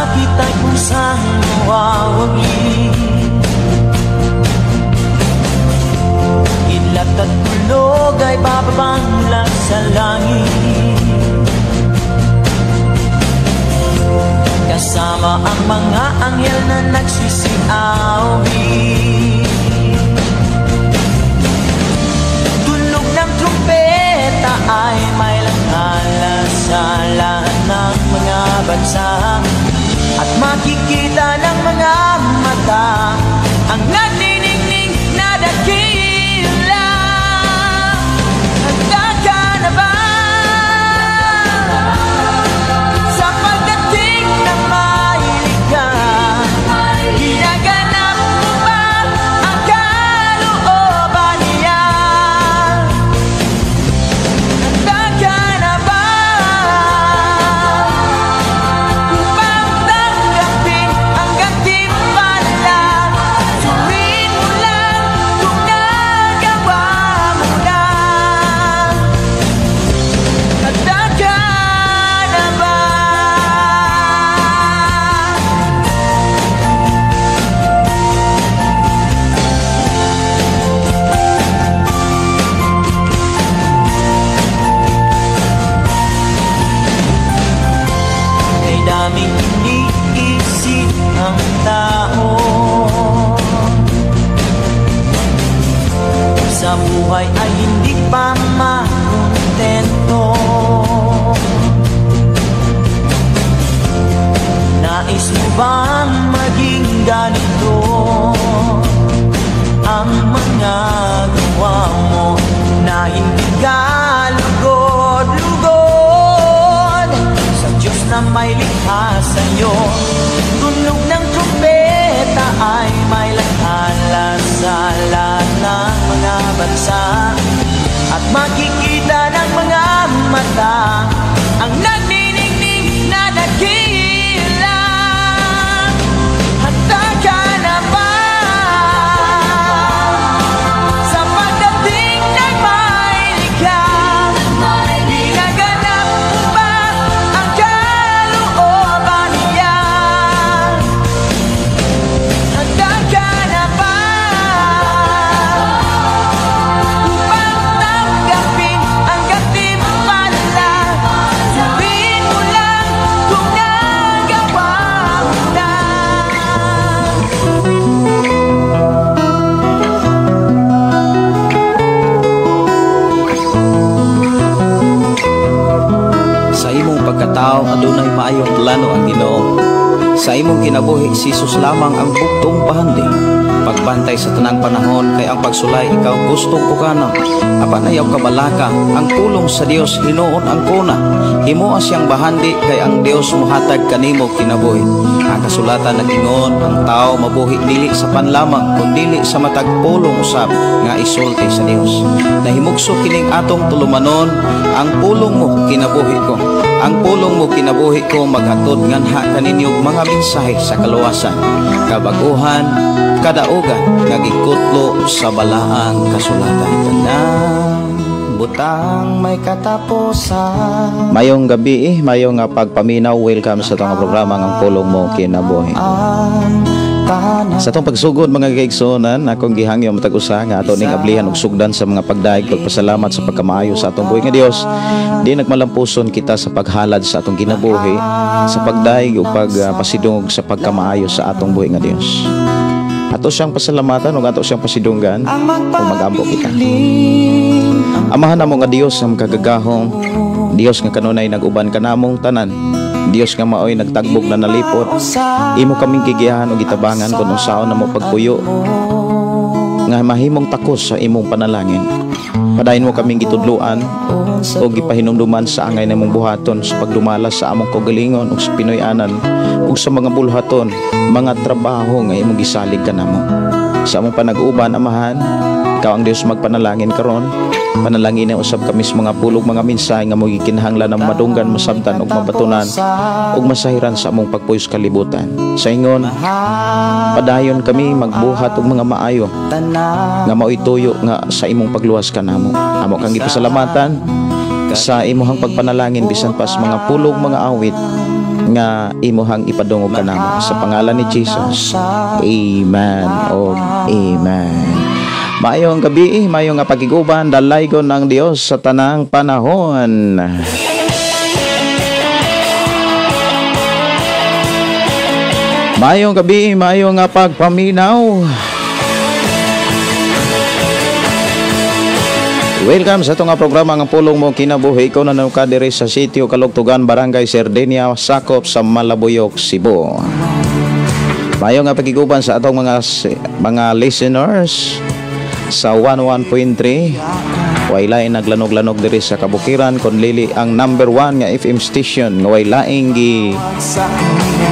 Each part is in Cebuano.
Langit ay kusang mawawagi. Kidlat at kulog ay bababa mula sa langit, kasama ang mga anghel na nagsisiawit. Tunog ng trumpeta ay may langala sa lahat ng mga bansa, at makikita ng mga mata ang nagniningning na dakila. Handa ka na ba sa pagdating ng mahilig ka? Ginaganap mo ba ang kalooban niya? Handa ka na ba upang tanggapin ang gantimpala? Suriin mo lang kung nagawa mo na. Handa ka na ba? Kay daming iniisip ang tao, sa buhay ay hindi pa makontento. Nais mo bang maging ganito ang mga gawa mo, na hindi ka lugod-lugod sa Diyos na may likha sa'yo? Tunog ng trumpeta ay may langala sa lahat ng mga bansa, at makikita ng mga mata ang nagniningning na dakila. Handa ka na ba sa pagdating ng mahilig ka? Ginaganap mo ba ang kalooban niya? Handa ka na ba upang tanggapin ang gantimpala? Suriin mo lang kung nagawa mo na. Sa imong pagkatao adunay maayong plano ang Ginoo. Sa imong kinabuhi si Jesus lamang ang bugtong pahandi. Pagbantay sa tanang panahon kay ang pagsulay ikaw gustong pukanon. Apan ayaw kabalaka ang pulong sa Dios hinuon ang kuna. Himoa siyang bahandi kay ang Dios mohatag kanimo kinabuhi. Ang kasulatan nag-ingon ang tao mabuhi dili sa panlamang kun dili sa matag pulong usab nga isulti sa Dios. Nahimugso kining atong tulumanon, ang pulong mo kinabuhi ko. Ang pulong mo kinabuhi ko maghatod nganha kaninyo mga mensahe sa kaluwasan, kabaguhan, kadaugan nga gikutlo sa balaang kasulatan. Tanang butang may katapusan. Mayong gabi, mayong pagpaminaw, welcome sa itong programa ng Pulong Mo Kinabuhi. Sa itong pagsugod mga kaigsuonan, akong gihangyo matag usa nga ato ning ablihan og sugdan sa mga pagdayeg, pagpasalamat sa pagkamaayo sa atong buhi nga Dios. Di nagmalampuson kita sa paghalad sa atong kinabuhi, sa pagdayeg ug pagpasidungog sa pagkamaayo sa atong buhi nga Dios. Ato siyang pasalamatan ug ato siyang pasidunggan ug mag-ampo kita. Amahan namo nga Dios ang kagagahom, Dios nga kanunay nag-uban kanamong tanan, Dios nga maoy nagtagbog na nalipot. Imo kaming gigiyahan ug gitabangan kun unsaon namo pagpuyo nga mahimong takos sa imong panalangin. Padayon mo kaming gitudloan o gipahinumduman sa angay namong buhaton sa pagdumala sa among kaugalingon ug sa Pinoy-anan ug sa mga bulhaton, mga trabaho nga imong gisalig kanamo. Sa among panag-uban, Amahan, ikaw ang Dios magpanalangin karon. Panalangin na usab kami sa mga pulog, mga mensahe nga mo gikinahanglan ang madunggan, masabtan ug mabatunan ug masahiran sa among pagpuyo sa kalibutan. Sa ingon, padayon kami magbuhat og mga maayo nga maoy tuyo nga sa imong pagluwas kanamo. Amo kang gipasalamatan sa imong pagpanalangin bisan pa sa mga pulog, mga awit Nga imuhang ipadungog kanamo sa pangalan ni Jesus. Amen o amen. Maayong gabi, maayong nga pagiguban, dalaygon ng Dios sa tanang panahon. Maayong gabi, maayong nga pagpaminaw. Welcome sa itong programa ng Pulong Mo Kinabuhi. Ikaw na ka diri sa sitio Kalugtugan, Barangay Sardenia, sakop sa Malabuyok, Cebu. Maayong nga pagiguban sa atong mga listeners sa 11.3. Way laing naglanog-lanog diri sa kabukiran kon lili ang number 1 nga FM station nga way laing gi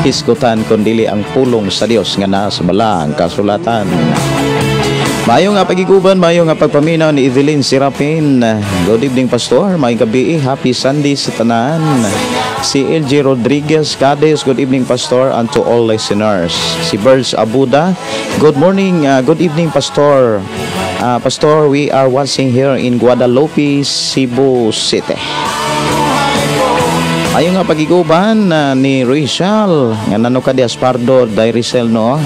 hisgutan kon dili ang pulong sa Dios nga naa sa balang kasulatan. Maayong nga pagiguban, maayong nga pagpaminaw ni Evelyn Serapin. Good evening, Pastor. Maayong gabi, happy Sunday sa tanan. Si LG Rodriguez Cades, good evening, Pastor, and to all listeners. Si Birds Abuda, good morning, good evening, Pastor. Pastor, we are watching here in Guadalupe, Cebu City. Ayon nga pagiguban ni Rizal, nga nano ka di Aspardo, day Rizal, no?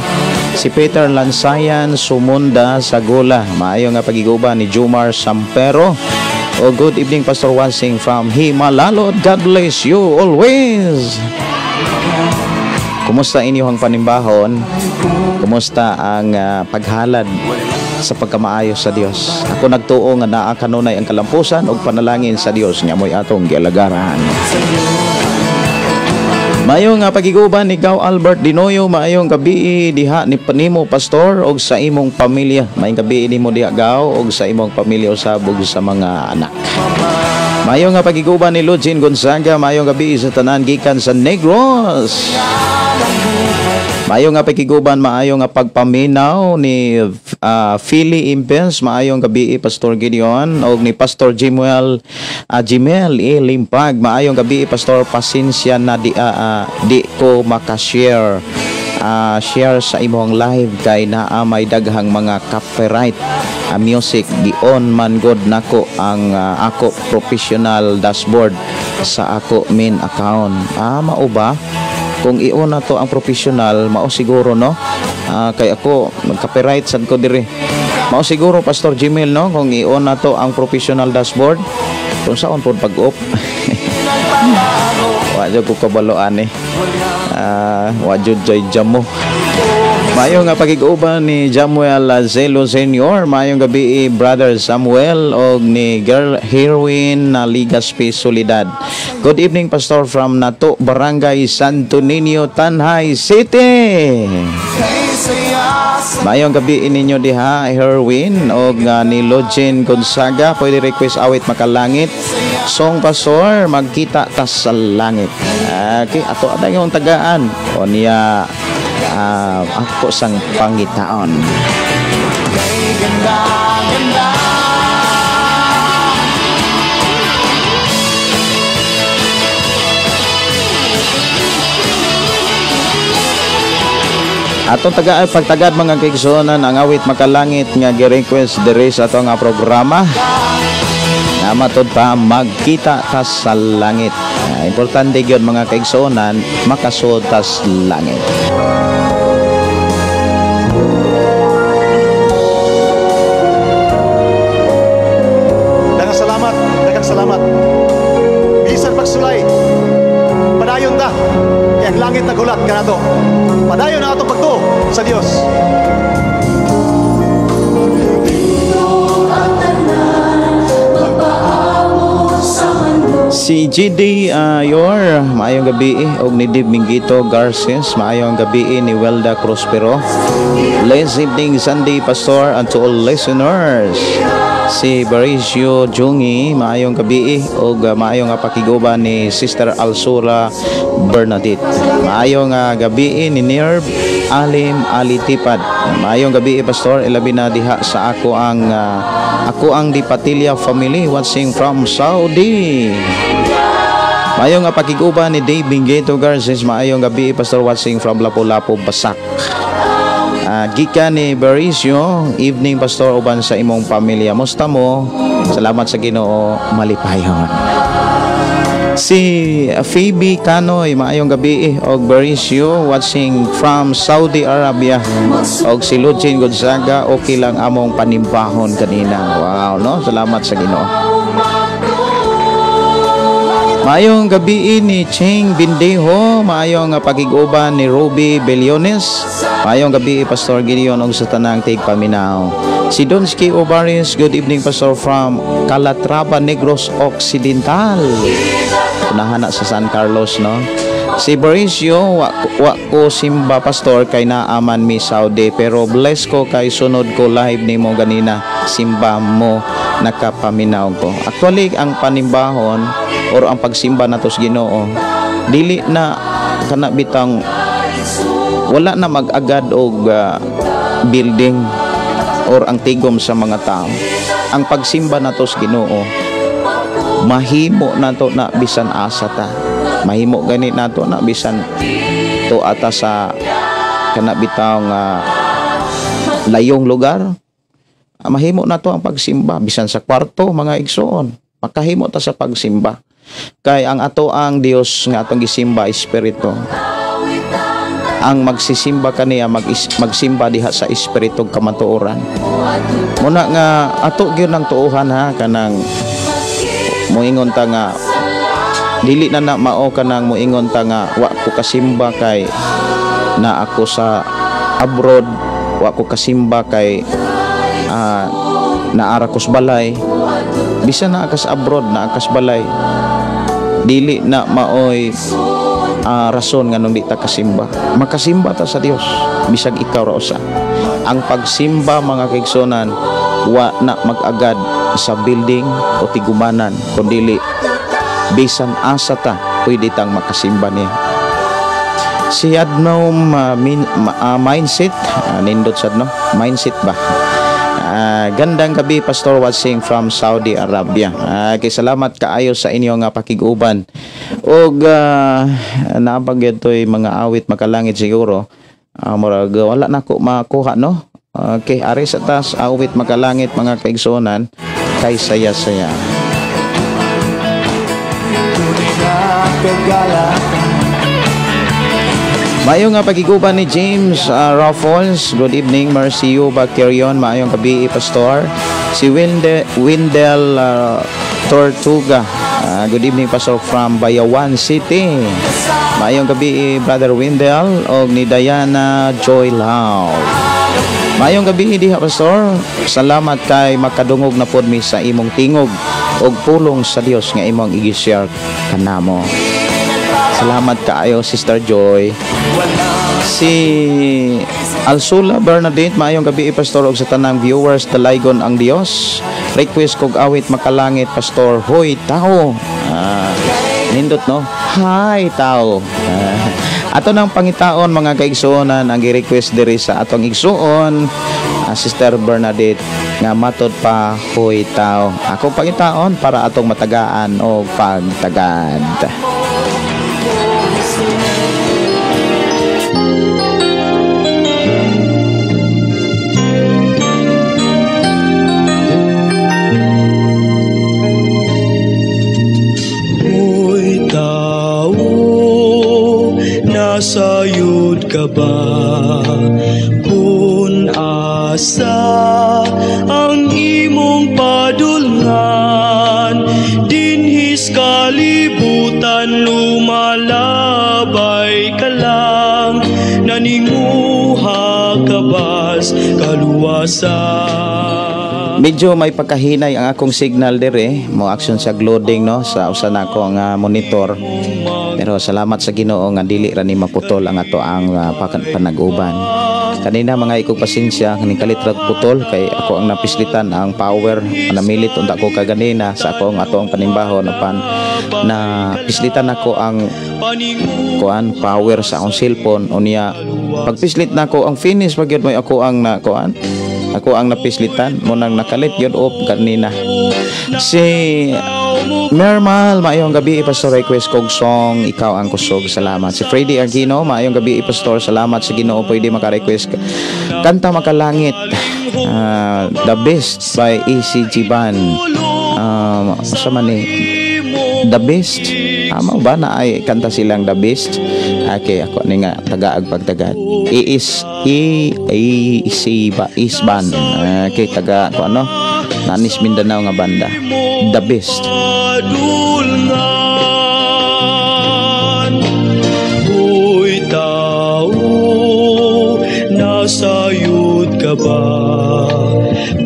Si Peter Lansayan Sumunda Sagula. Maayo nga pagiguban ni Jumar Sampero. Oh, good evening, Pastor Wansing from Himalalod. God bless you always. Kumusta inyong panimbahon? Kumusta ang paghalad sa pagkamaayo sa Dios? Ako nagtuo nga naa kanunay ang kalampusan ug panalangin sa Dios nga mo'y atong gialagaran. Maayong nga pagiguban ni Gaw Albert Dinoyo, maayong gabi diha ni panimo, Pastor, og sa imong pamilya. Maayong gabi nimo diha, Gaw, og sa imong pamilya usab ug sa mga anak. Maayong nga pagiguban ni Lugin Gonzaga, maayong gabi sa tanan gikan sa Negros. Maayong nga pagiguban, maayong nga pagpaminaw ni Philly Impens, maayong gabi, Pastor Gideon, og ni Pastor Jimuel Jimel E. Limpag, maayong gabi, Pastor, pasensya na di ko makashare share sa imong live kay naa may daghang mga copyright music, gi-on man god nako ang ako professional dashboard sa ako main account. Mao ba? Kung i-on na to ang professional, mao siguro, no? Kay ako mag-copyright sad ko diri. Mao siguro, Pastor Jimel, no, kung i-on na to ang professional dashboard. Kung saon pod pag-off. Wa jud ko kabalo ani. Wa jud jay jamo. Maayong nga pagiguban ni Jamuel Zelo Senior, maayong gabi, Brother Samuel, og ni Girl Heroine na Ligaspi Solidad. Good evening, Pastor, from Nato, Barangay Santo Niño, Tanjay City. Maayong gabi ninyo diha, Herwin, og ni Login Gonzaga, pwede request awit Makalangit. Song, Pastor, magkita tas sa langit. Okay, ato ada yung tagaan. O niya ako sang pangitaon. Atong taga pagtagad mga kaigsuonan ang awit Makalangit nga gi-request diri sa ato nga programa. Nga matud pa magkita ta sa langit. Importante gyud mga kaigsuonan makasud ta sa langit. Daghang salamat, daghang salamat. Bisan pagsulay, padayon ta. Ang langit nagulat kanato. Padayon ang atong pagtuo sa Dios. Si GD Yor, maayong gabi og ni Dave Mingito Garces, maayong gabi ni Welda Prospero. Blessed evening Sunday, Pastor, and to all listeners. Si Baricio Jungi, maayong gabi og maayong pakiguban ni Sister Alsura Bernadette. Maayong gabi ni Nerv Alim Alitipad. Maayong gabi, Pastor, ilabi na diha sa ako ang Di Patilla family watching from Saudi. Maayong pakiguban ni Dave Mingito Garces, maayong gabi, Pastor, watching from Lapu-Lapu, Basak. Gikan ni Baricio, evening, Pastor, uban sa imong pamilya. Musta mo? Salamat sa Ginoo, malipayon. Si Phoebe Canoy, maayong gabi og Baricio watching from Saudi Arabia. Og si Lucin Gonzaga, okay lang among panimbahon kanina. Wow, no? Salamat sa Ginoo. Maayong gabi ni Ching Bindejo, maayong pagig-uban ni Ruby Beliones. Maayong gabi Pastor Gideon og sa tanang tigpaminaw. Si Donski Ovares, good evening Pastor from Calatrava, Negros Occidental. Unahan na sa San Carlos, no? Si Boricio, wa ko simba Pastor kay naaman mi Saudi, pero bless ko kay sunod ko live nimo ganina simba mo nakapaminaw ko. Actually ang panimbahon or ang pagsimba nato sa Ginoo dili na kana bitang wala na mag-agad og building or ang tigom sa mga tao. Ang pagsimba nato sa Ginoo mahimo nato na bisan asa ta. Mahimo gani nato na bisan to ata sa kana bitaw nga layong lugar. Mahimo nato ang pagsimba bisan sa kwarto mga igsoon. Makahimo ta sa pagsimba. Kay ang ato ang Dios nga atong gisimba espiritu. Ang magsisimba kaniya magsimba diha sa espiritu kamatuoran. Muna nga ato gyud ang tuohan ha kanang moingon ta nga dili na na mao kanang moingon ta nga wa ko kasimba kay na ako sa abroad, wa ko kasimba kay naara ko sa balay. Bisan naa ka sa abroad, naa ka sa balay, dili na maoy rason nganong di ta kasimba. Makasimba ta sa Dios bisag ikaw ra usa. Ang pagsimba mga kaigsonan wa na mag-agad sa building o tigumanan, kundili bisan asa ta pwede tang makasimba niya. Si Adnom mindset, nindot sad no, mindset ba? Gandang gabi Pastor watching from Saudi Arabia. Kay salamat kaayo sa inyo nga pakig-uban. Og naabag toy mga awit makalangit siguro. Murag wala na ko makuha no. Okay, ari sa tas awit makalangit mga kaigsuonan kay saya-saya. Maayong nga pagiguban ni James Raffles. Good evening, Mercy Yuba Carrion. Maayong gabi, Pastor. Si Wendell Tortuga. Good evening, Pastor from Bayawan City. Maayong gabi, Brother Wendell og ni Diana Joy Lau. Maayong gabi diha, Pastor. Salamat kay makadungog na pod mi sa imong tingog og pulong sa Dios nga imong i-share kanamo. Salamat kaayo, Sister Joy. Si Alsula Bernadette, maayong gabi Pastor og sa tanang viewers dalaygon ang Dios. Request kog awit makalangit Pastor. Hoy tao. Nindot no. Hi tao. Ato nang pangitaon mga kaigsuonan ang gi-request diri sa atong igsuon Sister Bernadette nga matod pa hoy tao. Akong pangitaon para atong matagaan og pagtagad. Nasayod ka ba? Kung asa ang imong padulngan, dinhis kalibutan lumalabay ka lang, naninguha ka bas kaluwasan. Medyo may pagkahinay ang akong signal dire, mo action sa loading no sa usa nako nga monitor. Pero salamat sa Ginoo nga dili ra ni maputol ang ato ang panag-uban. Kanina mga ikog pasensya kaning kalit ra putol kay ako ang napislitan ang power, namilit unta ko kaganina sa akong ato ang panimbahon apan na pislitan nako ang kuan power sa akong cellphone unya pagpislit nako ang finish pag yun may ako ang na kuan. Ako ang napislitan mo nang nakalit yun op kanina. Si Mermal, maayong gabi Pastor, request kog song Ikaw ang Kusog. Salamat. Si Freddy Aquino, maayong gabi Pastor, salamat sa Ginoo pwede maka-request Kanta Makalangit, The Best by ECG Band. Sa man ni The Best. Amo ba na ay kanta silang The Beast? Okay, ako ni nga tagaag pagtagad. Iis I I C ba Isban. Okay, taga ko ano? Nanis Mindanao nga banda. The Beast. Padulngan. Uy, tao, nasayod ka ba?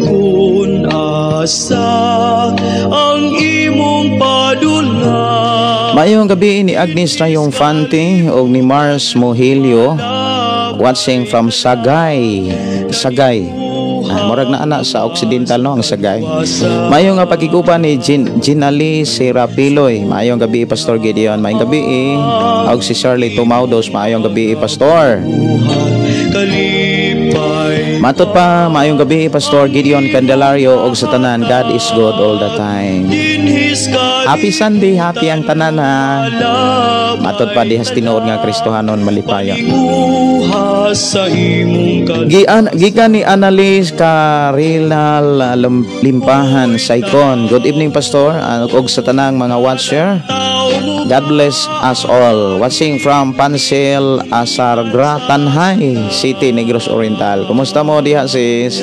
Kung asa ang imong padulngan. Maayong gabi ni Agnes Triumphante og ni Mars Mohilio, watching from Sagay. Sagay. Murag na ana sa Occidental no ang Sagay. Maayong nga pagkigupa ni Ginali Serapiloy. Maayong gabi Pastor Gideon. Maayong gabi og si Shirley Tumaudos. Maayong gabi Pastor. Matod pa, maayong gabi Pastor Gideon Candelario og sa tanan, God is good all the time. Happy Sunday, happy ang tanan ha. Matod pa dihas tinuod nga Kristohanon malipayon. Gikan ni Annalise Carinal Limpahan Saikon. Good evening Pastor og sa tanang mga watcher. God bless us all. Watching from Pansil, Asargra, Tanjay City, Negros Oriental. Kumusta mo diha sis?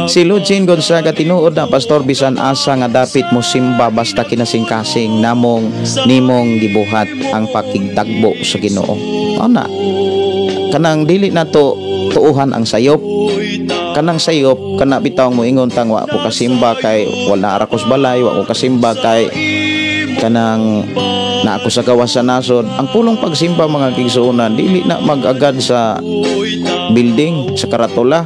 Si Lucin Gonzaga, tinuod na Pastor bisan asa nga dapit mo simba basta kinasingkasing namong nimong gibuhat ang pakigtagbo sa Ginoo. Ana kanang dili nato tuuhan ang sayop. Kanang sayop kana bitaw mo ingon tang wa ko kasimba kay wala ra ko sa balay, wa ko kasimba kay kanang na ako sa gawas sa nasod. Ang pulong pagsimba mga kigsuonan dili na mag-agad sa building sa karatula.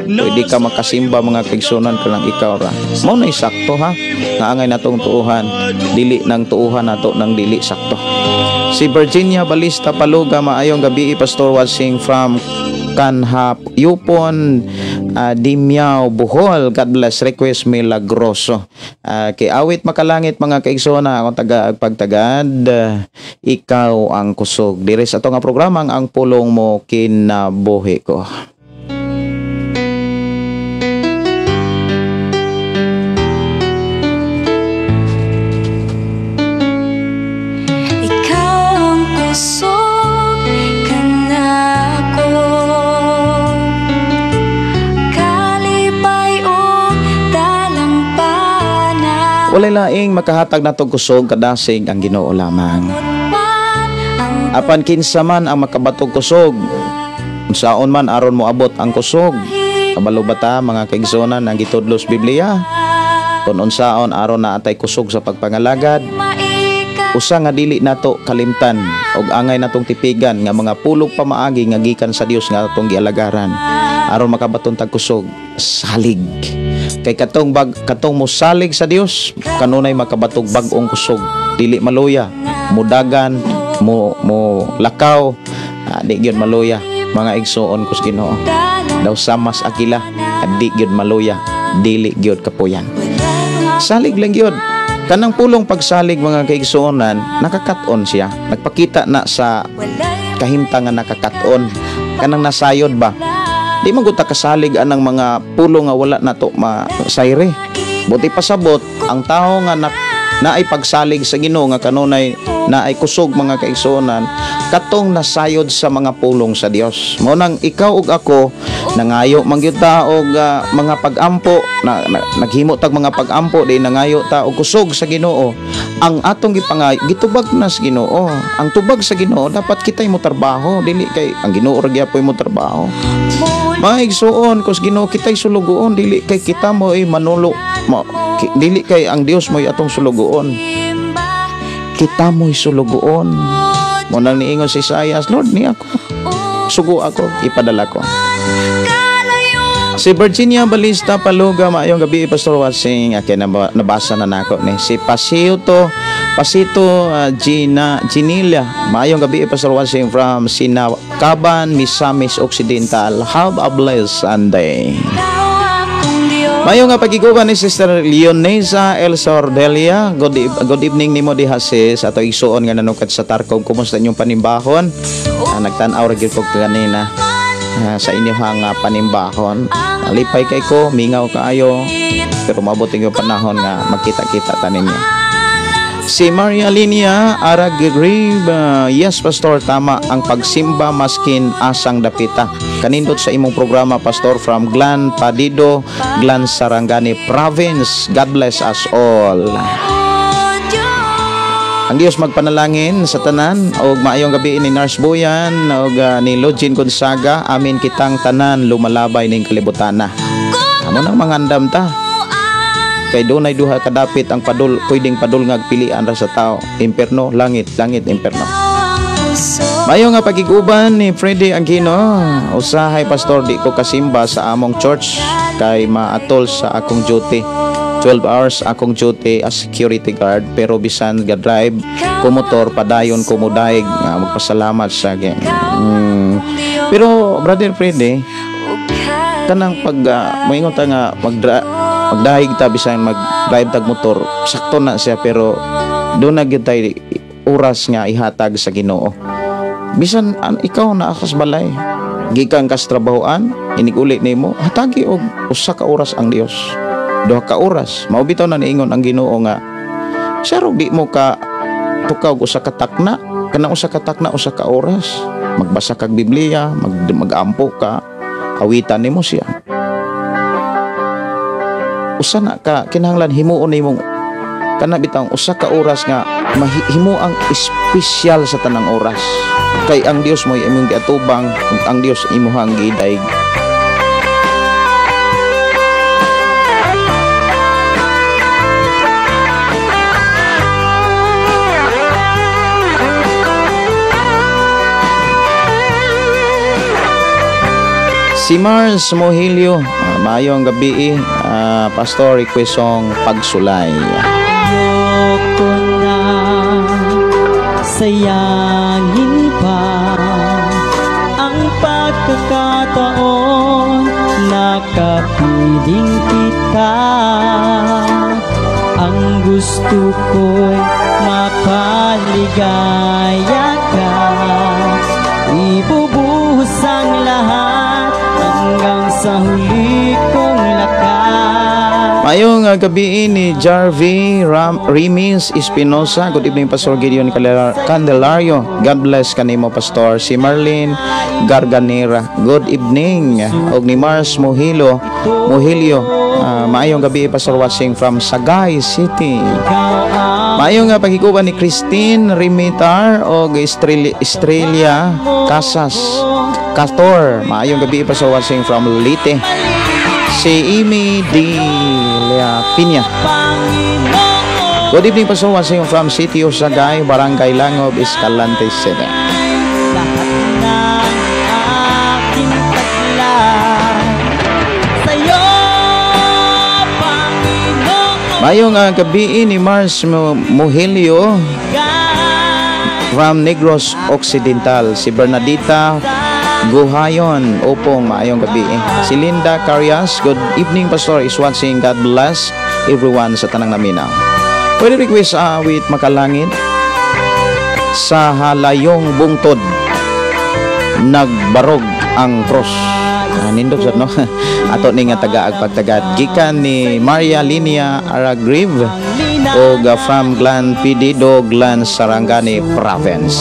Pwede ka makasimba mga kigsuonan kanang ikaw ra. Mao nay sakto ha. Naangay natong tuuhan, dili nang tuuhan nato nang dili sakto. Si Virginia Balista Paluga, maayong gabi Pastor, watching from Kanhap Yupon, Dimiao, Bohol. God bless. Request Milagroso. Kay awit makalangit mga kaigsoona, akong taga pagtagad, ikaw ang kusog. Diri sa ato nga programa ang pulong mo kinabuhi ko. Ikaw ang kusog kanako, kalipay ug talampanan. Walay laing makahatag natong kusog kadasig ang Ginoo lamang. Apan kinsa man ang makabatog kusog, unsaon man aron moabot ang kusog. Kabalo ba ta mga kaigsuonan ang gitudlos Biblia? Kun unsaon aron na atay kusog sa pagpangalagad, usa nga dili nato kalimtan og angay natong tipigan nga mga pulog pamaagi nga gikan sa Dios nga atong gialagaran aron makabaton tag kusog, salig. Kay katong mosalig sa Dios kanunay makabatog bag-ong kusog, dili maluya, mudagan, mo lakaw, di gyud maluya mga igsuon kus Ginoo. Daw samas akila, di gyud maluya, dili gyud kapuyan. Salig lang gyud. Kanang pulong pagsalig mga kaigsuonan, nakakat-on siya. Nagpakita na sa kahimtang nga nakakat-on. Kanang nasayod ba? Di man gud ta kasalig anang mga pulong nga wala nato masayre. Buti pasabot ang tawo nga naay pagsalig sa Ginoo nga kanunay naay kusog mga kaigsuonan, katong nasayod sa mga pulong sa Dios. Mao nang ikaw ug ako nangayo man gyud ta og mga pag-ampo, naghimo tag mga pag-ampo di nangayo ta og kusog sa Ginoo. Ang atong gipangayo gitubag na sa Ginoo. Ang tubag sa Ginoo dapat kitay mo trabaho, dili kay ang Ginoo ra gyapon mo trabaho. Mga igsuon kus Ginoo kitay sulugoon, dili kay kita mo ay manulo, dili kay ang Dios mo'y atong sulugoon. Kita mo'y sulugoon. Mo nang niingon si Isaias, Lord ni ako, sugo ako, ipadala ko. Si Virginia Balista Paluga, maayong gabi Pastor watching. Okay, nabasa na nako ni si Pasito Gina Ginilla. Maayong gabi Pastor watching from Sinakaban, Misamis Occidental. Have a blessed Sunday. Maayong nga pagiguban ni Sister Leonesa El Sordelia. Good evening nimo diha sis. Ato igsuon nga nanukad sa Tarkov. Kumusta inyong panimbahon? Nagtan-aw ra gyud ko kanina sa inyong panimbahon. Lipay kay ko, mingaw kaayo, pero mabuti yung panahon nga magkita-kita ta ninyo. Si Maria Linia Aragrive, yes Pastor, tama ang pagsimba maskin asang dapita. Kanindot sa imong programa Pastor, from Glan Padido, Glan Sarangani Province. God bless us all. Ang Dios magpanalangin sa tanan og maayong gabi ni Nurse Boyan og ni Login Gonzaga. Amin kitang tanan lumalabay ning kalibutana. Amo nang mangandam ta. Kay dunay duha kadapit ang padul, pwedeng padul nga pilian ra sa tao, imperno, langit, langit, imperno. Mayo nga pagiguban ni Freddy Aquino, usahay Pastor, di ko kasimba sa among church kay maatol sa akong duty. 12 hours akong duty as security guard, pero bisan ga drive ko motor padayon ko modaig. Nga magpasalamat sa. Pero Brother Freddy, kanang pag moingon ta nga magdahig ta bisan mag-drive tag motor, sakto na siya, pero doon na gyud tay oras nga ihatag sa Ginoo. Bisan ikaw naa sa balay, gikan kas trabahoan, inig-uli nimo, hatagi og usa ka oras ang Dios. 2 ka oras. Mao bitaw na niingon ang Ginoo nga saro di mo ka tukaw og usa ka takna, kanang usa ka takna usa ka oras. Magbasa kag Biblia, mag-ampo ka, awitan nimo siya. Usa na ka kinahanglan himuon nimong kana bitang usa ka oras nga mahimo ang espesyal sa tanang oras. Kay ang Dios mo'y imong giatubang, ug ang Dios imuhang gidayeg. Si Mars Mohilio, maayong gabi, Pastor, request song Pagsulay. Ayoko na sayangin pa ang pagkakataon na kapiling kita. Ang gusto ko'y mapaligaya ka, ibubuhos ang lahat hanggang sa huli kong lakas. Mayong gabi ni Jarvie Rimis Espinosa. Good evening, Pastor Gideon Candelario. God bless kanimo, Pastor. Si Marlene Garganera, good evening. Og ni Mars Mohilio, maayong gabi, Pastor, watching from Sagay City. Maayong pagikuban ni Christine Rimitar og Estrella Casas Castor. Maayong gabi, Pastor, watching from Leyte. Si Amy D. La Piña. Good evening, Pastor, watching from City of Sagay, Barangay Langob, Escalante City. Mayong gabi ni Mars Muhilio from Negros Occidental. Si Bernadita Guhayon, opong maayong gabi. Si Linda Carias, good evening, Pastor, is watching. God bless everyone sa tanang naminaw. Pwede request with Makalangit sa halayong bungtod nagbarog ang cross. Nindot sad no. Ato ni nga tagaag pagtagad gikan ni Maria Linia Aragrive og from Glan Pidido, Glan Sarangani Province.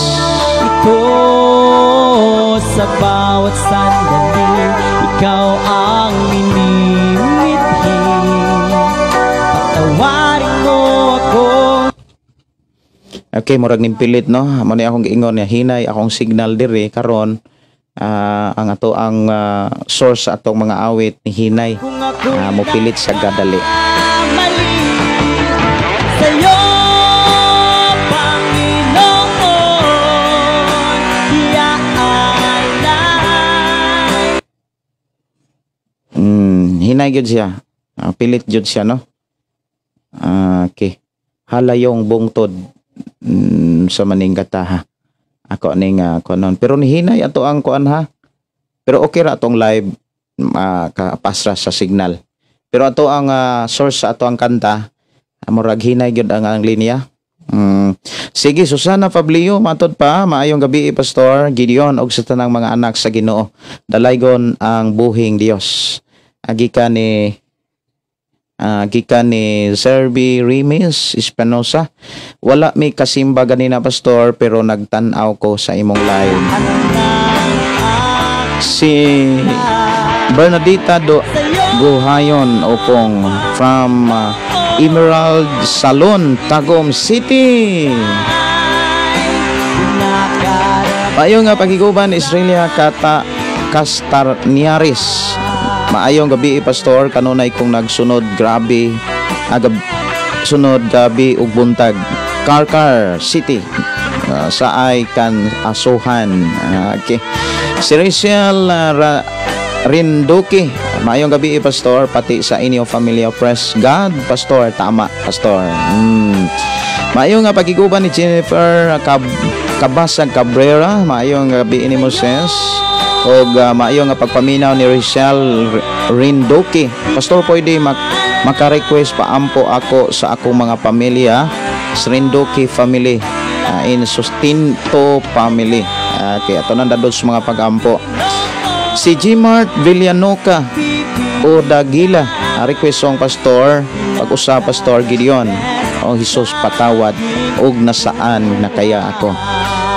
Ito sa bawat sandali, ikaw ang minimithi. Patawarin mo ako. Okay, murag ning pilit no. Mo ni akong giingon niya, hinay akong signal diri karon. Ang ato ang source sa atong mga awit ni hinay. Mopilit sa gadali. Sa'yo, Panginoon, Hinay gyud siya. Pilit gyud siya no. Okay. Halayong bungtod sa maningkata ha. Ako ning kuanon. Pero nihinay ato ang kuan ha. Pero okay ra atong live kapasra sa signal. Pero ato ang source sa ato ang kanta, murag hinay gyud ang linya. Sige, Susana Fablio, matod pa, maayong gabi Pastor Gideon og sa tanang mga anak sa Ginoo. Dalaygon ang buhing Dios. Agi ka ni Gikan ni Serbi Rimis Espinosa. Wala mi kasimba ganina, Pastor, pero nagtan-aw ko sa imong live. Si Bernadita Do Guhayon Opong from Emerald Salon, Tagum City. Maayo nga pagiguban, Israelia Kata Castarniaris. Maayong gabi, Pastor, kanunay kong nagsunod grabe agab sunod gabi ug buntag. Carcar City, sa ay kan asuhan. Okay. Si Rachel Rinduki, maayong gabi, Pastor, pati sa inyo familia. Press God, Pastor, tama, Pastor. Maayong nga pagiguban ni Jennifer Kabasag Cabrera, maayong gabi ini mo, sis. Og maayong nga pagpaminaw ni Rachel Rinduki. Pastor, pwede maka-request paampo ako sa akong mga pamilya, Rinduki family, in Sustinto family. Okay, ato nang dadod sa mga pag-ampo. Si Gmart Villanoca o Dagila, request song, Pastor, pag-usap Pastor Gideon. O Jesus, patawad og nasaan na kaya ako.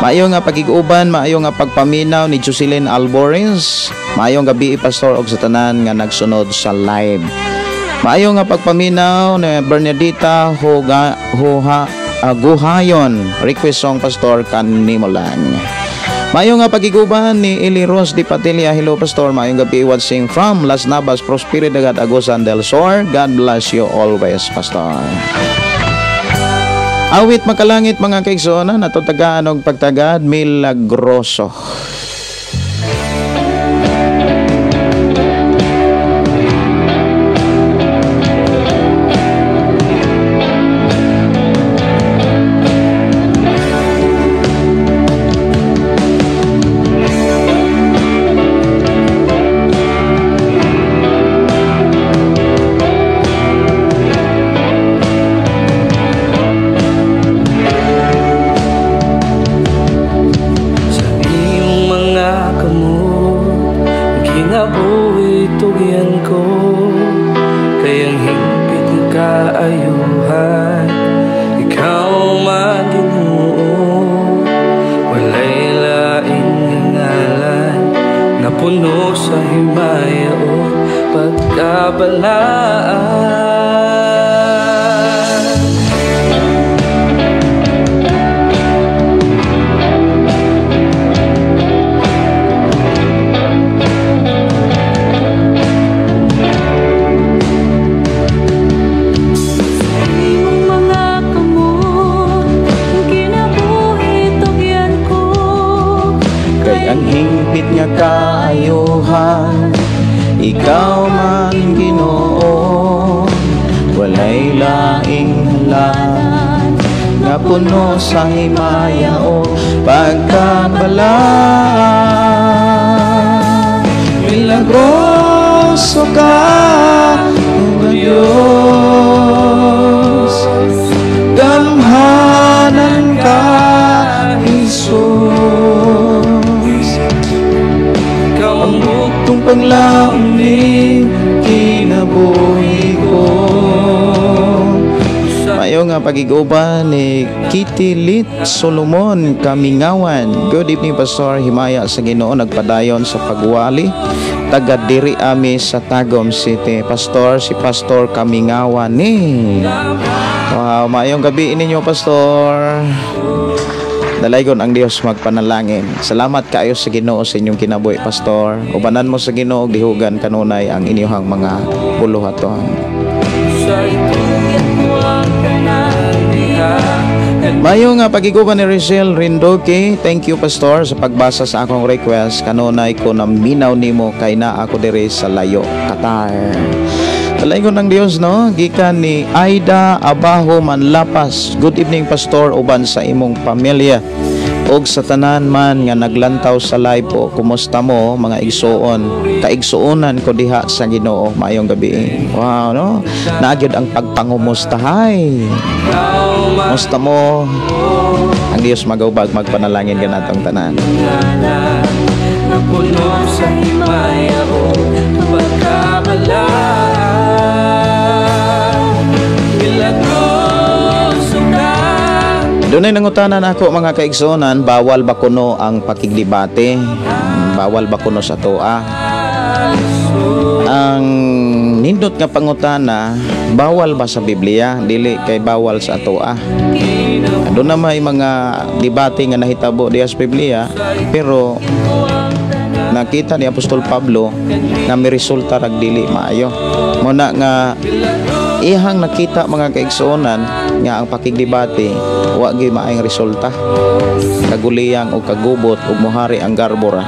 Maayo nga pagiguban, maayo nga pagpaminaw ni Jocelyn Alborez. Maayong gabi, Pastor, og sa tanan nga nagsunod sa live. Maayo nga pagpaminaw ni Bernadita Hoga Hoha Guhayon. Request song, Pastor, kanimo lang. Maayo nga pagiguban ni Eli Rose Di Patilla. Hello, Pastor, maayong gabi, watching from Las Navas, Prosperidad, Agusan del Sur. God bless you always, Pastor. Awit makalangit mga kaigsoona, natutagaan og pagtagad milagroso. Ikaw man Ginoo, walay laing halan nga puno sa himaya o pagkabalaan. Milagroso ka, O Diyos, gamhanan ka, Jesus. Ang buktong panglaon ni kinabuhi ko. Mayo nga pagiguban ni Kitty Lit Solomon Kamingawan. Good evening, Pastor. Himaya sa Ginoo nagpadayon sa pagwali. Taga diri ami sa Tagum City. Pastor, si Pastor Kamingawan ni. Wow, maayong gabi ninyo, Pastor. Dalaygon ang Dios magpanalangin. Salamat kaayo sa Ginoo sa inyong kinabuhi, Pastor. Ubanan mo sa Ginoo gihugan kanunay ang inyong mga buluhaton. Mayo nga pagiguban ni Rachel Rindoki. Thank you, Pastor, sa pagbasa sa akong request. Kanunay ko na minaw nimo kay na ako diri sa layo, Qatar. Dalaygon ng Dios, no? Gikan ni Aida Abajo Manlapas. Good evening, Pastor, uban sa imong pamilya og sa tanan man nga naglantaw sa live po. Kumusta mo mga igsuon? Kaigsuonan ko diha sa Ginoo. Maayong gabi. Wow, no? Naagyod ang pagpangumustahay. Kumusta mo? Ang Dios magaubag magpanalangin kanatong tanan. Napuno sa himaya o pagkabalaan. Dunay nangutana nako, mga kaigsuonan, bawal ba kuno ang pakigdebate? Bawal ba kuno sa atoa? Ang nindot nga pangutana, bawal ba sa Biblia? Dili kay bawal sa atoa. Doon na may mga debate nga nahitabo diya sa Biblia, pero nakita ni Apostol Pablo nga may resulta rag dili maayo. Muna nga ihang nakita, mga kaigsuonan, nga ang pakigdebate wa gyud maayong resulta. Kaguliyang o kagubot ug mohari ang garbora.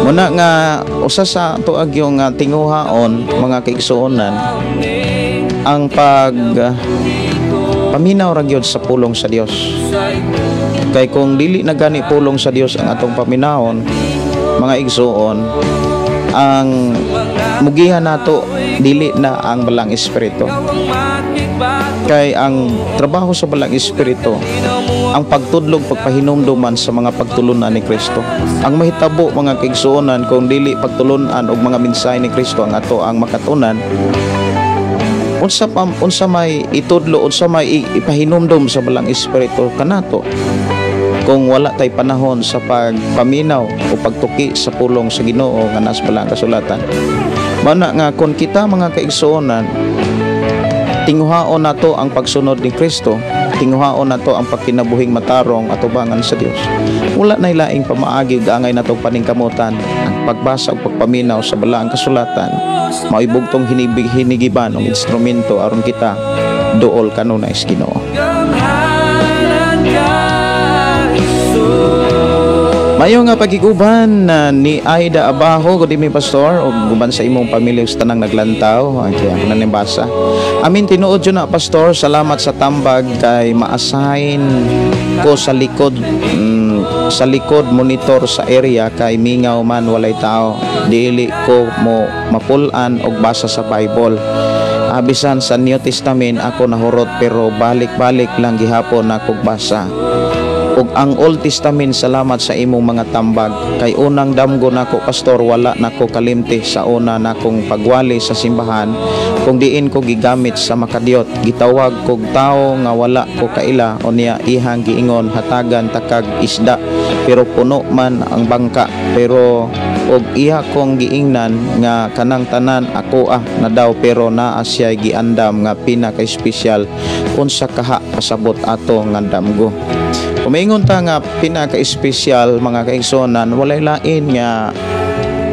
Muna nga usa sa tuag yung nga tinguhaon, mga kaigsuonan, ang pag paminaw ra gyud sa pulong sa Dios. Kay kung dili na gani pulong sa Dios ang atong paminawon, mga igsuon, ang mugihan nato dili na ang Balang Espiritu. Kay ang trabaho sa Balang Espiritu ang pagtudlog, pagpahinumduman sa mga pagtulunan ni Kristo. Ang mahitabo, mga kaigsuonan, kung dili pagtulunan og mga mensahe ni Kristo ang ato ang makatunan, unsa pa, unsa may itudlo, unsa may ipahinumdom sa Balang Espiritu kanato kung wala tay panahon sa pagpaminaw o pagtuki sa pulong sa Ginoo nga nasa balang kasulatan? Mana nga kung kita, mga kaigsuonan, tinguhaon nato ang pagsunod ni Kristo, tinguhaon nato ang pagkinabuhing matarong atubangan sa Dios, wala na laing pamaagi ug angay natong paningkamutan. Ang pagbasa ug pagpaminaw sa balaang kasulatan mao'y bugtong hinibig hinigiban og instrumento aron kita duol kanunay sa Ginoo. Gamhanan ka, Jesus. Mayo nga pagkiguban ni Aida Abajo, good evening, Pastor, ug guban sa imong pamilya ug sa tanang naglantaw. Okay, ako na ning basa. Amin tinuod yun na, Pastor, salamat sa tambag kay ma-assign ko sa likod monitor sa area kay mingaw man, walay tao. Dili ko mo mapulan og basa sa Bible. Bisan sa New Testament ako nahurot, pero balik-balik lang gihapon akong basa ug ang Old Testament. Salamat sa imong mga tambag kay unang damgo nako, Pastor, wala nako kalimti sa una nakong pagwali sa simbahan kung diin ko gigamit sa makadiyot. Gitawag kog tawo nga wala ko kaila, unya ihang giingon, "Hatagan takag isda," pero puno man ang bangka. Pero og iya kong giingnan nga kanang tanan ako na daw, pero naa siya giandam nga pinaka-espesyal. Unsa kaha pasabot ato nga damgo? Umingon ta nga pinaka-espesyal, mga kaigsuonan, walay lain nga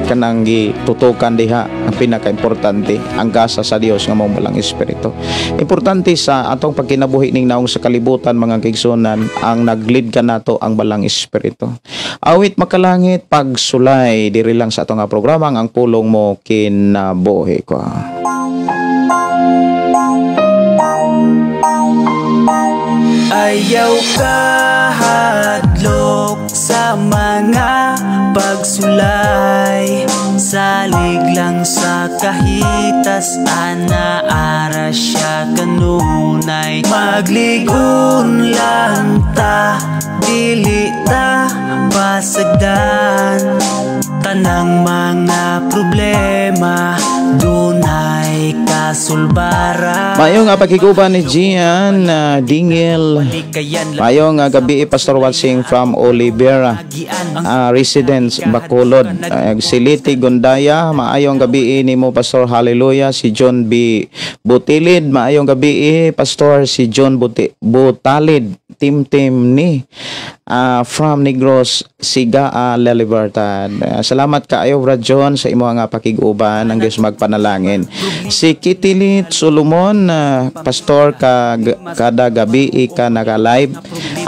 kanang gitutukan diha. Ang pinaka-importante, ang gasa sa Dios nga mao Balang Espiritu. Importante sa atong pagkinabuhi ning naong sa kalibutan, mga kaigsuonan, ang naglid kanato ang Balang Espiritu. Awit makalangit, Pagsulay, diri lang sa atong nga programa ang Pulong Mo Kinabuhi Ko. Ayaw kahadlok sa mga pagsulay. Salig lang sa kahitas ana ara siya kanunay. Magligon lang ta, dili ta pasagdan. Tanang mga problema dunay kasulbaran. Maayong nga pagkiguban ni Gian Dingil. Maayong gabi, Pastor, watching from Olivera Residence, Bacolod. Siliti Gondaya, maayong gabi nimo, Pastor. Hallelujah. Si John B. Butilid, maayong gabi, Pastor. Si John Butalid, Team Team ni from Negros, Sigaa, La Libertad. Salamat kaayo, Brad John, sa imo nga pakig-uban. Ang Dios magpanalangin. Si Kitilit Solomon, Pastor, kada gabi ka naka-live?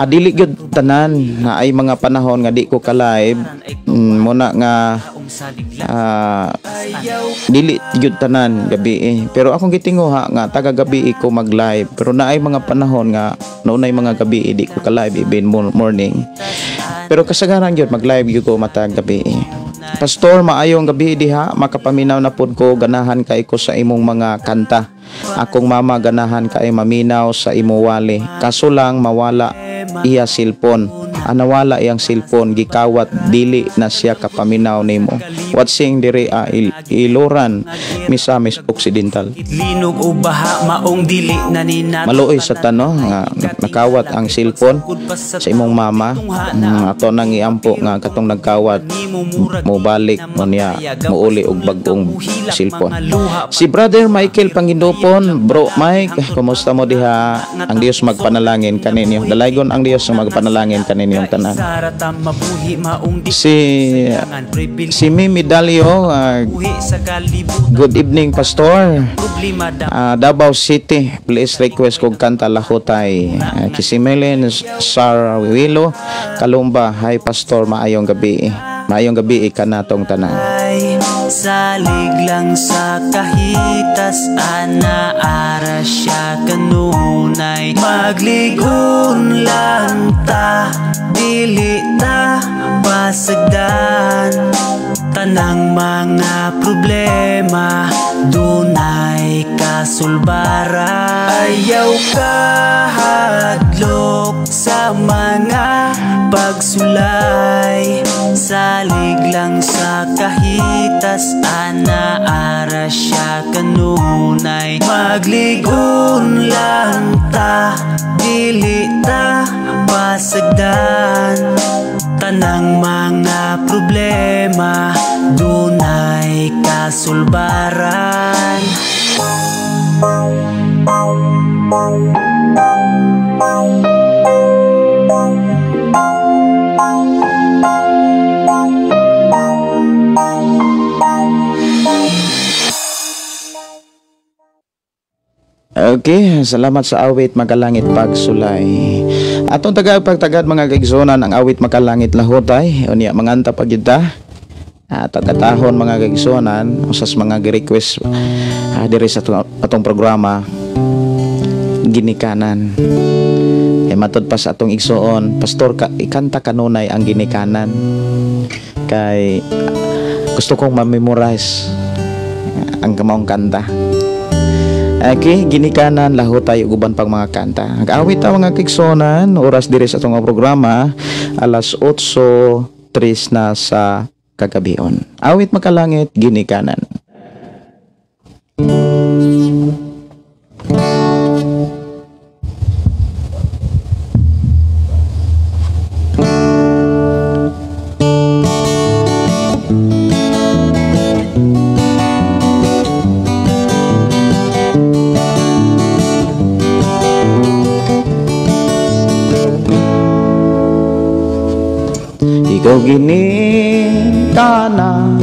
Dili gyud tanan, na ay mga panahon nga di ko ka-live. Muna nga dili gyud tanan gabi eh. Pero akong gitinguha nga taga gabi ko mag-live. Pero naay mga panahon nga naunay mga gabi di ko ka-live, even morning. Pero kasagaran gyud mag-live gyud ko matag gabi. Pastor, maayong gabi diha, makapaminaw na pud ko, ganahan kay ko sa imong mga kanta. Akong mama ganahan kay maminaw sa imo wali. Kaso lang mawala iya cellphone. Nawala iyang cellphone, gikawat, dili na siya kapaminaw nimo. Watching diri Iloran, Misamis Occidental. Linog o baha, maong dili na ninato. Maluoy sa tano nga nakawat ang cellphone sa imong mama. Ato nang iampo nga katong nagkawat mo balik mo niya, muuli og bag-ong cellphone. Si Brother Michael Pangindupon, Bro Mike, kumusta mo diha? Ang Dios magpanalangin kaninyo. Dalaygon ang Dios nga magpanalangin kaninyong tanan. Sarata mabuhi, maong di Si Mimi Dalio, buhi sa kalibutan. Good evening, Pastor. Problema da Davao City, please request kog kanta "Lahutay". Kisimilin Sarwilo Kalumba, hi Pastor, maayong gabi. Maayong gabi kanatong tanan. Ay salig lang sa kahitas ana ara siya kanunay. Magligon lang ta, dili ta pasagdan. Tanang mga problema dunay kasulbaran. Ayaw kahadlok sa mga pagsulay. Salig lang sa kahitas ana ara siya kanunay. Magligon lang ta, dili ta pasagdan. Tanang mga problema dunay kasulbaran. Okay, salamat sa awit "Makalangit Pagsulay". Atong tagad pagtagad, mga kaigsuonan, ang awit "Makalangit Lahutay". Unya manganta pa gyud ta. At katahon, mga kaigsuonan, usas mga gi-request diri sa atong programa, "Ginikanan". Eh matud pa sa atong igsuon, "Pastor, ka, ikanta kanunay ang 'Ginikanan'. Kay gusto kong ma-memorize ang kamaong kanta." Okay, "Ginikanan", "Lahutay" ug uban pang mga kanta. Awit ta, mga kaigsuonan, oras diri sa atong programa alas 8:03 na sa kagabion. Awit "Makalangit", "Ginikanan". Ikaw ginikanan,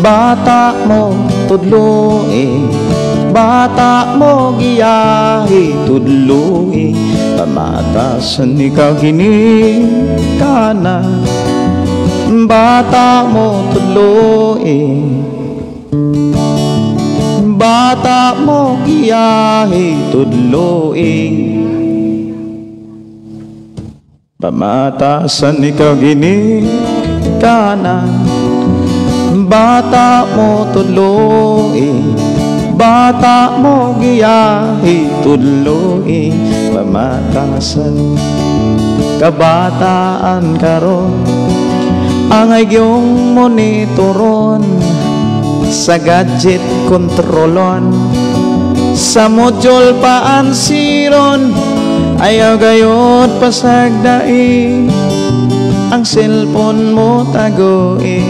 bata mo tudloi, bata mo giyahi tudloi, pamatasan. Ikaw ginikanan, bata mo tudloi, bata mo giyahi tudloi, pamatasan. Ikaw ginikanan, bata mo tudloi, bata mo giyahi tudloi, pamatasan. Kabataan karon ang iyong monitoron, sa gadget kontrolon, sa module paansiron. Ayaw gayod pasagdai ang cellphone mo tagoi.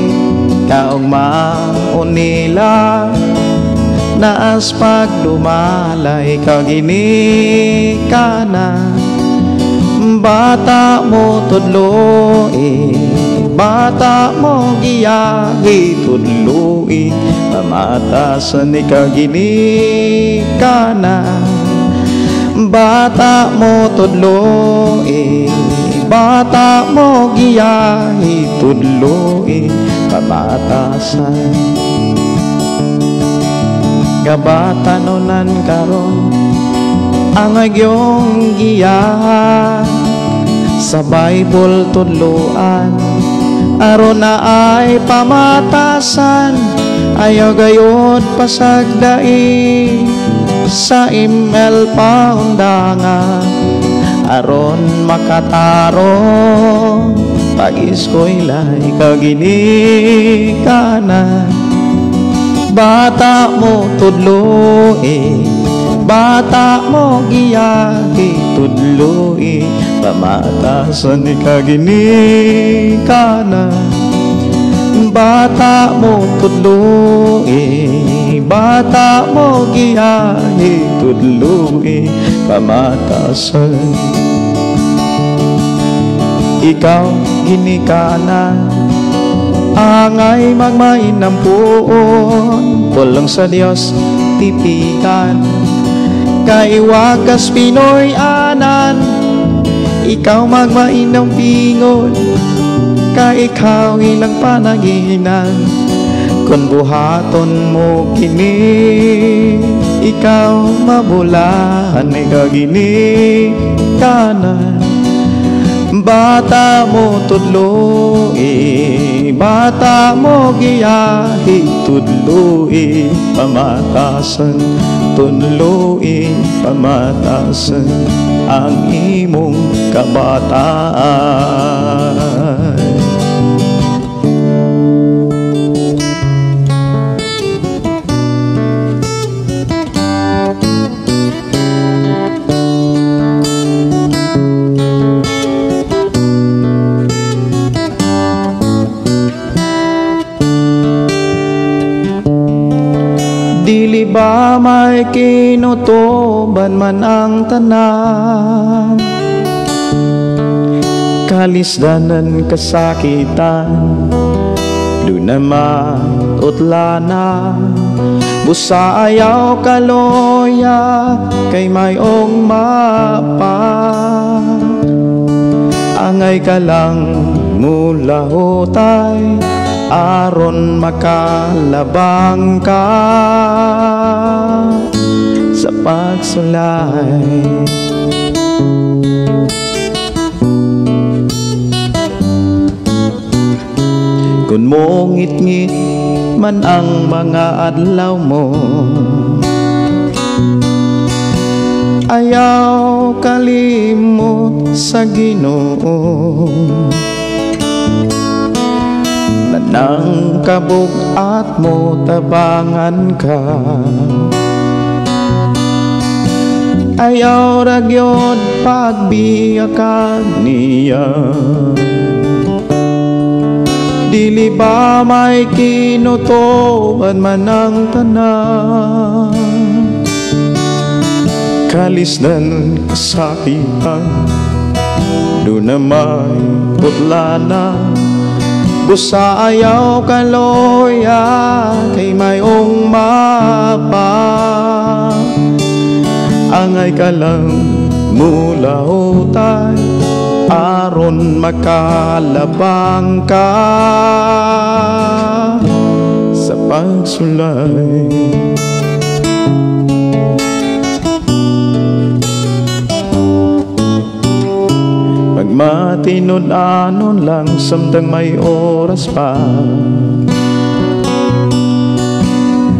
Kaong maunila naas pagdumala. Ikaw ginikanan, bata mo tudloi, bata mo giyahi tudloi, pamatasan. Ikaw ginikanan, bata mo tudloi, bata mo giyahi tudloi, pamatasan. Kabatanunan karon ang iyong giyahan, sa Bible tudloan aron na ay pamatasan. Ayaw gayod pasagdai sa email paundangan. Aron makatarong pag-eskwela ikaw ginikanan. Bata mo tudloi, bata mo giyahi tudloi, pamatasan ikaw ginikanan. Bata mo tudloi, bata mo giyahi tudloi, pamatasan ikaw ginikanan. Angay magmainam puon, pulong sa Dios tipikan, kay wakas Pinoy anan. Ikaw magmainam pingon, kay ikaw ilang panaginan. Kung buhaton mo kini, ikaw mabulahan, ikaw ginikanan. Bata mo tudloi, bata mo giyahi tudloi, pamatasan tudloi, pamatasan ang imong kabataan. Dili ba may kinutuban man ang tanan, kalisdanan kasakitan, doon naman utlana, busa ayaw kaloya, kay mayong mapa. Angay ka lang mulahutay, aron makalabang ka sa pagsulay. Kung mongit-ngit man ang mga adlaw mo, ayaw kalimot sa Ginoo. Nang kabug-at mo tabangan ka, ayaw ragyod pagbiyakan niya. Dili ba may kinutuban man ang tanan, kalisdan kasakitan, doon na may putlana, busa ayaw kaloya, kay mayong mapa. Angay ka lang mulahutay, aron makalabang ka sa pagsulay. Magmatinud-anon lang samtang may oras pa,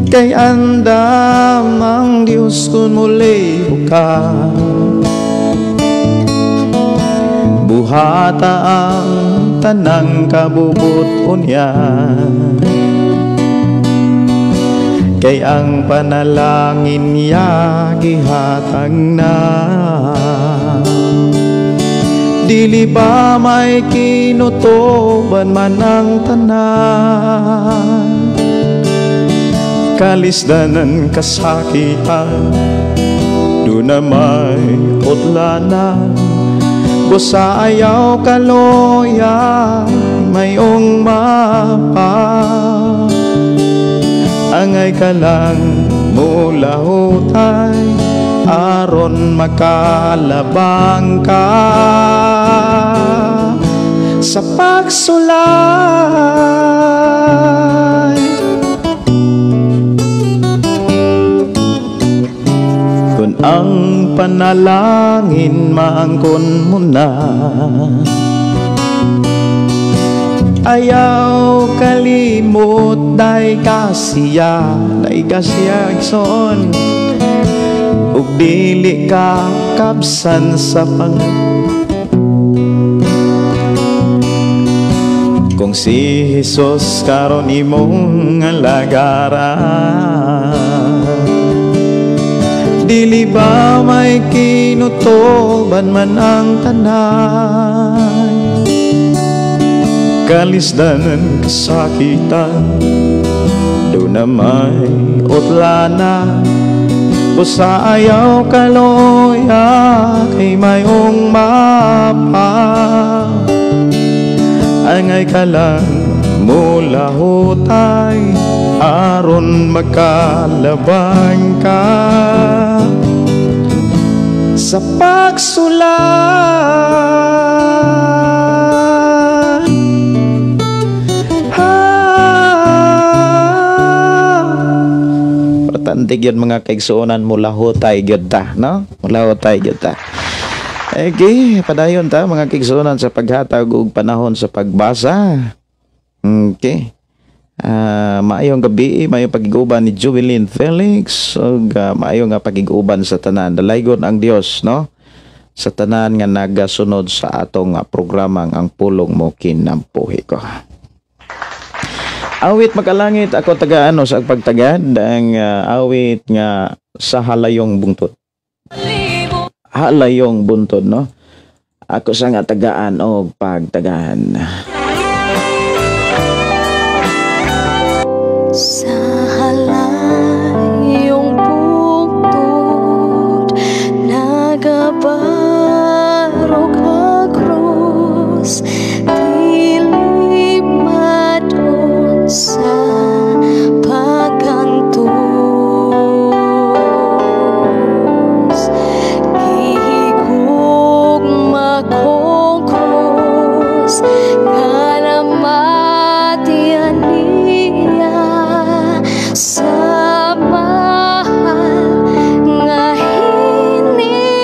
kay andam ang Diyos kung muli ka. Buhata ang tanang kabubut-on niya, kay ang panalangin niya gihatag na. Dili ba may kinutuban man ang tanan, kalisdanan kasakitan, doon na may utlanan, busa ayaw kaloya, mayong mapa. Angay ka lang mulahutay, aron makalabang ka sa pagsulay. Kung ang panalangin maangkon mo na, ayaw kalimot day kasiya, day kasiya igsoon. Ug dili ka kabsan sa pang. Kung si Jesus karon imong alagaran, dili ba may kinutoban man ang tanan? Kalisdanan, kasakitan, do na may utlana. Busa ayaw kaloya kay mayong mapa. Angay ka lang mulahutay aron magkalabang ka sa pagsulat. Importante gyud mga kaigsuonan, mulahutay gyud ta, no? Mulahutay gyud ta. Okay, padayon ta mga kaigsuonan sa paghatag og panahon sa pagbasa. Okay. Maayong gabi, maayong pagiguban ni Jubilin Felix ug maayong nga pagiguban sa tanan. Dalaygon ang Dios, no? Sa tanan nga nagasunod sa atong programang Ang Pulong Mo Kinampuhi Ko. Awit makalangit ako tagaano sa pagtagad ang awit nga sa halayong bungtod. Halayong buntod, no? Ako sa nga tagaan og pagtagaan. Sa halayong bungtod nagabarog ang krus, dili madun sa pagkantos. Gihigugma kong krus nga namatian niya sa mahal nga hinigugma.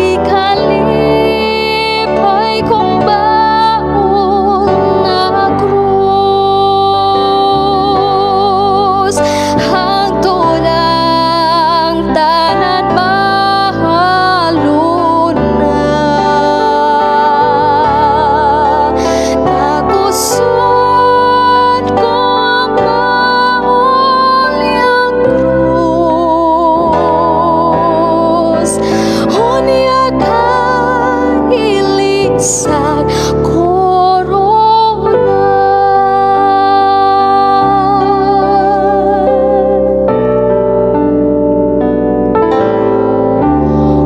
Ikalipay kong baon na krus, hangtod ang tanan mahalon na. Nakusot ko ang baon niyang krus, unya kailisag korona.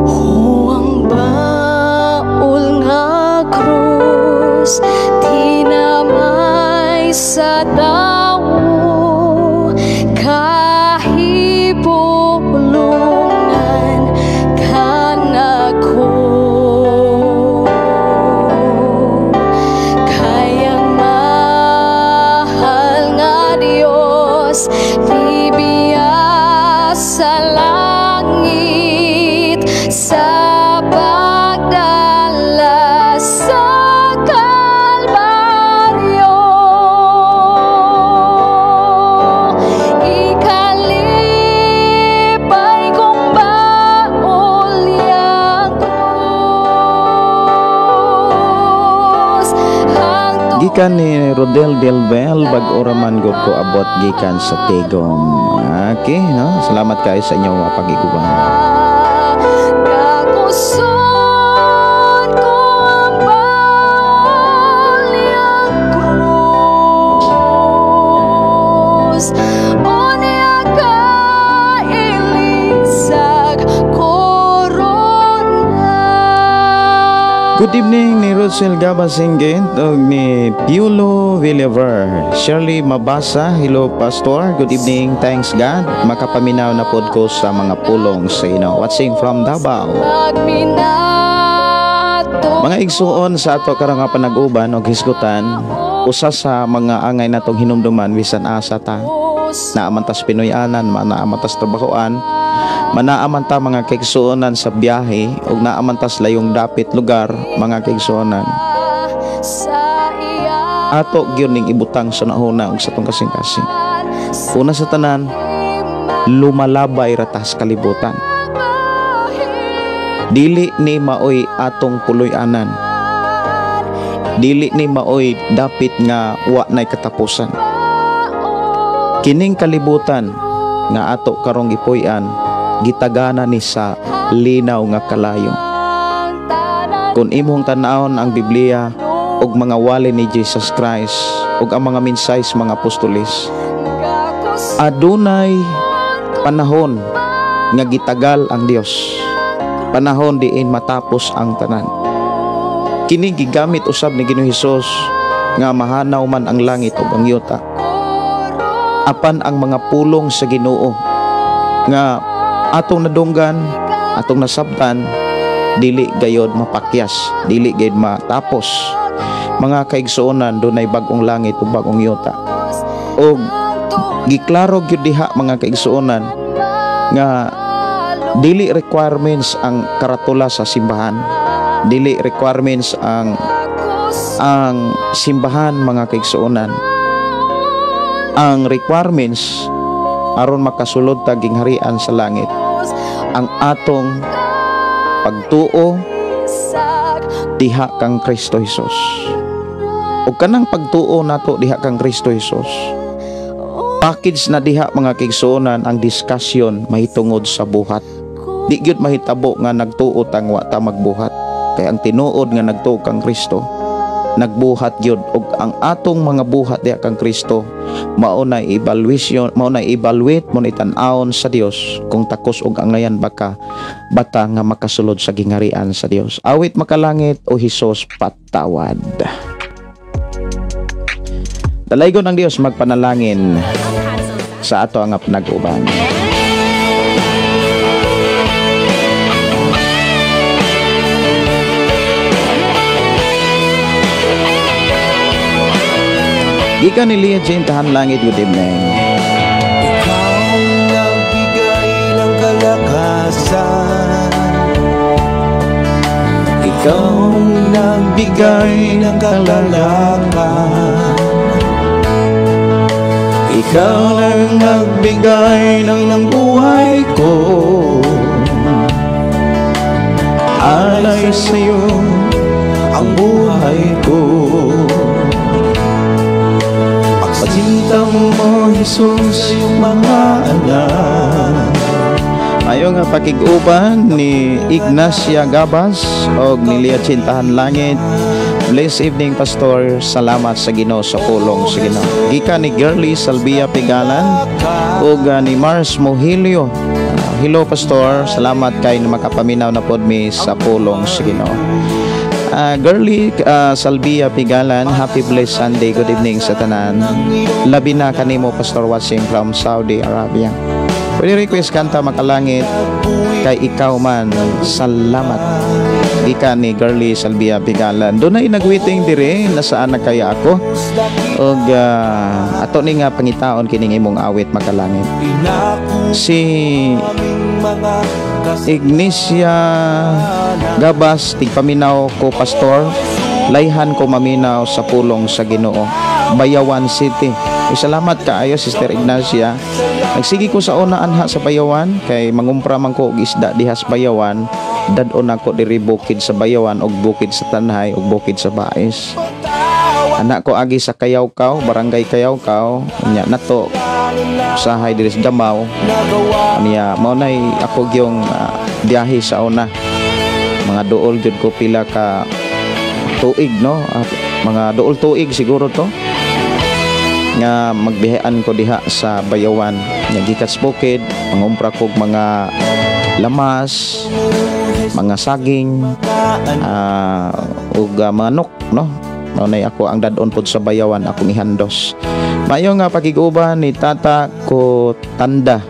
Huwang baol nga krus, tinamay sa tawo, kahibulungan kanako. Kayang mahal nga Dios, bibiya sa langit sa pagdala sa Kalbaryo. Ikalipay kong baol yang krus, hangtod Gikan ni Rodel Del Bel, bag-o ra man gud ko abot gikan sa Tigom. Okay, no? Salamat kayo sa inyong mga pag-iguban. Nakusot ko ang baol niyang krus, unya kailisag korona. Good evening ni Rosel Gabasingin ug ni Piolo Villaver. Shirley Mabasa, hello Pastor. Good evening, thanks God. Makapaminaw na pod ko sa mga pulong sa inyo. Watching from Davao. Mga igsuon sa ato karong nga panag-uban og hisgutan, usa sa mga angay natong hinumduman bisan asa ta. Naamantas Pinoy-anan, manaamantas trabahoan, manaaman ta mga kaigsuonan sa biyahe ug naamantas layong dapit lugar mga kaigsuonan. Ato gyud ning ibutang sa nahuna ug sa atong kasing-kasing. Una sa tanan, lumalabay ra ta sa kalibutan. Dili ni maoy atong puloy-anan. Dili ni maoy dapit nga wa nay katapusan. Kining kalibutan nga ato karong gipuy-an, gitagana ni sa linaw nga kalayo. Kung imong tan-awon ang Biblia ug mga wali ni Jesus Christ ug ang mga mensahe sa mga apostoles, adunay panahon nga gitagal ang Dios. Panahon diin matapos ang tanan. Kini gigamit usab ni Ginoong Hesus nga mahanaw man ang langit ug ang yuta. Apan ang mga pulong sa Ginoo nga atong nadunggan, atong nasabtan, dili gayod mapakyas, dili gayod matapos. Mga kaigsuonan, dunay bag-ong langit ug bag-ong yuta. Og giklaro gyud diha, mga kaigsuonan, nga dili requirements ang karatula sa simbahan. Dili requirements ang simbahan, mga kaigsuonan. Ang requirements aron makasulod ta gingharian sa langit, ang atong pagtuo diha kang Kristo Hesus. Ug kanang pagtuo nato diha kang Kristo Hesus, package na diha, mga kaigsuonan, ang discussion mahitungod sa buhat. Di gyud mahitabo nga nagtuo tang wa ta magbuhat. Kay ang tinuod nga nagtuo kang Kristo, nagbuhat gyud, ug ang atong mga buhat diha kang Kristo mao na evaluation, mao na evaluate mo ni tan-awon sa Dios kung takos og angayan baka bata nga makasulod sa gingharian sa Dios. Awit, Makalangit, O Hesus Patawad. Dalaygon ang Dios, magpanalangin sa ato ang nag-uban. Gikan ni Leah Jane Tahan Langit, good evening. Ikaw nagbigay ng kalakasan. Ikaw nagbigay ng kalalakan. Ikaw ang nagbigay ng buhay ko. Alay sa'yo ang buhay ko. Pagsinta mo, Jesus, yung mga anak. Ayo nga pakig-uban ni Ignacia Gabas og ni Leah Chintahan Langit. Blessed evening, Pastor. Salamat sa Ginoo sa pulong sa Ginoo. Gikan ni Girly Salvia Pigalan ug ni Mars Mohilio. Hello, Pastor. Salamat kay na makapaminaw na pod mi sa pulong sa Ginoo. Girly Salvia Pigalan, happy blessed Sunday. Good evening sa tanan. Labi na kanimo, Pastor, watching from Saudi Arabia. Pwede request kanta Makalangit, Kay Ikaw Man. Salamat. Gikan ni Girly Salvia Pigalan. Doon na nagwiting dire, nasaan na kaya ako? Og ato ni nga pangitaon kining imong awit Makalangit. Si Ignacia Gabas, tigpaminaw ko, Pastor. Layhan ko maminaw sa pulong sa Ginoo. Bayawan City. Uy, salamat kaayo, Sister Ignacia. Nagsigi ko sa una anha sa Bayawan kay mangumpra man ko og isda diha sa Bayawan. Dad-on ako diri bukid sa Bayawan og bukid sa Tanhay og bukid sa Bais. Anak ko agi sa Kayawkaw, Barangay Kayawkaw, nya nato usahay diri sa Damaw. Niya mao nay ako gyung biyahe sa una. Mga duol gyud ko pila ka tuig, no? Mga duol tuig siguro to nga magbiyahean ko diha sa Bayawan. Nya gikan sa bukid, mangumpra kog mga lamas, mga saging, ug manok, no? Mao nay ako ang dad-on pod sa Bayawan akong ihandos. Maayo nga pakig-uban ni Tata ko Tanda.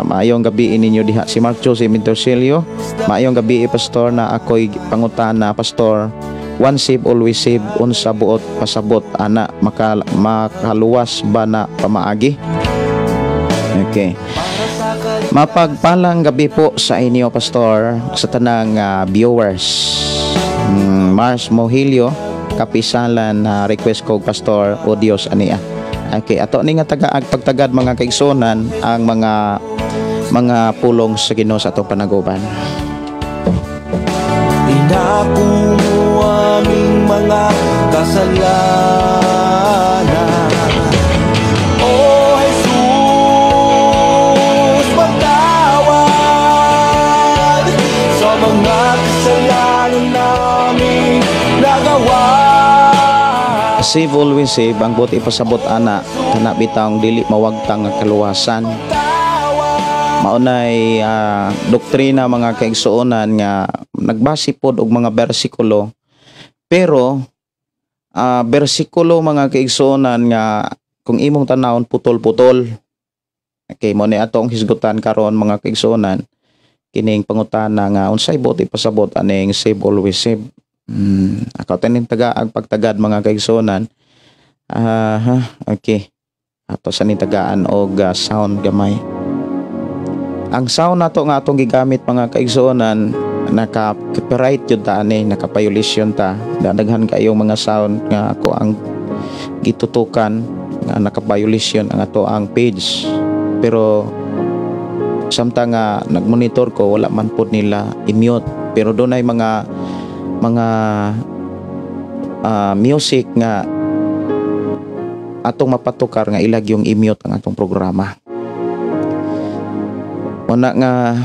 Maayong gabi ninyo diha si Mark Jose Mentorcelio. Maayong gabi, Pastor, na ako'y pangutana, Pastor. Once save always save, unsa buot pasabot ana, makaluwas ba na pamaagi? Okay. Mapagpalang gabi po sa inyo, Pastor, sa tanang viewers. Mars Mohilio, kapisalan na request ko, Pastor, o Dios ania. Okay, ato ni nga tagaag pagtagad, mga kaigsuonan, ang mga pulong sa Ginoo sa atong panaguban. Inako mo aming mga kasalanan. O Jesus, patawad sa mga kasalanan namin nagawa. Save, always save, ang buot ipasabot ana, kana bitawng dili mawagtang nga kaluwasan. Maunay doktrina, mga kaigsuonan, nga nagbase pod og mga bersikulo, pero bersikulo, mga kaigsuonan, nga kung imong tanawon, putol-putol. Okay, mo ni atong hisgutan karon, mga kaigsuonan, kining pangutana nga unsay buot ipasabot aning save, always save. Ako taning taga ang pagtagad, mga kaigsuonan. Ah, ha, okay. Ato sa ning tagaan og sound gamay. Ang sound nato nga atong gigamit, mga kaigsuonan, naka copyright yun ta ani, naka-violation ta. Daghan kayong mga sound nga ako ang gitutukan nga naka-violation ang ato ang page. Pero samtang nga nagmonitor ko, wala man pod nila i-mute. Pero dunay mga music nga atong mapatukar nga ilag yung i-mute ang atong programa. Una nga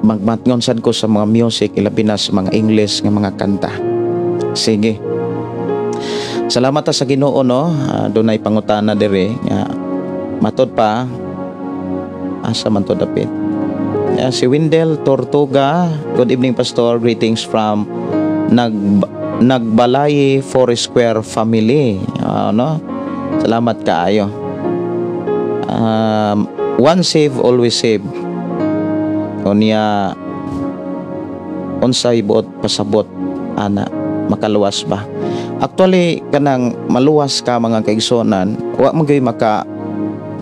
magmatngon sad ko sa mga music, ilabi na sa mga English nga mga kanta. Sige. Salamat ta sa Ginoo, no. Dunay pangutana diri nga matod pa, asa man to dapit. Yeah, si Wendell Tortuga, "Good evening, Pastor. Greetings from Nagbalay Four Square family." Ano? Salamat kaayo. One save, always save. Unya unsay buot pasabot ana, makaluwas ba? Actually, kanang maluwas ka, mga kaigsuonan, wa man gyud maka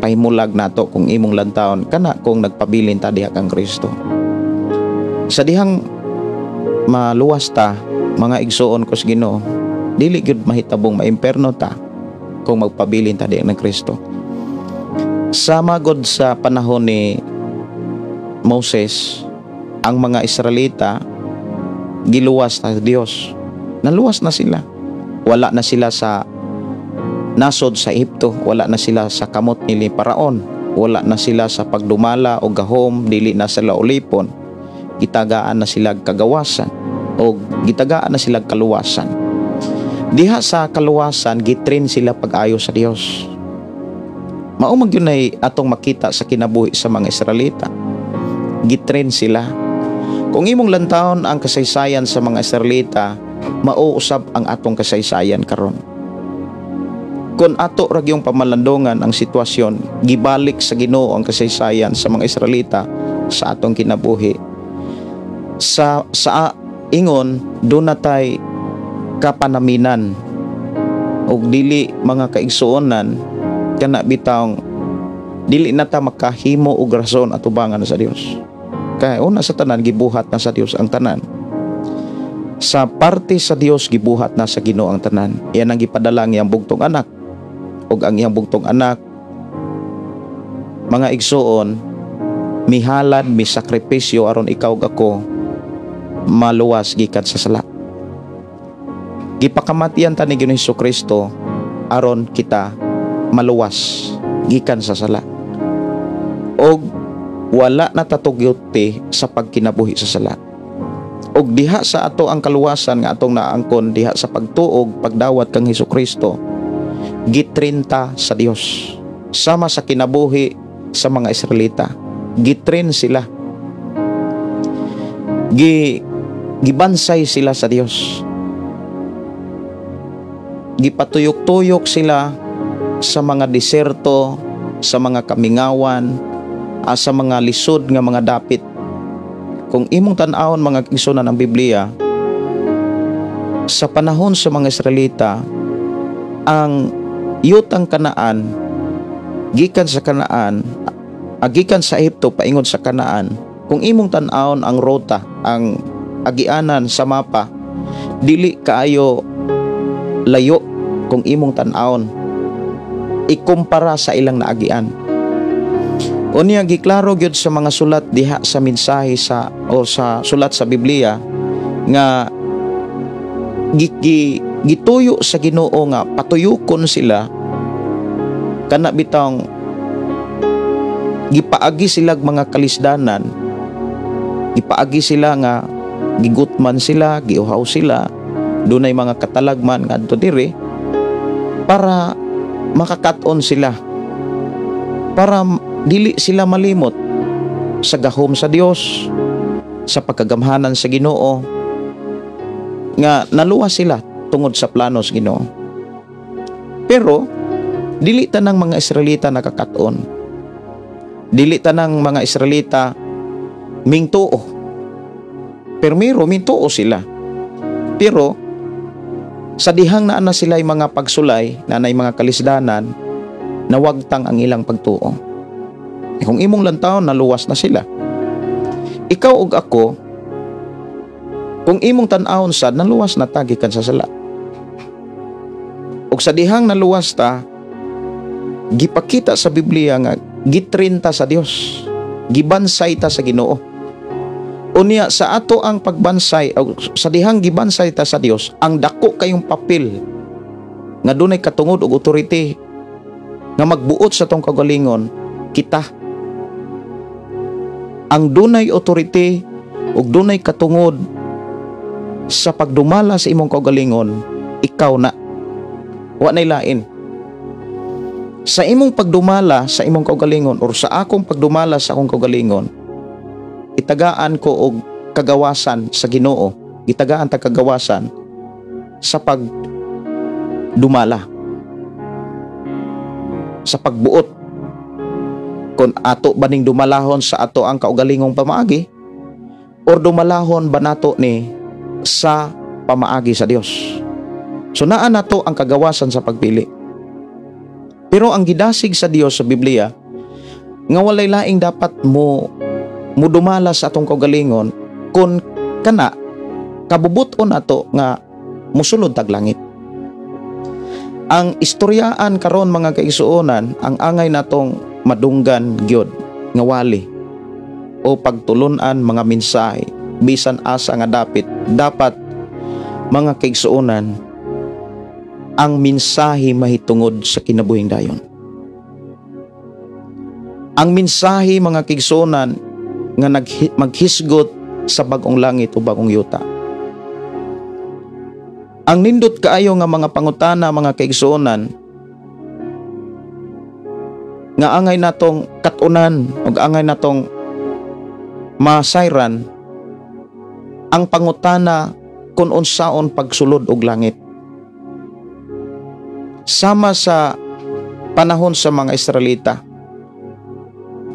pahimulag nato kung imong lantawon kana kung nagpabilin ta diha kang Kristo. Sa dihang maluwas ta, mga igsuon ko sa Ginoo, dili gyud mahitabong maimperno ta kung magpabilin ta diha ng Kristo. Sama god sa panahon ni Moses, ang mga Israelita giluwas na Dios. Naluwas na sila. Wala na sila sa nasod sa Ehipto, wala na sila sa kamot ni Paraon, wala na sila sa pagdumala o gahom, dili na sila ulipon. Gitagaan na sila kagawasan o gitagaan na sila kaluwasan. Diha sa kaluwasan, gitrain sila pag-ayo sa Dios. Mao man gyud nay atong makita sa kinabuhi sa mga Israelita. Gitrain sila. Kung imong lantawon ang kasaysayan sa mga Israelita, mauusab ang atong kasaysayan karon. Kung ato ra gyung pamalandungan ang sitwasyon, gibalik sa Ginoo ang kasaysayan sa mga Israelita sa atong kinabuhi. Sa ingon, duna tay kapanaminan ug dili, mga kaigsuonan, kana bitawng dili na ta makahimo og rason atubangan sa Dios. Kay una sa tanan, gibuhat na sa Dios ang tanan. Sa parte sa Dios, gibuhat na sa Ginoo ang tanan. Iyan ang gipadala ang iyang bugtong anak. Ug ang iyang bugtong anak, mga igsuon, mihalad, misakripisyo aron ikaw ug ako maluwas gikan sa sala. Gipakamatian ta ni Ginoong Kristo aron kita maluwas gikan sa sala. Og wala na ta tugyoti sa pagkinabuhi sa sala. Og diha sa ato ang kaluwasan nga atong naangkon diha sa pagtuog, pagdawat kang Hesus Kristo, gitrain ta sa Dios. Sama sa kinabuhi sa mga Israelita, gitrain sila. Gibansay sila sa Dios. Gipatuyok-tuyok sila sa mga diserto, sa mga kamingawan, sa mga lisod nga mga dapit. Kung imong tan-awon, mga kaigsuonan, ng Biblia, sa panahon sa mga Israelita, ang yutang Kanaan, gikan sa Kanaan, gikan sa Ehipto paingon sa Kanaan, kung imong tan-awon ang ruta, ang agianan sa mapa, dili kaayo layo kung imong tan-awon. Ikumpara sa ilang naagian. Unya, giklaro gyud sa mga sulat diha sa mensahe sa o sa sulat sa Biblia nga gituyo sa Ginoo nga patuyokon sila, kana bitawng gipaagi sila mga kalisdanan, gipaagi sila nga gigutman sila, giuhaw sila, dunay mga katalagman ngadto diri para makakat-on sila, para dili sila malimot sa gahom sa Dios, sa pagkagamhanan sa Ginoo, nga naluwas sila tungod sa plano sa Ginoo. Pero dili tanang mga Israelita nakakat-on. Dili tanang mga Israelita mingtuo. Pero mingtuo sila. Pero sa dihang naa na sila mga pagsulay, naa na mga kalisdanan, nawagtang ang ilang pagtuo. E kung imong lantawon, naluwas na sila. Ikaw ug ako, kung imong tan-awon sad, naluwas na ta gikan sa sala. Ug sa dihang naluwas ta, gipakita sa Biblia nga gitrain ta sa Dios, gibansay ta sa Ginoo. Unya, sa ato ang pagbansay o sa dihang gibansay ta sa Dios, ang dako kayong papel nga dunay katungod og authority nga magbuot sa tong kaugalingon, kita ang dunay authority ug dunay katungod sa pagdumala sa imong kaugalingon. Ikaw na, wa nay lain. Sa imong pagdumala sa imong kaugalingon or sa akong pagdumala sa akong kaugalingon, itagaan ko og kagawasan sa Ginoo, gitagaan ta kagawasan sa pagdumala, sa pagbuot kung ato ba ning dumalahon sa ato ang kaugalingong pamaagi or dumalahon ba nato ni sa pamaagi sa Dios. So naa nato ang kagawasan sa pagpili. Pero ang gidasig sa Dios sa Biblia nga walay laing dapat mo mudumala sa atong kaugalingon kun kana kabubuton ato nga musulod tag langit. Ang istoryaan karon, mga kaigsuonan, ang angay natong madunggan gyud nga wali o pagtulunan mga mensahe bisan asa nga dapit, dapat, mga kaigsuonan, ang mensahe mahitungod sa kinabuhing dayon. Ang mensahe, mga kaigsuonan, nga maghisgot sa bagong langit o bagong yuta. Ang nindot kaayo nga mga pangutana, mga kaigsuonan, nga angay natong katunan ug angay natong masayran, ang pangutana kung unsaon pagsulod og langit. Sama sa panahon sa mga Israelita,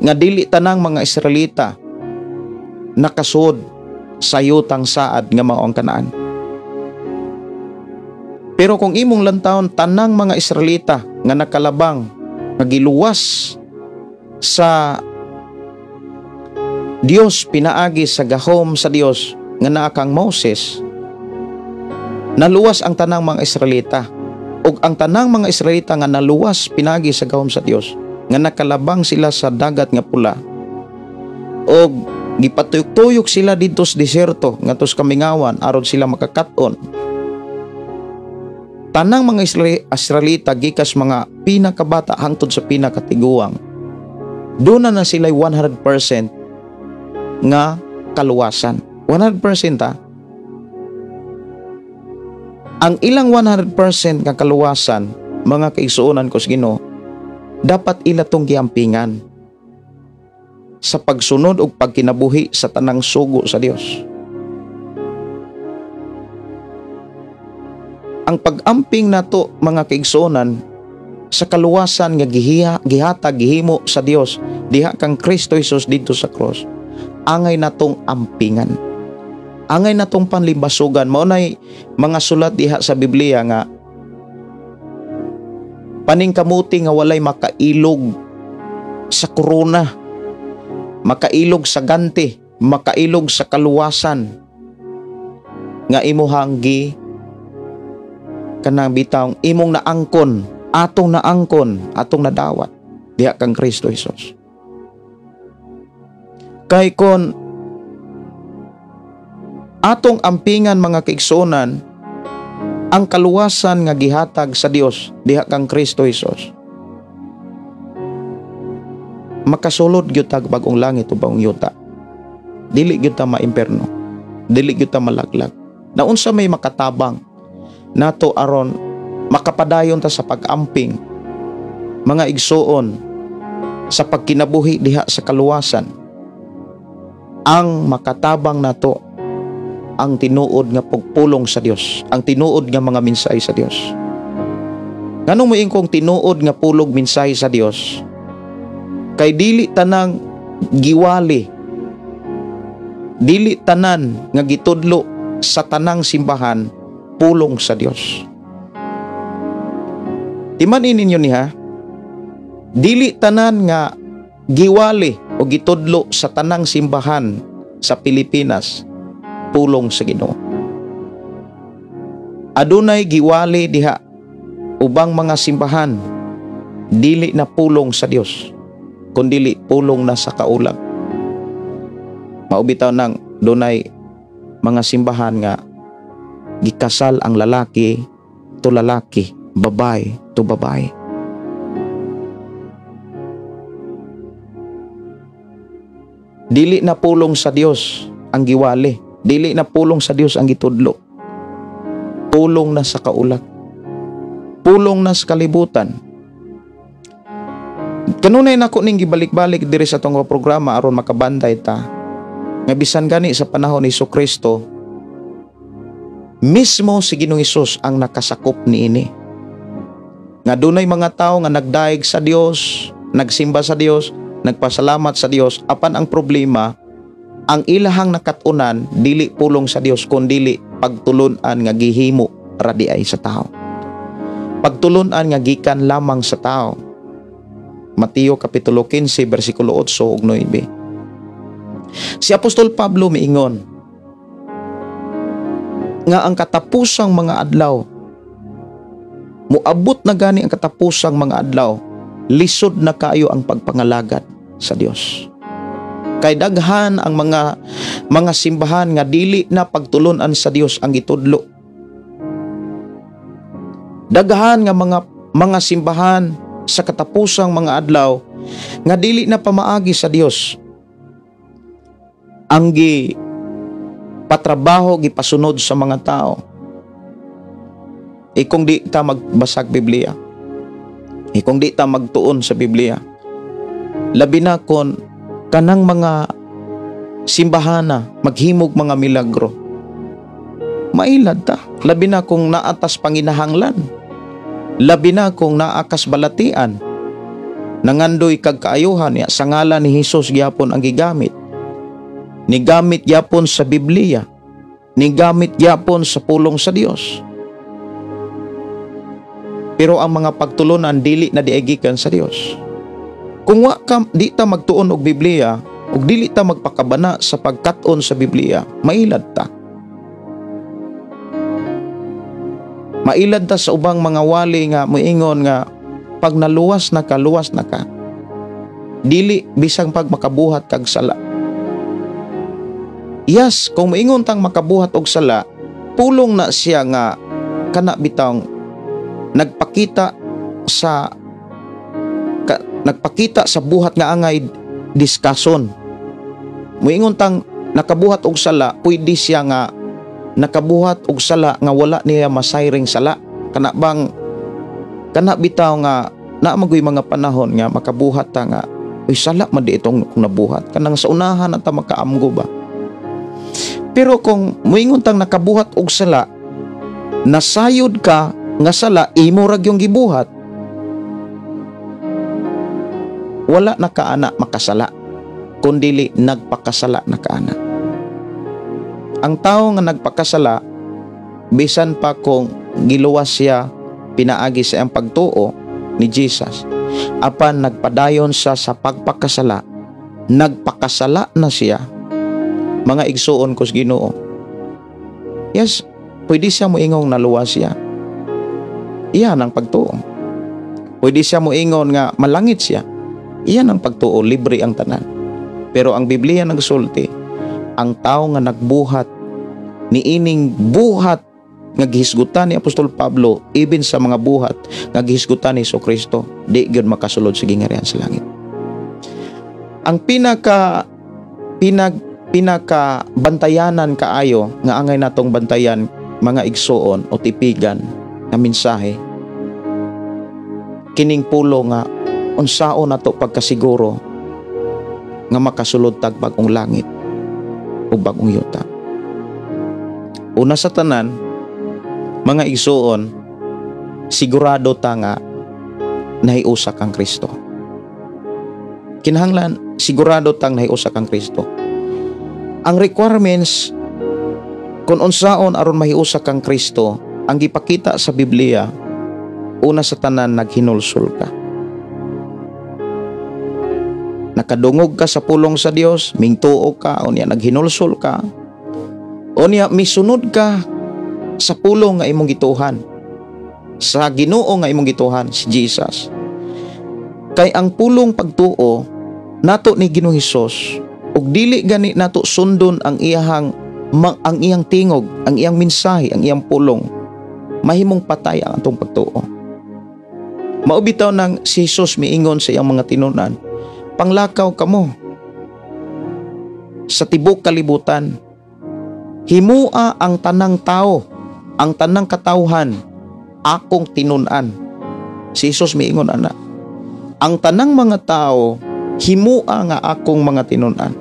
nga dili tanang mga Israelita nakasud sa yutang saad nga mao ang Kanaan. Pero kung imong lantawon, tanang mga Israelita nga nakalabang, nga giluwas sa Dios pinaagi sa gahom sa Dios nga naa kang Moses, naluwas ang tanang mga Israelita. Ug ang tanang mga Israelita nga naluwas pinaagi sa gahom sa Dios, nga nakalabang sila sa Dagat nga Pula og gipatuyok-tuyok sila didto sa diserto ngadto sa kamingawan aron sila makakaton. Tanang mga Israelita gikas mga pinakabata hangtod sa pinakatiguang, doon na sila 100% nga kaluwasan. 100% ha. Ang ilang 100% nga kaluwasan, mga kaigsuonan ko sa Ginoo, dapat ila tong giampingan sa pagsunod og pagkinabuhi sa tanang sugo sa Dios. Ang pag-amping nato, mga kaigsuonan, sa kaluwasan nga gihatag, gihimo sa Dios diha kang Kristo Jesus didto sa cross, angay natong ampingan, angay natong panlimbasugan. Mao nay mga sulat diha sa Biblia nga paningkamuti nga walay makailog sa korona, makailog sa ganti, makailog sa kaluwasan nga imuhang gi kanang bitawng imong naangkon. Atong naangkon, atong nadawat diha kang Kristo Hesus. Kay kon atong ampingan, mga kaigsuonan, ang kaluwasan nga gihatag sa Dios diha kang Kristo Hesus, makasulod gyud tag bag-ong langit o bagong yuta. Dili gyud ta maimperno. Dili gyud ta malaglag. Naunsa may makatabang nato aron makapadayon ta sa pag-amping, mga igsuon, sa pagkinabuhi diha sa kaluwasan? Ang makatabang nato, ang tinuod nga pagpulong sa Dios, ang tinuod nga mga mensahe sa Dios. Nganong moingon kong tinuod nga pulog, mensahe sa Dios? Kay dili tanang giwali, dili tanan nga gitudlo sa tanang simbahan pulong sa Dios. Timan-i ninyo niha, dili tanan nga giwali o gitudlo sa tanang simbahan sa Pilipinas pulong sa Ginoo. Adunay giwali diha ubang mga simbahan, dili na pulong sa Dios, kundili pulong na sa kaulag. Mao bitaw nang dunay mga simbahan nga gikasal ang lalaki to lalaki, babae to babae. Dili na pulong sa Dios ang giwali, dili na pulong sa Dios ang gitudlo. Pulong na sa kaulag. Pulong na sa kalibutan. Kanunay nako ning gibalik-balik diri sa atong programa aron makabanday ta nga bisan gani sa panahon ni Jesucristo, mismo si Ginoong Hesus ang nakasakop niini. Nga dunay mga tawo nga nagdaig sa Dios, nagsimba sa Dios, nagpasalamat sa Dios, apan ang problema, ang ilahang nakat-unan dili pulong sa Dios kundili pagtulun-an nga gihimo ra di ay sa tao. Pagtulun-an nga gikan lamang sa tao. Mateo Kapitulo 15, versikulo 8 ug 9. Si Apostol Pablo miingon nga ang katapusang mga adlaw, moabot na gani ang katapusang mga adlaw, lisod na kaayo ang pagpangalagad sa Dios. Kay daghan ang mga simbahan nga dili na pagtulun-an sa Dios ang gitudlo. Daghan nga mga simbahan sa katapusang mga adlaw nga dili na pamaagi sa Dios ang gi patrabaho, gipasunod sa mga tao. Kung di ta magbasag Biblia, kung di ta magtuon sa Biblia, labi na kon kanang mga simbahana maghimog mga milagro, mailad ta. Labi na kung naatas panginahanglan, labi na kung naakas balatian, nangandoy kag kaayuhan ya, sa ngalan ni Hesus gyapon ang gigamit. Nigamit gyapon sa Biblia, nigamit gyapon sa pulong sa Dios. Pero ang mga pagtulunan dili na diagikan sa Dios. Kung wa ka, di ta magtuon og Biblia, ug dili ta magpakabana sa pagkat-on sa Biblia, mailad ta. Mailad ta sa ubang mga wali nga moingon nga pag naluwas na ka, luwas na ka. Dili bisang pag makabuhat kag sala. Yes, kung moingon tang makabuhat og sala, pulong na siya nga kana bitawng nagpakita sa buhat nga angay diskason. Moingon tang nakabuhat og sala, pwede siya nga nakabuhat og sala nga wala niya masayring sala. Kana bang kana bitaw nga naa magoy mga panahon nga makabuhat ta nga uy, sala man di itong kung nabuhat, kanang sa unahan ta makaamgo ba. Pero kung moingon tang nakabuhat og sala, nasayod ka nga sala imo ra gyung gibuhat, wala na kaana makasala, kundili nagpakasala na kaana. Ang tao nga nagpakasala, bisan pa kung giluwas siya pinaagi sa iyang pagtuo ni Jesus, apan nagpadayon siya sa pagpakasala, nagpakasala na siya, mga igsuon ko sa Ginoo. Yes, pwede siya moingong naluwas siya. Iyan ang pagtuo. Pwede siya moingon nga malangit siya. Iyan ang pagtuo, libre ang tanan. Pero ang Biblia nagsulti, ang tao nga nagbuhat niining buhat nga gihisgutan ni Apostol Pablo, even sa mga buhat nga gihisgutan ni Jesucristo, di gyud makasulod sa gingharian sa langit. Ang pinaka pinaka bantayanan kaayo nga angay natong bantayan, mga igsuon o tipigan nga mensahe, kining pulo nga unsaon nato pagkasiguro nga makasulod tag bagong langit o bagong yuta. Una sa tanan, mga igsuon, sigurado ta nga nahiusa kang Kristo. Kinahanglan sigurado tang nahiusa kang Kristo. Ang requirements kung unsaon aron mahiusa kang Kristo, ang gipakita sa Biblia, una sa tanan, naghinulsol ka. Nakadungog ka sa pulong sa Dios, mingtuo ka, unya naghinulsol ka. Unya misunod ka sa pulong nga imong gituohan, sa Ginoo nga imong gituohan, si Jesus. Kay ang pulong pagtuo nato ni Ginoong Hesus, ug dili gani nato sundon ang iyahang ang iyang tingog, ang iyang mensahe, ang iyang pulong, mahimong patay ang atong pagtuo. Mao bitaw nang si Jesus miingon sa iyang mga tinunan, panglakaw kamo sa tibok kalibutan, himua ang tanang tao, ang tanang katawhan, akong tinun-an. Si Jesus miingon ana, ang tanang mga tao, himua nga akong mga tinun-an.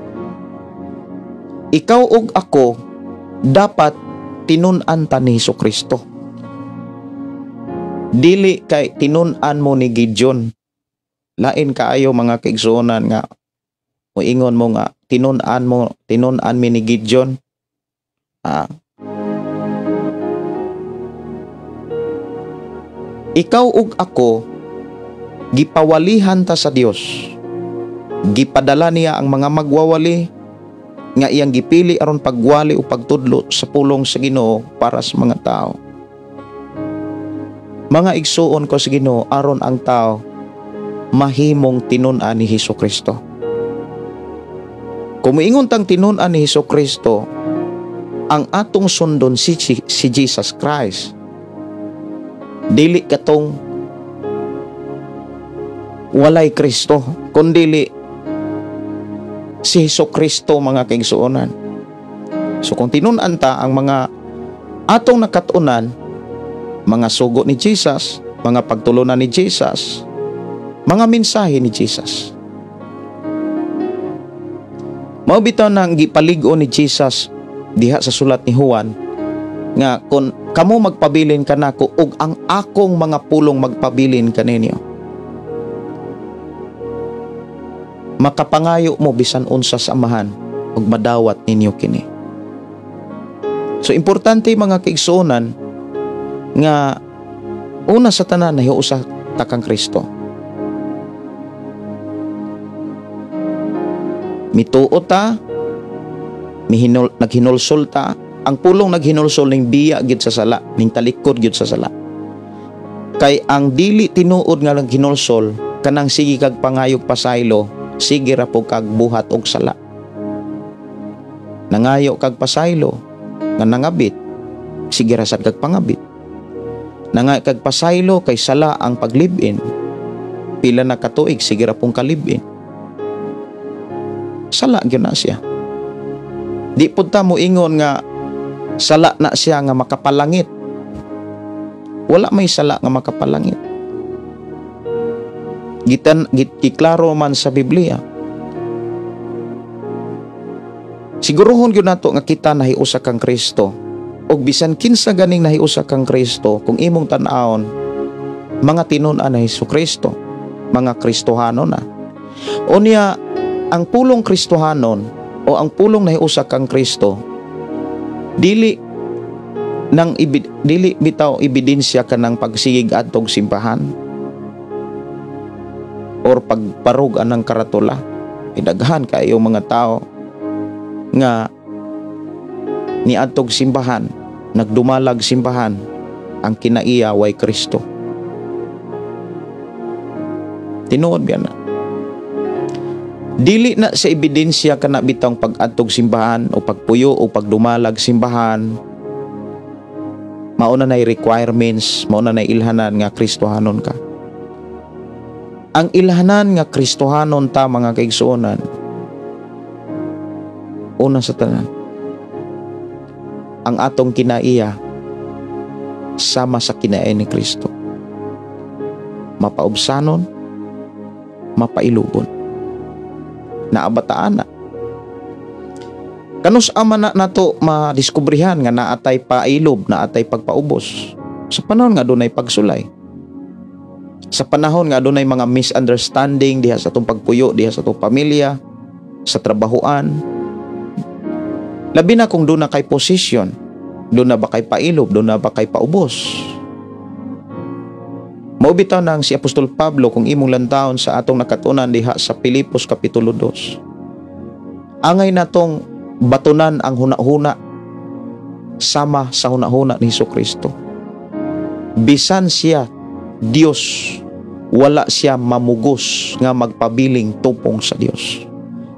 Ikaw ug ako dapat tinun-an ta ni Jesucristo. Dili kay tinun-an mo ni Gideon. Lain kaayo mga kaigsuonan nga moingon mo nga tinun-an mo, tinun-an mi ni Gideon. Ikaw ug ako gipawalihan ta sa Dios. Gipadala niya ang mga magwawali nga iyang gipili aron pagwali o pagtudlo sa pulong sa Ginoo para sa mga tao. Mga igsuon ko sa Ginoo, aron ang tao mahimong tinun-an ni Jesucristo. Kung moingon tang tinun-an ni Jesucristo, ang atong sundon si Jesus Christ. Dili katong walay Kristo, kundili si Jesucristo, mga kaigsuonan. So kung tinun-an ta ang mga atong nakatunan, mga sugo ni Jesus, mga pagtulunan ni Jesus, mga mensahe ni Jesus. Mao bitaw nang gipalig-on ni Jesus diha sa sulat ni Juan nga kung kamo magpabilin kanako ug ang akong mga pulong magpabilin kaninyo, makapangayo mo bisan unsa sa Amahan ug madawat ninyo kini. So importante mga kaigsuonan nga una sa tanan nahiusa ta kang Kristo. Mituo ta, naghinulsol ta. Ang pulong naghinulsol ning biya gyud sa sala, ning talikod gyud sa sala. Kay ang dili tinuod nga naghinulsol, kanang sige kag pangayog pasaylo, sige ra po kag buhat og sala. Nangayo kag pasaylo nga nangabit, sige ra sad kag pangabit. Nangayo kag pasaylo kay sala ang paglibin, pila na katuig sige ra pong kalibin. Sala gyud na siya. Di pud ta moingon nga sala na siya nga makapalangit. Wala may sala nga makapalangit. Giklaro man sa Biblia. Siguruhon gyud nato nga kita nahiusa kang Kristo. Og bisan kinsa ganing nahiusa kang Kristo, kung imong tan-awon, mga tinun-an na Jesucristo, mga Kristohanon na. Unya, ang pulong Kristohanon o ang pulong nahiusa kang Kristo, dili nang dili bitaw ebidensya kanang pagsigig adtong simbahan or pagparug anang karatula. Daghan kaayo mga tao nga niadtog simbahan, nagdumalag simbahan, ang kinaiya way Kristo. Tinuod biya na. Dili na sa ebidensya kana bitawng pag-adtog simbahan o pagpuyo o pagdumalag simbahan, mao na nay requirements, mao na nay ilhanan nga Kristohanon ka. Ang ilhanan nga Kristohanon ta, mga kaigsuonan, una sa tanan, ang atong kinaiya sama sa kinaiya ni Kristo. Mapaubsanon, mapailubon. Naabataan na. Kanus ama na nato madiskubrihan nga naatay pailob, naatay pagpaubos? Sa panahon nga dunay pagsulay. Sa panahon nga dunay mga misunderstanding diha sa atong pagpuyo, diha sa atong pamilya, sa trabahoan. Labi na kung doon na kay position, doon na ba kay pailob, doon na ba kay paubos. Mao bitaw nang si Apostol Pablo, kung imong lantawon sa atong nakatunan diha sa Filipos Kapitulo 2. Angay natong batunan ang hunahuna sama sa hunahuna ni Kristo. Bisan siya Dios, wala siya mamugos nga magpabiling tupong sa Dios.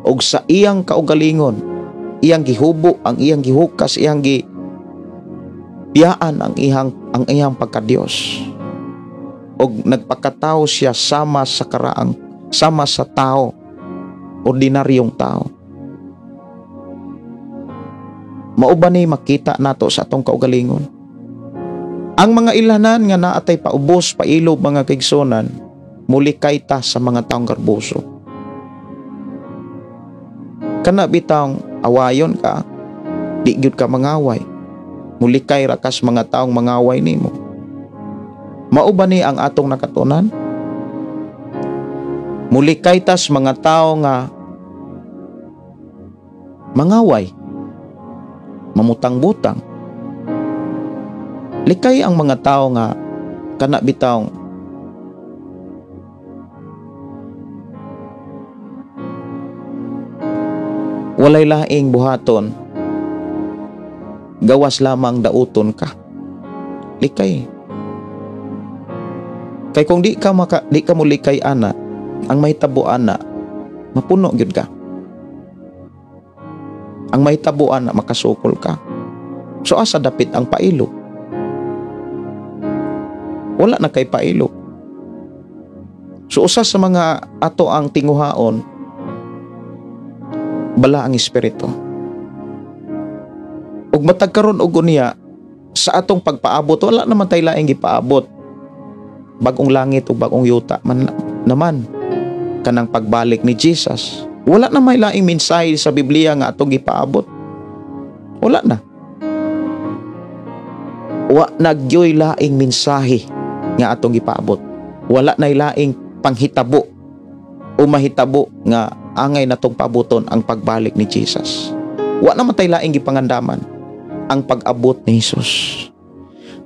Og sa iyang kaugalingon, iyang gihubo ang iyang gihukas, iyang gibiyaan ang iyang pagka-Dios. Og nagpakatao siya sama sa karaang, sama sa tao, ordinaryong tao. Mao ba ni makita nato sa atong kaugalingon? Ang mga ilhanan nga naatay paubos, pailob, mga kaigsunan, mulikay ta sa mga taong garboso. Kana bitang awayon ka, di gyud ka mangaway. Mulikay ra kas mga taong mangaway nimo. Mao ba ni ang atong nakatunan? Mulikay tas mga tao nga mangaway, mamutang-butang. Likay ang mga tao nga kana bitawng walay laing buhaton, gawas lamang dauton ka. Likay. Kay kung di ka mulikay ana, ang mahitabo ana, mapuno gyud ka. Ang mahitabo ana, makasukol ka. So asa dapit ang pailo? Wala na kay pailo. So usa sa mga ato ang tinguhaon, bala ang espiritu. Ug matag karon og unya sa atong pagpaabot, wala naman tay laing gipaabot. Bagong langit ug bagong yuta man naman kanang pagbalik ni Jesus. Wala na may laing mensahe sa Biblia nga atong gipaabot. Wala na. Wa nagyoy laing mensahe nga atong gipaabot. Wala na laing panghitabo o mahitabo nga angay natong paaboton ang pagbalik ni Jesus. Wa na man tay laing gipangandaman ang pag-abot ni Jesus.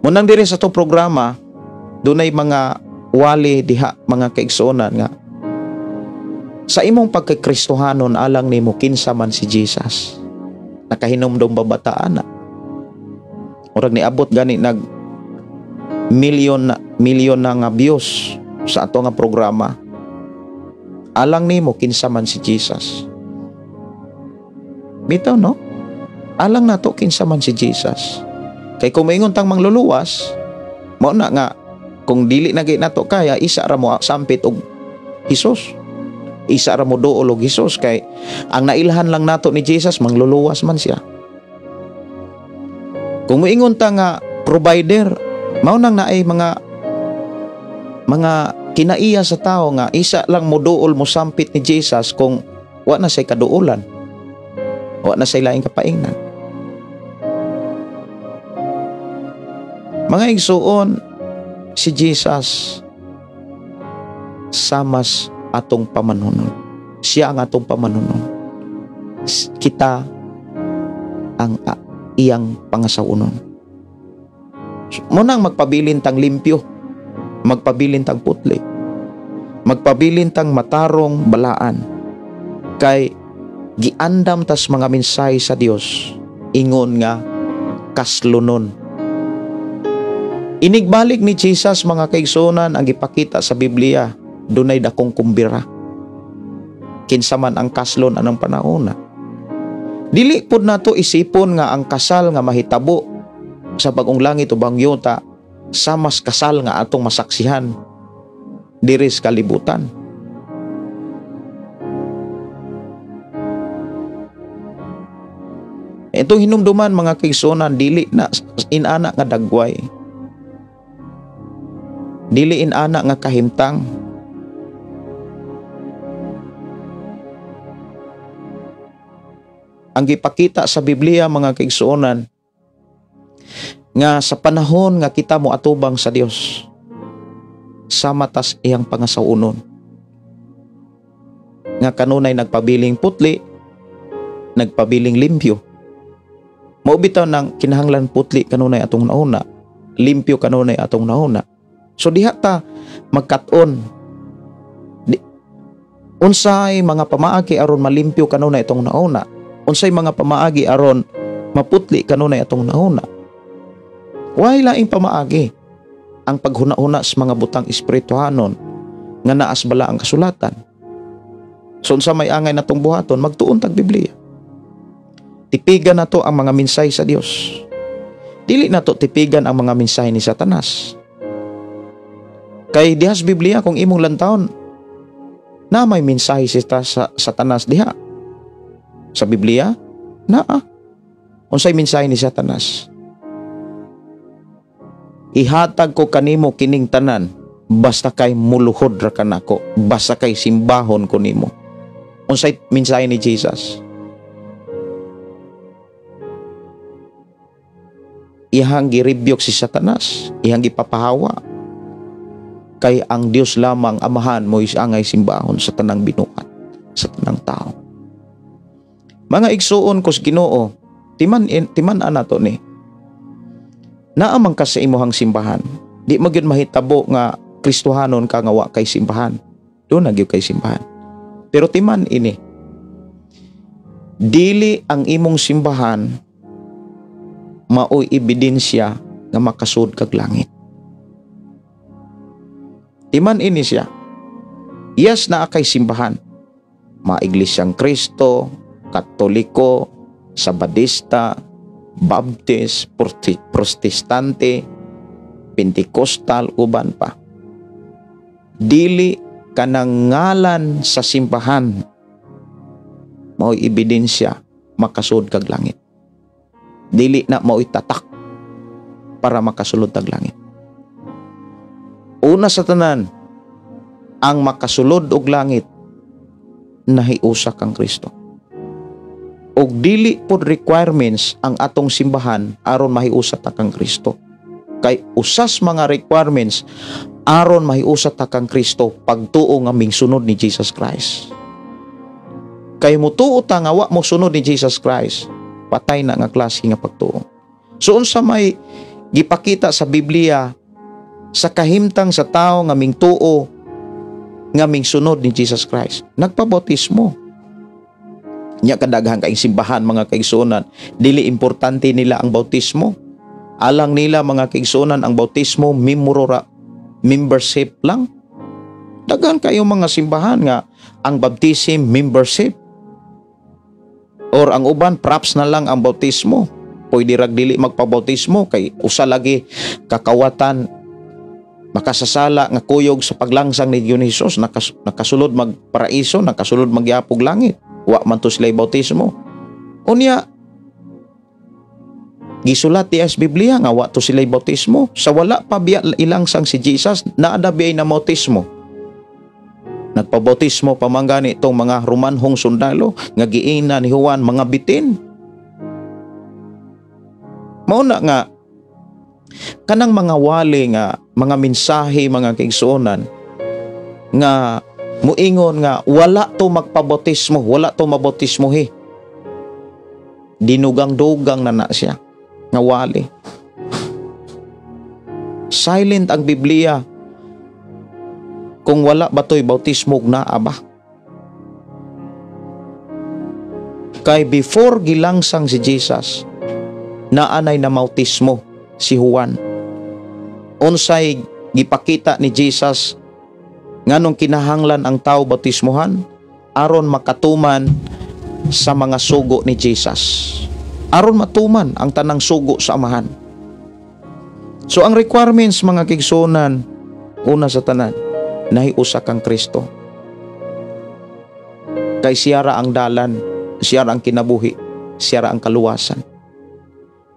Munang diri sa atong programa, dunay mga wali diha, mga kaigsuonan, nga sa imong pagkakristohanon, alang nimo kinsa man si Jesus. Nakahinumdom ba bataan na? Murag niabot gani nag milyon na milyon na nga views sa ato nga programa. Alang nimo kinsa man si Jesus? Bitaw, no? Alang nato kinsa man si Jesus. Kay kung maingon tang mangluluwas, mao na nga kung dili na gid nato kaya, isa ra mo sampit og Jesus. Isa ra mo duol og Jesus, kay ang nailhan lang nato ni Jesus, mangluluwas man siya. Kung moingon ta nga provider, mao nang naay mga kinaiya sa tao nga isa lang mo duol, mo sampit ni Jesus kung wa na say kaduolan. Wa na say laing kapaingnan. Mga igsuon, si Jesus samas atong pamanhunon. Siya ang atong pamanhunon. Kita ang iyang pangasawunon. Munang magpabilin tang limpyo, magpabilin tang putli, magpabilin tang matarong balaan, kay giandam tas mga mensahe sa Dios ingon nga kaslunon. Inigbalik ni Jesus, mga kaigsunan, ang gipakita sa Biblia. Dunay dakong kumbira. Kinsa man ang kaslon anang panahona. Dili pud nato isipon nga ang kasal nga mahitabo sa bagong langit o bagong yuta sa mas kasal nga atong masaksihan diri sa kalibutan. Itong hinumduman mga kaigsuonan, dili na inana nga dagway. Dili inana nga kahimtang. Ang gipakita sa Biblia mga kaigsuonan nga sa panahon nga kita moatubang sa Dios sama tas iyang pangasawunon nga kanunay nagpabiling putli, nagpabiling limpyo. Mao bitaw nang kinahanglan putli kanunay atong nauna, limpyo kanunay atong nauna. So diha ta magkat-on. Unsay mga pamaagi aron malimpyo kanunay atong nauna? Unsay mga pamaagi aron maputli kanunay atong nauna? Way laing pamaagi ang paghuna-huna sa mga butang espirituhanon nga naas bala ang kasulatan. So unsa may angay natong buhaton, magtuon tag Biblia. Tipigan nato ang mga mensahe sa Dios. Dili nato tipigan ang mga mensahe ni Satanas. Kay dihas Biblia kung imong lantawon na may mensahe si Satanas diha. Sa Biblia naa. Unsay mensahe ni Satanas? Ihatag ko kanimo kining tanan basta kay muluhod ra kanako, basta kay simbahon ko nimo. Unsay mensahe ni Jesus? Ihang girebyok si Satanas, ihang gipapahawa. Kay ang Dios lamang amahan mo angay simbahon sa tanang binuhat, sa tanang tao. Mga igsuon ko sa Ginoo, timan ana to ni. Naamang ka sa imuhang simbahan. Di magyud mahitabo nga Kristohanon ka nga wa kay simbahan. Doon na gyud kay simbahan. Pero timan ini. Dili ang imong simbahan maoy ebidensya nga makasud kag langit. Timan ini siya. Yes, naa kay simbahan. Maiglesyang Kristo, Katoliko, Sabadista, Baptist, Protestante, Pentecostal, uban pa. Dili kanang ngalan sa simbahan mao'y ebidensya makasud kag langit. Dili na mao'y tatak para makasulod kag langit. Una sa tanan, ang makasulod og langit nahiusa kang Kristo. Og dili pod requirements ang atong simbahan aron mahiusa ta kang Kristo. Kay usas mga requirements aron mahiusa ta kang Kristo pagtuo nga mingsunod ni Jesus Christ. Kay mutuo ta nga wa mo sunod ni Jesus Christ, patay na nga klase nga pagtuo. So unsa may gipakita sa Biblia sa kahimtang sa tao nga mingtuo nga mingsunod ni Jesus Christ? Nagpabautismo. Nya kadaghan kay simbahan mga kaigsuonan, dili importante nila ang bautismo. Alang nila mga kaigsuonan ang bautismo membership lang. Daghan kayo mga simbahan nga ang baptism membership. Or ang uban props na lang ang bautismo. Pwede rag dili magpabautismo kay usa lagi kakawatan makasasala nga kuyog sa paglangsang ni Dionysos, nakasulod magparaiso, nakasulod magyapog langit. Wa man to sila bautismo. Unya gisulat di as Biblia nga wa to sila bautismo. Sa wala pa biya ilangsang si Jesus, naa biya na bautismo. Nagpabautismo pa man gani itong mga Romanhong sundalo nga giingna ni Juan mga bitin. Mao na nga kanang mga wali nga mga mensahe mga kaigsuonan nga muingon nga wala to magpabautismo, wala to mabautismohi. Dinugang-dugang na na siya nga wali. Silent ang Biblia kung wala ba to'y bautismo naa ba. Kay before gilangsang si Jesus, naanay na bautismo si Juan. Unsay gipakita ni Jesus Nganong kinahanglan ang tao bautismuhan? Aron makatuman sa mga sugo ni Jesus. Aron matuman ang tanang sugo sa Amahan. So ang requirements mga kigsunan, una sa tanan, nahiusa kang Kristo. Kay siyara ang dalan, siyara ang kinabuhi, siyara ang kaluwasan.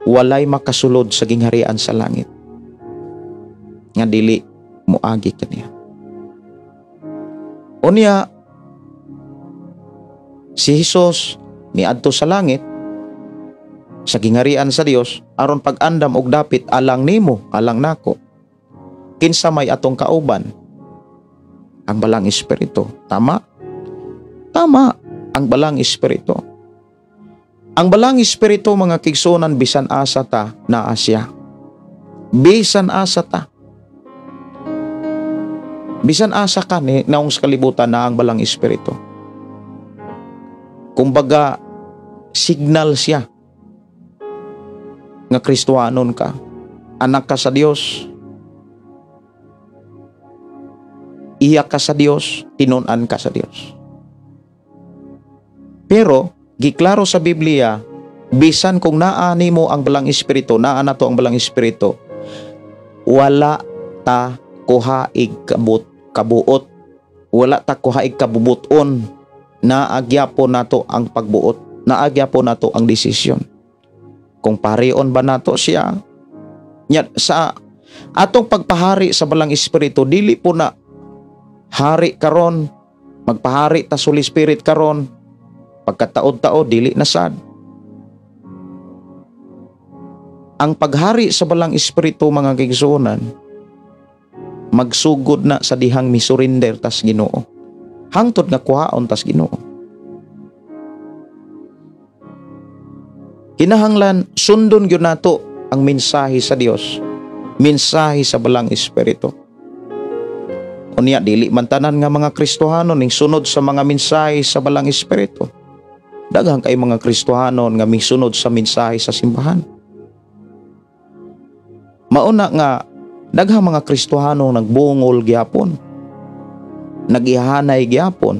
Walay makasulod sa gingharian sa langit nga dili moagi kaniya. Unya, si Hesus miadto sa langit sa gingharian sa Dios aron pag-andam og dapit alang nimo, alang nako. Kinsa may atong kauban? Ang Balang Espiritu. Tama? Tama, ang Balang Espiritu. Ang Balang Espiritu mga kigsunan, bisan asa ta naa siya. Bisan asa ta. Bisan asa ka ni naong sa kalibutan na ang Balang Espiritu. Kumbaga signal siya nga Kristohanon ka, anak ka sa Dios, iya ka sa Dios, tinun-an ka sa Dios. Pero giklaro sa Biblia, bisan kung naa nimo ang Balang Espiritu, naa nato ang Balang Espiritu, wala ta kuhaig kabuot, wala ta kuhaig kabubuton, naagyapon nato ang pagbuot, naagyapon nato ang desisyon. Kung parion ba nato siya, nya, sa atong pagpahari sa Balang Espiritu, dili po na hari karon, magpahari ta sa Holy Spirit karon, pagkataod-taod dili na sad. Ang paghari sa Balang Espiritu mga kigsuonan, magsugod na sa dihang misurrender tas Ginoo, hangtod nga kuhaon tas Ginoo. Kinahanglan sundon gyud nato ang mensahe sa Dios, mensahe sa Balang Espiritu. Unya dili man tanan nga mga Kristohanon ning sunod sa mga mensahe sa Balang Espiritu. Daghan kay mga Kristohanon nga misunod sa mensahe sa simbahan. Mauna nga daghang mga Kristohano nagbungol gyapon, nagihanay gyapon,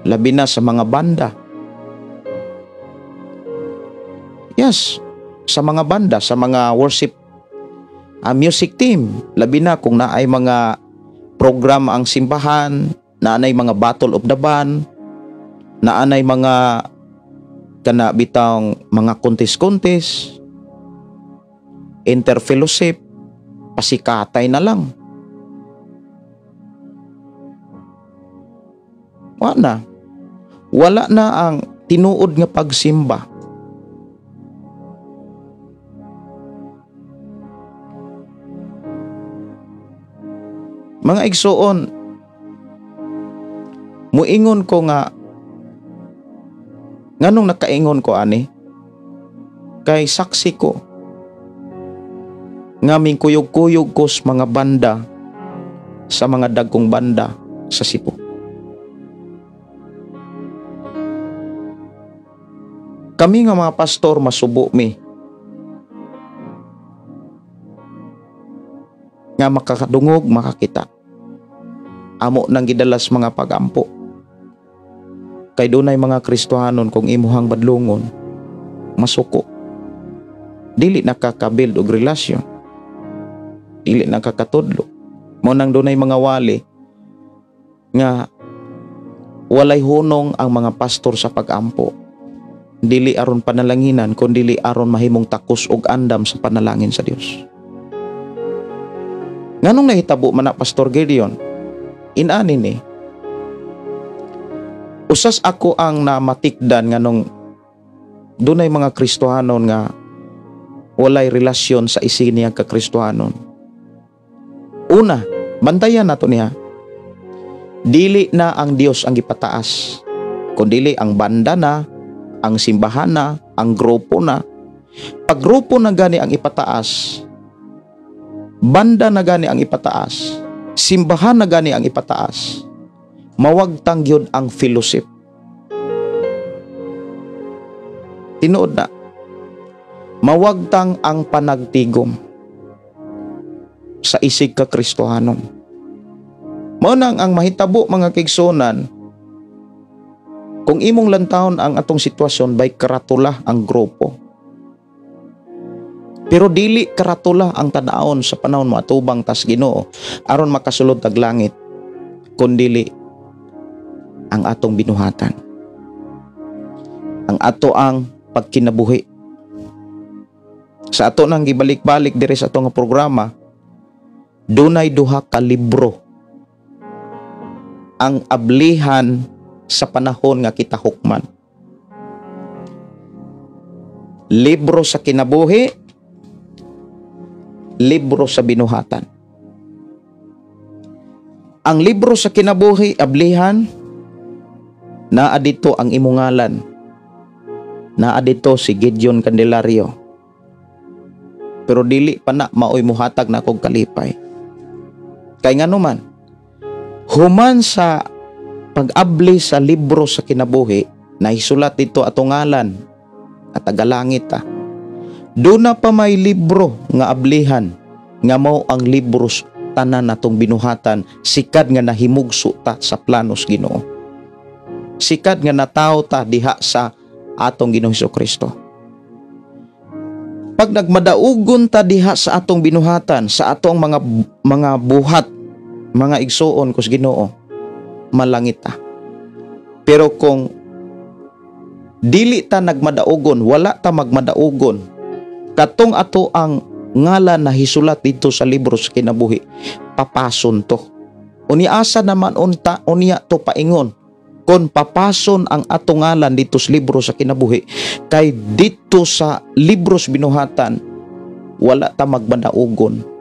labi na sa mga banda. Yes, sa mga banda, sa mga worship music team, labi na kung naay mga program ang simbahan, naanay mga battle of the band, naanay mga kana bitang mga kontes-kontes, interfellowship, pasikatay na lang. Wala na. Wala na ang tinuod nga pagsimba. Mga igsuon, muingon ko nga, nganong nakaingon ko ani? Kay saksi ko nga mingkuyog-kuyog ko sa mga banda, sa mga dagkong banda sa Cebu. Kami nga mga pastor masubo mi nga makakadungog, makakita. Amo nang gidalas mga pagampo. Kay dunay mga Kristohanon kung imuhang badlongon, masuko. Dili nakakabuild og relasyon. Dili nakakatudlo. Mao nang dunay mga wali nga walay hunong ang mga pastor sa pagampo. Dili aron panalanginan, kun dili aron mahimong takos og andam sa panalangin sa Dios. Nganong nahitabo man na Pastor Gideon? Inani ni. Usas ako ang namatikdan nganong dunay mga Kristohanon nga walay relasyon sa isi niya ka Kristohanon. Una, bantayan nato niya. Dili na ang Dios ang gipataas, kundili ang banda na, ang simbahan na, ang grupo na. Pag grupo na gani ang ipataas, banda na gani ang ipataas, simbahan na gani ang ipataas, mawagtang gyud ang fellowship. Tinuod na, mawagtang ang panagtigom sa isig ka Kristohanon. Mao nang ang mahitabo mga kaigsuonan, kung imong lantawon ang atong sitwasyon by karatula ang grupo. Pero dili karatula ang tan-awon sa panahon moatubang tas Ginoo aron makasulod tag langit, kundili ang atong binuhatan, ang ato ang pagkinabuhi. Sa ato nang gibalik-balik diri sa atong programa, dunay duha ka libro ang ablihan sa panahon nga kita hukman. Libro sa kinabuhi, libro sa binuhatan. Ang libro sa kinabuhi, ablihan, naa dito ang imong ngalan. Naa dito si Gideon Candelario. Pero dili pa na maoy muhatag na akong kalipay. Kay ngano man, human sa pag-abli sa libro sa kinabuhi, nahisulat dito atong ngalan at tagalangit ta. Doon na pa may libro nga ablihan, nga mao ang libro tanan natong binuhatan, sikad nga nahimugso ta sa planos Ginoo. Sikad nga natawo ta diha sa atong Ginoong Hesukristo. Pag nagmadaugon ta diha sa atong binuhatan, sa atong mga buhat, mga igsuon kus Ginoo, malangit ta. Pero kung dili ta nagmadaugon, wala ta magmadaugon, katong ato ang ngalan na hisulat dito sa libro sa kinabuhi, papason to. Unya asa naman unta, unya to paingon, kon papason ang atong ngalan dito sa libro sa kinabuhi, kay dito sa libro sa binuhatan, wala ta magmadaugon.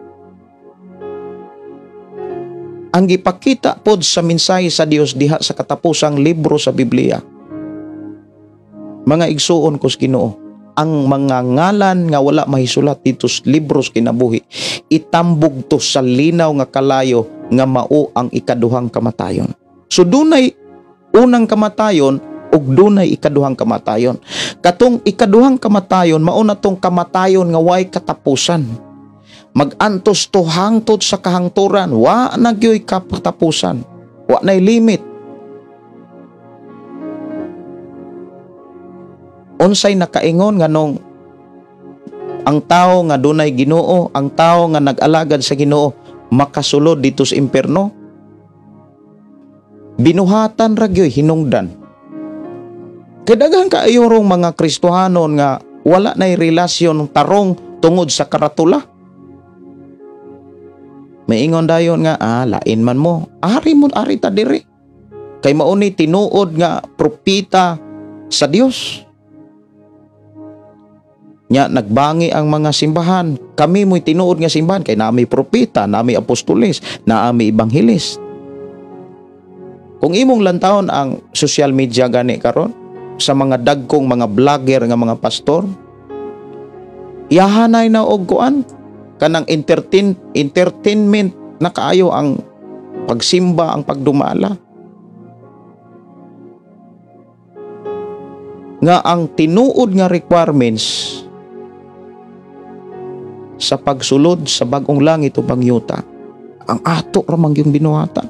Ang gipakita pod sa mensahe sa Dios diha sa katapusang libro sa Biblia, mga igsuon ko sa Ginoo, ang mga ngalan nga wala mahisulat dito sa libro sa kinabuhi, itambog to sa linaw nga kalayo nga mao ang ikaduhang kamatayon. So dunay unang kamatayon ug dunay ikaduhang kamatayon. Katong ikaduhang kamatayon mao na tong kamatayon nga way katapusan. Magantos to hangtod sa kahangturan, wa na gyoy katapusan, wa nay limit. Unsay nakaingon nganong ang tao nga dunay Ginoo, ang tao nga nag-alagad sa Ginoo makasulod dito sa impierno? Binuhatan ra gyoy hinungdan. Kay daghan kaayo rong mga Kristohanon nga wala nay relasyon tarong tungod sa karatula. Maingon dayon nga, lain man mo, ari mo, ari ta diri. Kay mao ni tinuod nga propeta sa Dios. Nya nagbangi ang mga simbahan, kami mo'y tinuod nga simbahan kay naami propeta, naami apostoles, naami ebanghelist. Kung imong lantawon ang social media gani karon sa mga dagkong mga vlogger nga mga pastor, iyahanay na og kuan kanang entertainment na kaayo ang pagsimba, ang pagdumala. Nga ang tinuod nga requirements sa pagsulod sa bagong langit o pangyuta, ang ato ra man gyud binuhatan.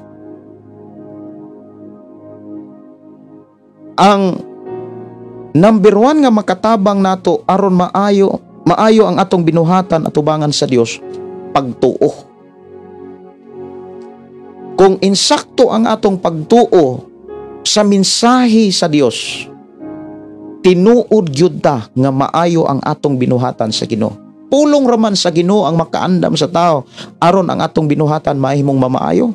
Ang number 1 nga makatabang nato aron maayo ang atong binuhatan at tubangan sa Dios, pagtuo. Kung insakto ang atong pagtuo sa mensahe sa Dios, tinuod gyud ta nga maayo ang atong binuhatan sa Ginoo. Pulong raman sa Ginoo ang makaandam sa tao aron ang atong binuhatan mahimong mamaayo.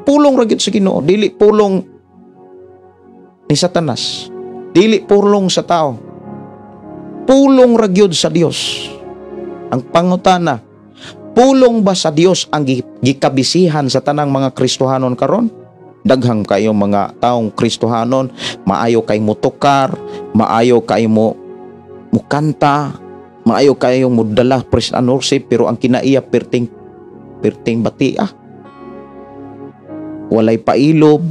Pulong ra gyud sa Ginoo, dili pulong ni Satanas, dili pulong sa tao. Pulong ra gyud sa Dios. Ang pangutana, pulong ba sa Dios ang gikabisihan sa tanang mga Kristohanon karon? Daghang kayo mga taong Kristohanon, maayo kay motokar, maayo kay mo mukanta, maayo kayong mudala praise and worship, pero ang kinaiya perting batia. Walay pailob,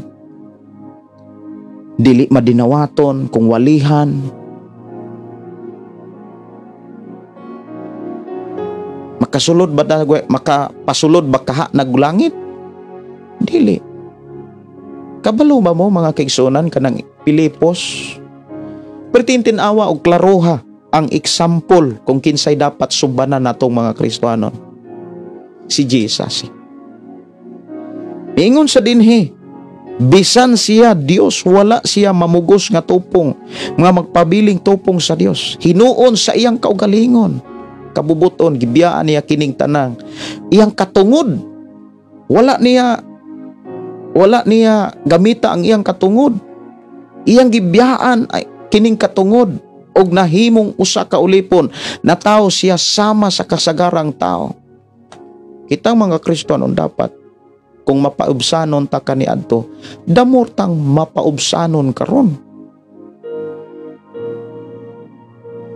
dili madinawaton kung walihan. Makasulod ba da, makapasulob ba kaha naglangit? Dili. Kabalo ba mo mga kaigsuonan kanang Pilipos? Pertintin-awa og klaroha ang example kung kinsay dapat sumbanan natong mga Kristohanon. Si Jesus. Ingon sa dinhi, bisan siya Dios, wala siya mamugos nga tupong, nga magpabiling tupong sa Dios. Hinuon sa iyang kaugalingon, kabubuton, gibiyaan niya kining tanang iyang katungod. Wala niya gamita ang iyang katungod. Iyang gibiyaan ay kining katungod og nahimong usa ka ulipon, natawo siya sama sa kasagarang tao. Kitang mga Kristohanon dapat kung mapaubsanon ta kaniadto, damor tang mapaubsanon karon.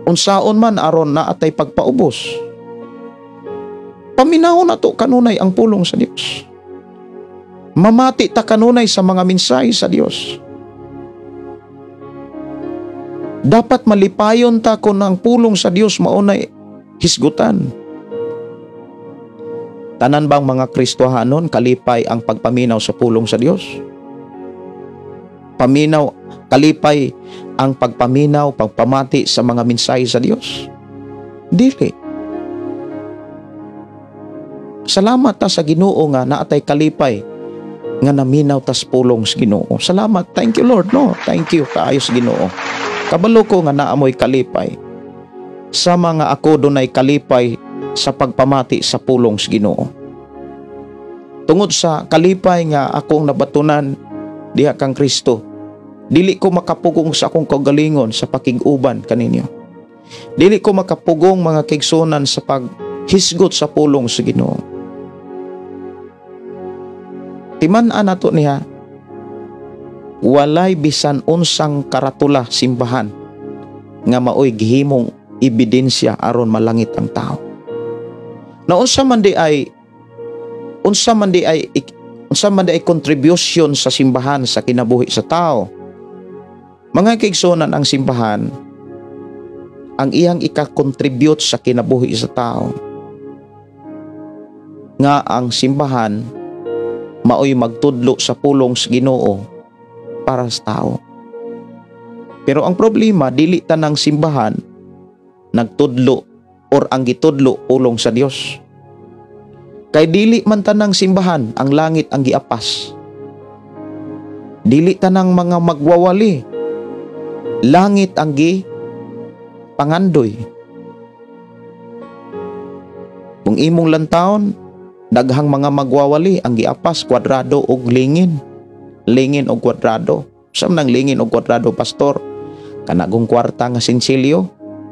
Unsaon man aron na atay pagpaubos. Paminawon nato kanunay ang pulong sa Dios. Mamati ta kanunay sa mga mensahe sa Dios. Dapat malipayon ta kung ang pulong sa Dios maunay hisgutan. Tanan bang mga Kristohanon kalipay ang pagpaminaw sa pulong sa Dios? Paminaw, kalipay ang pagpaminaw, pagpamati sa mga mensahe sa Dios? Dili. Salamat ta sa Ginoo nga naatay kalipay nga naminaw tas pulong sa Ginoo. Salamat, thank you Lord, no? Thank you kaayo sa Ginoo. Kabalo ko nga naamoy kalipay. Sa mga ako dunay kalipay sa pagpamati sa pulong sa Ginoo. Tungod sa kalipay nga akong nabatunan diha kang Kristo, dili ko makapugong sa akong kaugalingon sa pakig-uban kaninyo. Dili ko makapugong mga kaigsunan sa paghisgot sa pulong sa Ginoo. Timan-an nato niya, walay bisan unsang karatula simbahan nga maoy gihimong ebidensya aron malangit ang tao. Na unsa man di ay contribution sa simbahan sa kinabuhi sa tao. Mga kaigsuonan, ang simbahan ang iyang ika-contribute sa kinabuhi sa tao. Nga ang simbahan maoy magtudlo sa pulong sa Ginoo para sa tao. Pero ang problema, dili tanang simbahan nagtudlo or ang gitudlo pulong sa Dios. Kay dili man tanang simbahan ang langit ang giapas. Dili tanang mga magwawali langit ang gi pangandoy. Kung imong lantawon, daghang mga magwawali ang giapas kwadrado og lingin. Lingin og kwadrado. Sa nang lingin og kwadrado, pastor? Kanagong kwarta nga sinsilyo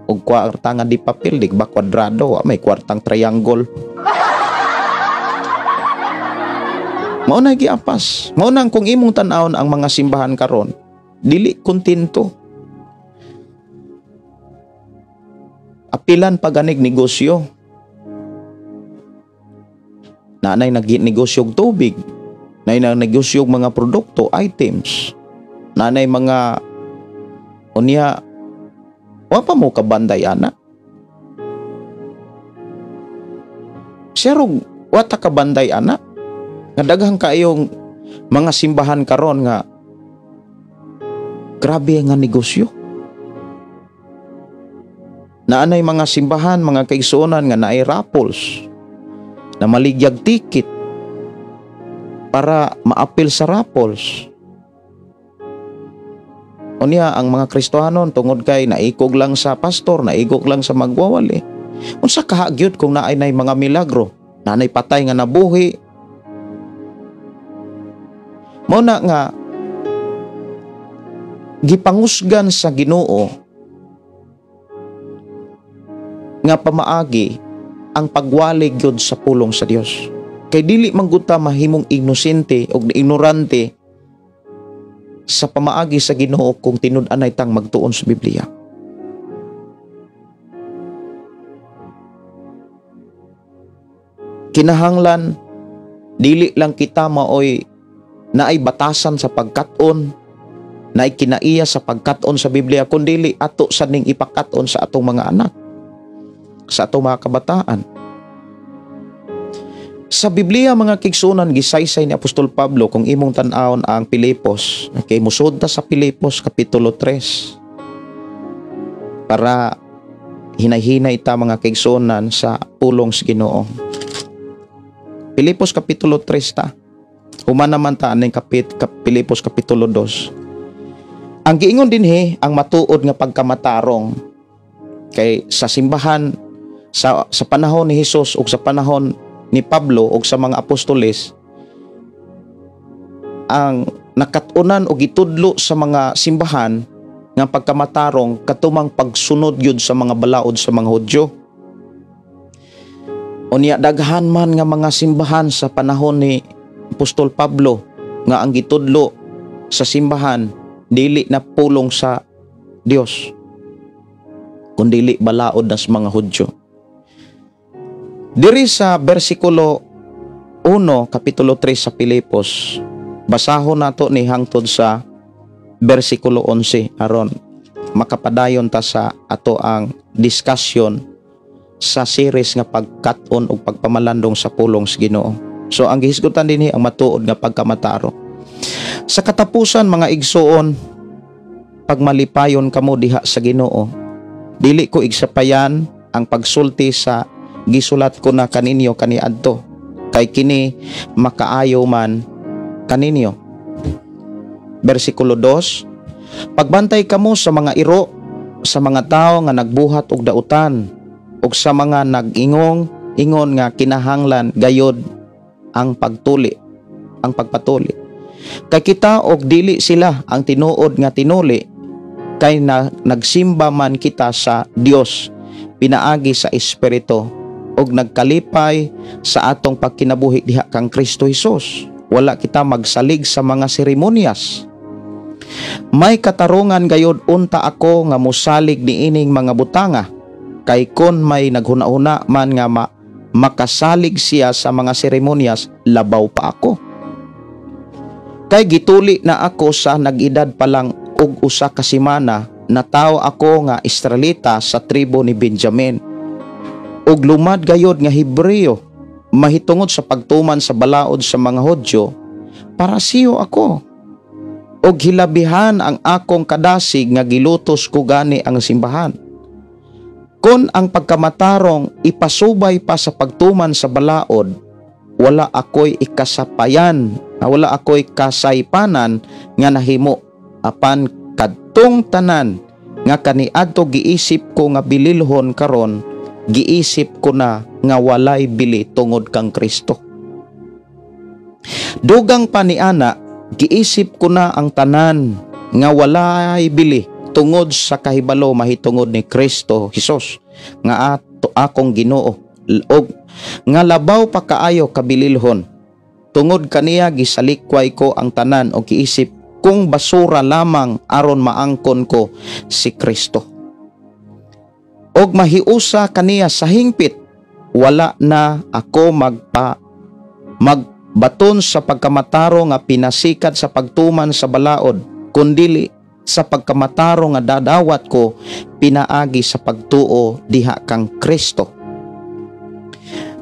og kwarta nga di papel, di ba kwadrado? May kwartang triangle. Mao na giapas. Mao nang kung imong tan-awon ang mga simbahan karon, dili kontento. Apilan paganig negosyo. Naanay nagnegosyo og tubig, naanay nagnegosyo og mga produkto, items. Naanay mga unya wa pa mo kabanday ana. Pero wa ta kabanday ana. Nga daghang kaayong mga simbahan karon nga grabe nga negosyo. Naanay mga simbahan, mga kaigsuonan nga naay raffles na maligyag ticket para maapil sa raffles. Unya ang mga Kristohanon tungod kay naikog lang sa pastor, naikog lang sa magwawali. Unsa kahagyod kung naay nay mga milagro, naanay patay nga nabuhi. Mao na nga gipangusgan sa Ginoo nga pamaagi ang pagwali gyud sa pulong sa Dios. Kay dili man gud ta mahimong inosente og ignorante sa pamaagi sa Ginoo kung tinud-anay tang magtuon sa Biblia. Kinahanglan dili lang kita maoy naay batasan sa pagkat-on, naay kinaiya sa pagkat-on sa Biblia, kundi ato sa ning ipakat-on sa atong mga anak, sa atong mga kabataan. Sa Biblia, mga kaigsuonan, gisaysay ni Apostol Pablo kung imong tan-awon ang Pilipos. Okay, musod ta sa Pilipos kapitulo 3 para hinay-hinay ta, mga kaigsuonan, sa pulong sa Ginoo. Pilipos kapitulo 3 ta. Human naman ta aning Pilipos kapitulo 2. Ang giingon dinhi, ang matuod nga pagkamatarong, kay sa simbahan sa panahon ni Hesus ug sa panahon ni Pablo ug sa mga apostoles, ang nakat-unan og gitudlo sa mga simbahan nga pagkamatarong katumang pagsunod yun sa mga balaod sa mga Hudyo. Unya daghan man nga mga simbahan sa panahon ni Apostol Pablo nga ang gitudlo sa simbahan dili na pulong sa Dios kundili balaod na sa mga Hudyo. Diri sa bersikulo 1, kapitulo 3 sa Pilipos, basahon nato ni hangtod sa bersikulo 11 aron makapadayon ta sa ato ang discussion sa series nga pagkat-on ug pagpamalandong sa pulong sa Ginoo. So ang gihisgutan dinhi, ang matuod nga pagkamatarong. Sa katapusan, mga igsuon, pagmalipayon kamo diha sa Ginoo. Dili ko igsapayan ang pagsulti sa gisulat ko na kaninyo kaniadto, kay kini makaayo man kaninyo. Bersikulo 2: Pagbantay kamo sa mga iro, sa mga tao nga nagbuhat og dautan, ug sa mga nag-ingong ingon nga kinahanglan gayod ang pagtuli, ang pagpatuli. Kay kita og dili sila ang tinuod nga tinuli, kay na, nagsimba man kita sa Dios pinaagi sa Espiritu ug nagkalipay sa atong pagkinabuhi diha kang Kristo Hesus. Wala kita magsalig sa mga seremonyas. May katarungan gayod unta ako nga mosalig niining mga butanga, kay kon may naghuna-huna man nga makasalig siya sa mga seremonyas, labaw pa ako. Kay gituli na ako sa nag-edad pa lang og 1 ka semana, natawo ako nga Israelita sa tribo ni Benjamin, ug lumad gayod nga Hebreo. Mahitungod sa pagtuman sa balaod sa mga Hudyo, Parisiyo ako. Ug hilabihan ang akong kadasig nga gilutos ko gani ang simbahan. Kon ang pagkamatarong ipasubay pa sa pagtuman sa balaod, wala ako'y ikasapayan, wala ako'y kasaypanan nga nahimo. Apan kadtong tanan nga kaniadto giisip ko nga bililhon, karon giisip ko na nga walay bili tungod kang Kristo. Dugang pa niana, giisip ko na ang tanan nga walay bili tungod sa kahibalo mahitungod ni Kristo Hesus nga ato akong Ginoo, og nga labaw pa kaayo kabililhon. Tungod kaniya gisalikway ko ang tanan og giisip kung basura lamang aron maangkon ko si Kristo og mahiusa kaniya sa hingpit. Wala na ako magbaton sa pagkamatarong nga pinasikad sa pagtuman sa balaod, kundili sa pagkamatarong nga dadawat ko pinaagi sa pagtuo diha kang Kristo,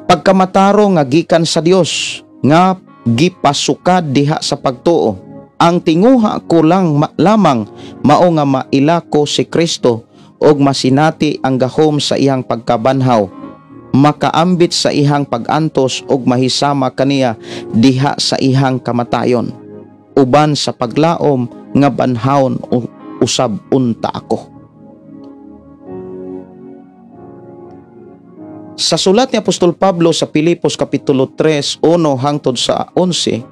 pagkamatarong nga gikan sa Dios nga gipasukad diha sa pagtuo. Ang tinguha ko lang lamang mao nga maila ko si Kristo ug masinati ang gahom sa iyang pagkabanhaw, makaambit sa iyang pag-antos ug mahisama kaniya diha sa iyang kamatayon, uban sa paglaom nga banhawon usab unta ako. Sa sulat ni Apostol Pablo sa Pilipos kapitulo 3, 1 hangtod sa 11,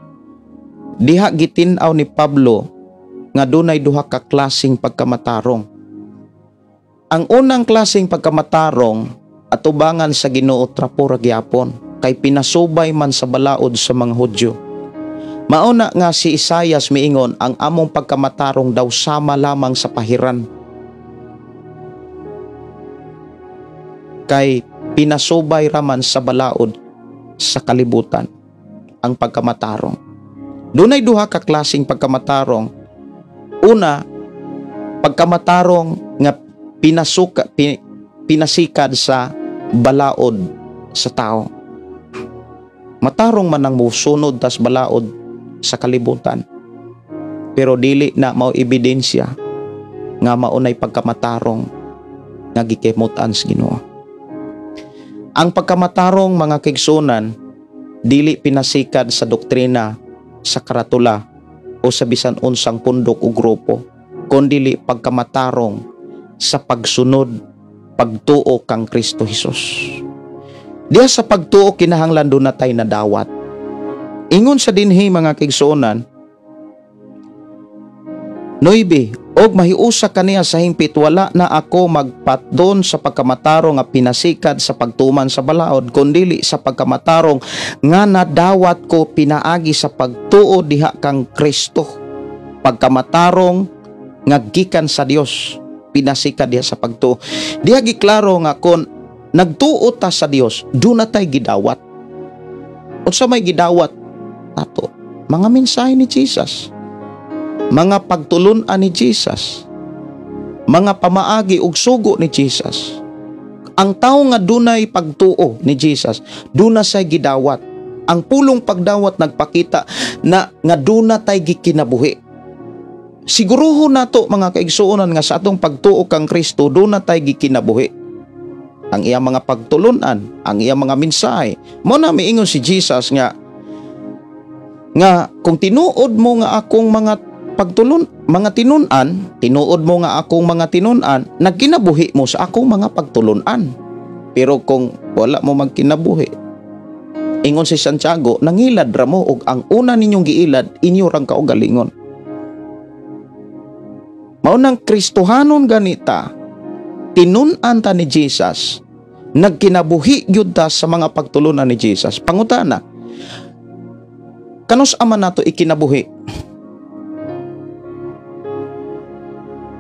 diha gitin-aw ni Pablo nga dunay duha ka klaseng pagkamatarong. Ang unang klaseng pagkamatarong, atubangan sa Ginoo trapo ra gyapon kay pinasubay man sa balaod sa mga Hudyo. Mauna nga si Isayas miingon, ang among pagkamatarong daw sama lamang sa pahiran. Kay pinasubay raman sa balaod sa kalibutan ang pagkamatarong. Dunay duha ka klaseng pagkamatarong. Una, pagkamatarong nga pinasikad sa balaod sa tao. Matarong man ang musunod tas balaod sa kalibutan. Pero dili na mao ebidensya nga maunay pagkamatarong nga gikimut-an sa Ginoo. Ang pagkamatarong, mga kaigsuonan, dili pinasikad sa doktrina, sa karatula o sa bisan unsang pundok o grupo, kundili pagkamatarong sa pagsunod, pagtuo kang Kristo Jesus. Diha sa pagtuo, kinahanglan duna tay nadawat. Ingon sa dinhi, mga kaigsuonan, 9, "Og mahiusa kaniya sa hingpit, wala na ako magpatdon sa pagkamatarong nga pinasikad sa pagtuman sa balaod, kundili sa pagkamatarong nga nadawat ko pinaagi sa pagtuo diha kang Kristo." Pagkamatarong nga gikan sa Dios, pinasikad diha sa pagtuo. Diha giklaro nga kon nagtuo ta sa Dios, duna tay gidawat. Unsa may gidawat nato? Mga mensahe ni Jesus, mga pagtulun-an ni Jesus, mga pamaagi ug sugo ni Jesus. Ang tao nga dunay pagtuo ni Jesus, duna say gidawat. Ang pulong pagdawat nagpakita na nga duna tay gikinabuhi. Siguruhon nato, mga kaigsuonan, nga sa atong pagtuo kang Kristo, duna tay gikinabuhi. Ang iyang mga pagtulunan, ang iyang mga mensahe. Mao na miingon si Jesus nga nga kung tinuod mo nga akong mga pagtulun mga tinun-an, tinuod mo nga akong mga tinun-an, nagkinabuhi mo sa akong mga pagtulunan. Pero kung wala mo magkinabuhi, ingon si Santiago, nangilad ra mo og ang una ninyong giilad inyo rang kaugalingon. Mao nang Kristohanon ganita, tinun-an ta ni Jesus, nagkinabuhi gyud ta sa mga pagtulunan ni Jesus. Pangutana, kanus-a man nato ikinabuhi?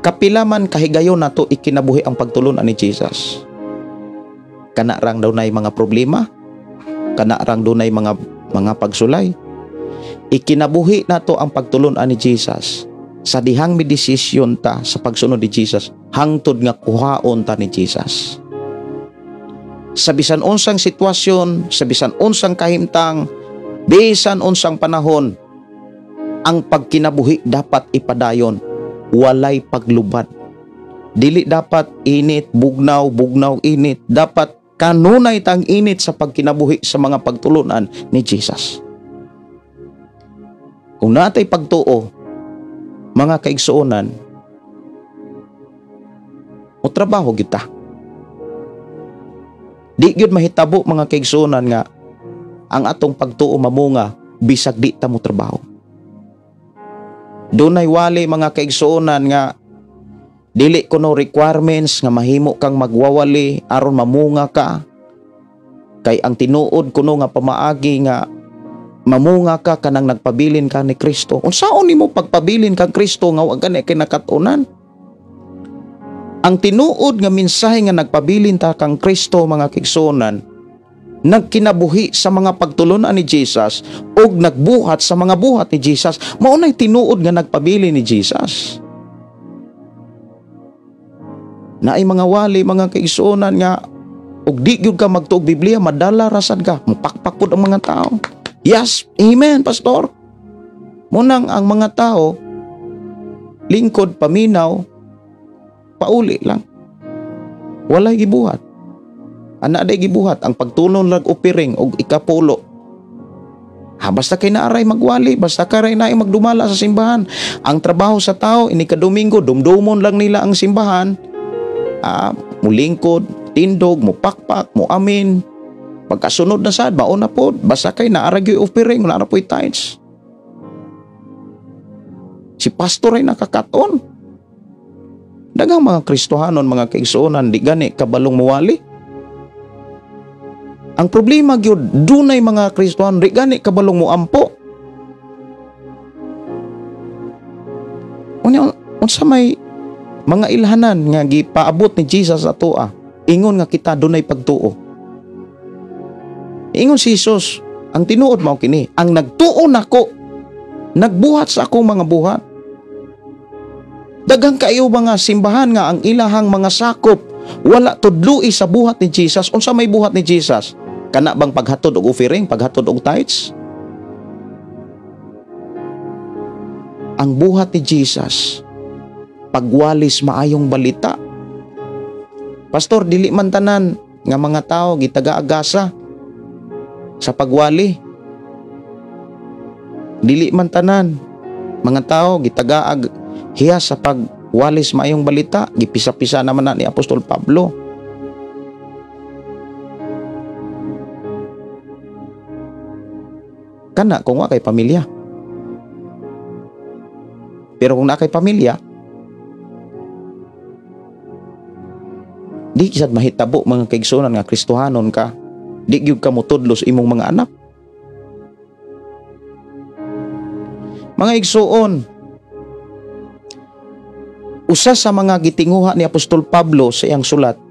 Kapila man kahigayon nato ikinabuhi ang pagtulunan ni Jesus? Kana rang dunay mga problema, kana rang dunay mga pagsulay. Ikinabuhi nato ang pagtulunan ni Jesus sa dihang midesisyon ta sa pagsunod ni Jesus hangtod nga kuhaon ta ni Jesus. Sa bisan unsang sitwasyon, sa bisan unsang kahimtang, bisan unsang panahon, ang pagkinabuhi dapat ipadayon, walay paglubad. Dili dapat init, bugnaw, bugnaw, init. Dapat kanunay tang init sa pagkinabuhi sa mga pagtulunan ni Jesus. Kung natay pagtuo, mga kaigsuonan, o trabaho kita. Di gyud mahitabo, mga kaigsuonan, nga ang atong pagtuo mamunga bisag di ta mo trabaho. Dunay wali, mga kaigsuonan, nga dili kuno requirements nga mahimo kang magwawali aron mamunga ka. Kay ang tinuod kuno nga pamaagi nga mamunga ka, kanang nagpabilin ka ni Kristo. Unsaon nimo pagpabilin kang Kristo nga wa gani kay nakatunan? Ang tinuod nga mensahe nga nagpabilin ta kang Kristo, mga kaigsuonan, nagkinabuhi sa mga pagtulunan ni Jesus ug nagbuhat sa mga buhat ni Jesus. Mao nay tinuod nga nagpabilin ni Jesus. Naay mga wali, mga kaigsuonan, nga ug di gyud ka magtuog Biblia, madala rasad ka, mupakpak pud ang mga tao. "Yes, amen, pastor." Munang ang mga tao lingkod paminaw, pauli lang. Walay gibuhat. Ana day gibuhat ang pagtunon lag offering og ikapulo. Ha, basta kay naaray magwali, basta karay naay magdumala sa simbahan. Ang trabaho sa tao ini ka Domingo, dumdumon lang nila ang simbahan. Mulingkod, tindog, mupakpak, muamin. Pagkasunod na sad, mauna po, basta kay naara gyud offering, naara po'y tithes. Si pastor ay nakakaton. Daghang mga Kristohanon, mga kaigsuonan, di gani kabalong muwali. Ang problema gyud, dunay mga Kristohanon di gani kabalong muampo. Unya, unsa may mga ilhanan nga gipaabot ni Jesus atoa, ingon nga kita dunay pagtuo? Ingon si Jesus, ang tinuod mao kini, ang nagtuo nako nagbuhat sa akong mga buhat. Daghang kayo mga simbahan nga ang ilahang mga sakop wala tudloi sa buhat ni Jesus. Unsa may buhat ni Jesus? Kana bang paghatod og offering, paghatod og tithes? Ang buhat ni Jesus, pagwalis maayong balita. Pastor, dili man tanan nga mga tao gitagaagasa sa pagwali. Dili man tanan mga tao gitagaag hiya sa pagwalis maayong balita. Gipisa-pisa naman na ni Apostol Pablo. Kana kung wa kay pamilya. Pero kung naa kay pamilya, di sad mahitabo mga kaigsuonan nga Kristohanon ka, di gyud ka motudlo sa imong mga anak. Mga igsuon, usa sa mga gitinguha ni Apostol Pablo sa iyang sulat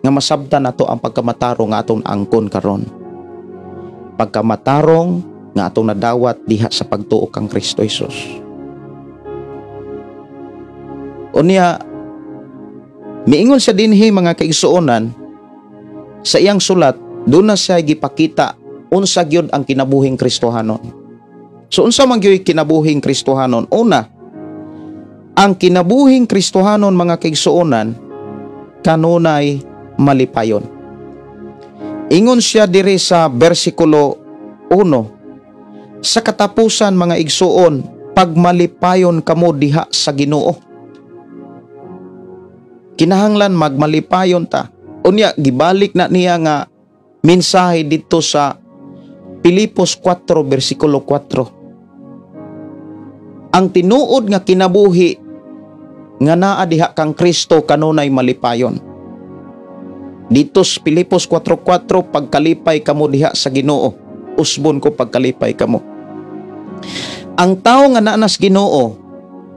nga masabtan nato ang pagkamatarong nga atong angkon karon. Pagkamatarong nga atong nadawat diha sa pagtuo kang Kristo Jesus. Unya, miingon siya dinhi mga kaigsuonan sa iyang sulat, doon na siya gipakita unsa gyud ang kinabuhing Kristohanon. So unsa man gyud kinabuhing Kristohanon? Una, ang kinabuhing Kristohanon mga kaigsuonan kanunay malipayon. Ingon siya diri sa bersikulo 1, sa katapusan mga igsuon, pagmalipayon kamo diha sa Ginoo. Kinahanglan magmalipayon ta. Unya, gibalik na niya nga mensahe dito sa Pilipos 4 bersikulo 4. Ang tinuod nga kinabuhi nga naa diha kang Kristo kanunay malipayon. Dito sa Pilipos 4:4, pagkalipay kamo diha sa Ginoo. Usbon ko pagkalipay kamo. Ang tao nga naa nas Ginoo,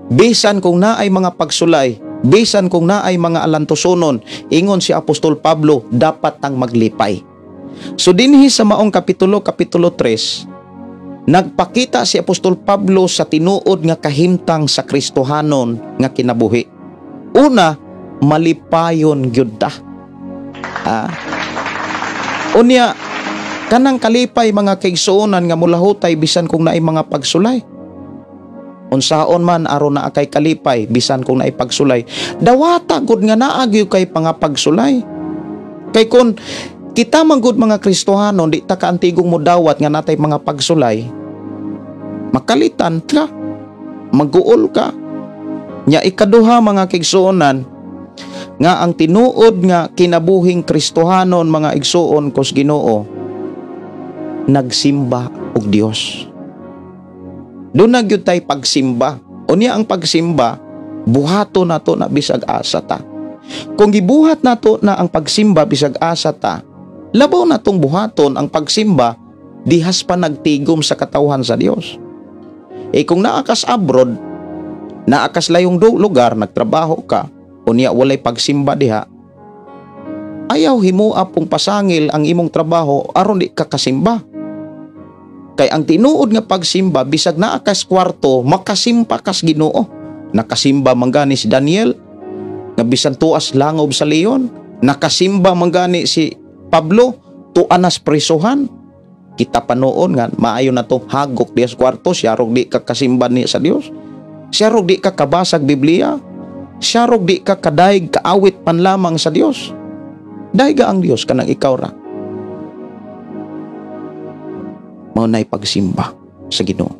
bisan kung naay mga pagsulay, bisan kung naay mga alantusonon, ingon si Apostol Pablo, dapat tang maglipay. So dinhi sa maong kapitulo, kapitulo 3, nagpakita si Apostol Pablo sa tinuod nga kahimtang sa Kristohanon nga kinabuhi. Una, malipayon gyud ta. Unya, kanang kalipay mga kaigsuonan nga mulahutay bisan kung naay mga pagsulay. Unsaon man aron naa kay kalipay bisan kung naay pagsulay, dawata gud nga naa gyud kay pangapagsulay. Kay kun kita man gud mga Kristohanon, di ta kaantigong modawat nga natay mga pagsulay, makalitan ka, maguol ka. Nya ikaduha mga kaigsuonan, nga ang tinuod nga kinabuhing Kristohanon mga igsuon kos Ginoo, nagsimba og Dios. Doon na gyud tay pagsimba. Unya ang pagsimba, buhato nato na bisag asa ta. Kung gibuhat nato na ang pagsimba bisag asa ta, labaw natong buhaton ang pagsimba dihas pa nagtigom sa katawhan sa Dios. E kung naa kas abroad, naa kas layong lugar, nagtrabaho ka, unya walay pagsimba diha, ayaw himua pong pasangil ang imong trabaho aron di ka kasimba. Kay ang tinuod nga pagsimba, bisag naa kas kwarto, makasimpa kas Ginoo. Nakasimba man gani si Daniel, nga bisan tuas langob sa leon. Nakasimba man gani si Pablo, tuanas presohan. Kita pa noon nga maayo na to hagok diya sa kwarto, siya rog di ka kasimba ni sa Dios. Siya rog di ka kabasag Biblia. Siya rog di ka kadaig kaawit pan lamang sa Dios. Daiga ang Dios kanang ikaw ra. Mao nay pagsimba sa Ginoo.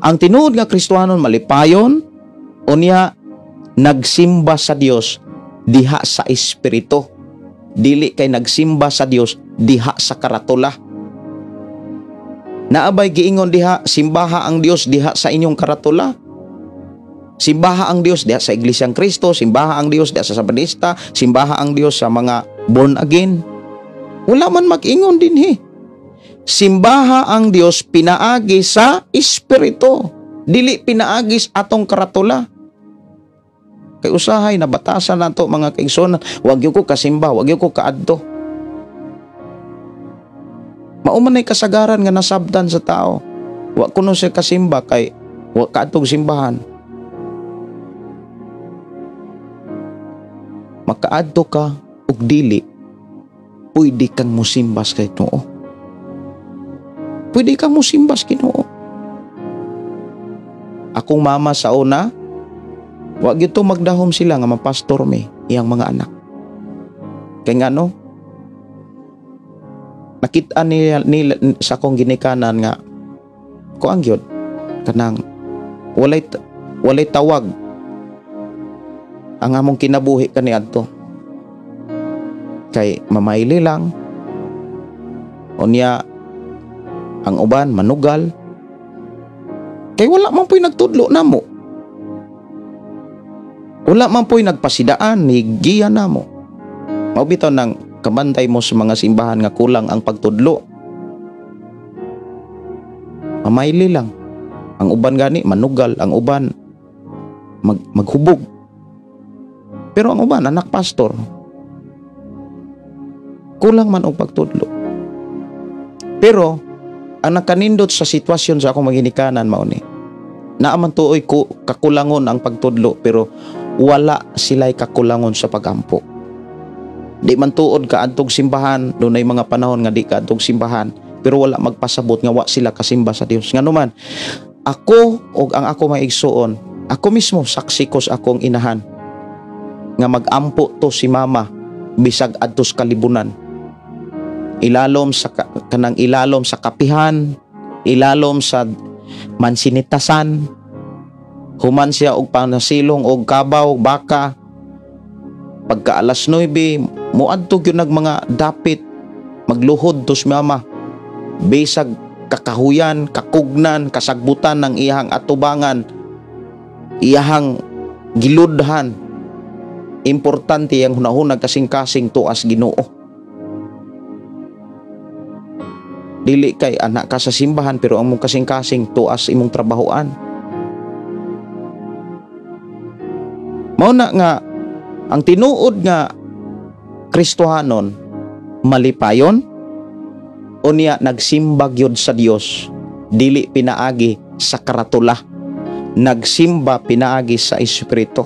Ang tinuod nga Kristohanon malipayon, unya nagsimba sa Dios diha sa espiritu. Dili kay nagsimba sa Dios diha sa karatula. Naabay giingon diha, simbaha ang Dios diha sa inyong karatula. Simbaha ang Dios diha sa Iglesia ng Kristo, simbaha ang Dios diha sa Sabadista, simbaha ang Dios sa mga born again. Wala man mag-ingon dinhi. Simbaha ang Dios pinaagi sa espiritu, dili pinaagi sa atong karatula. Kay usahay nabatasan nato mga kaigsuonan, wag gyud ko kasimba, wag gyud ko kaadto. Mao man ay kasagaran nga nasabtan sa tao. Wa kuno siya kasimba kay wa kaadtong simbahan. Makaadto ka og dili, Pwede kang musimba sa Ginoo. Pwede kang musimba sa Ginoo. Akong mama sa una, wa gyud to magdahom sila nga mapastor mi iyang mga anak. Kay ngano? Nakita nila sa akong ginikanan nga kuang gyud kanang walay tawag ang among kinabuhi kaniadto. Kay mamayli lang, unya ang uban manugal, kay wala man po'y nagtudlo namo, wala man po'y nagpasidaan ni giya namo. Mao bitaw nang kabantay mo sa mga simbahan nga kulang ang pagtudlo. Mamayli lang ang uban, gani manugal ang uban, maghubog, pero ang uban anak pastor, kulang man og pagtudlo. Pero ang nakanindot sa sitwasyon sa akong maginikanan mao ni, naa man tuoy kakulangon ang pagtudlo, pero wala sila'y kakulangon sa pagampo. Di man tuod kaadtog simbahan, dunay mga panahon nga di kaadtog simbahan, pero wala magpasabot nga wa sila kasimba sa Dios. Ngano man, ako og ang ako maigsuon, ako mismo saksi ko sa akong inahan nga magampo to si mama bisag adtos kalibunan. Ilalom sa kanang ilalom sa kapihan, ilalom sa mansinitasan, human siya og panasilong og kabaw, baka. Pagka alas 9, muadto gyud nag mga dapit, magluhod to si mama. Bisag kakahuyan, kakugnan, kasagbutan ng iyang atubangan, iyahang giludhan. Importante ang hunahunag kasing-kasing tuas Ginoo. Dili kay anak ka sa simbahan pero ang mong kasing-kasing tuas imong trabahoan. Mao na nga ang tinuod nga Kristohanon malipayon, unya nagsimba gyud sa Dios, dili pinaagi sa karatula, nagsimba pinaagi sa espiritu.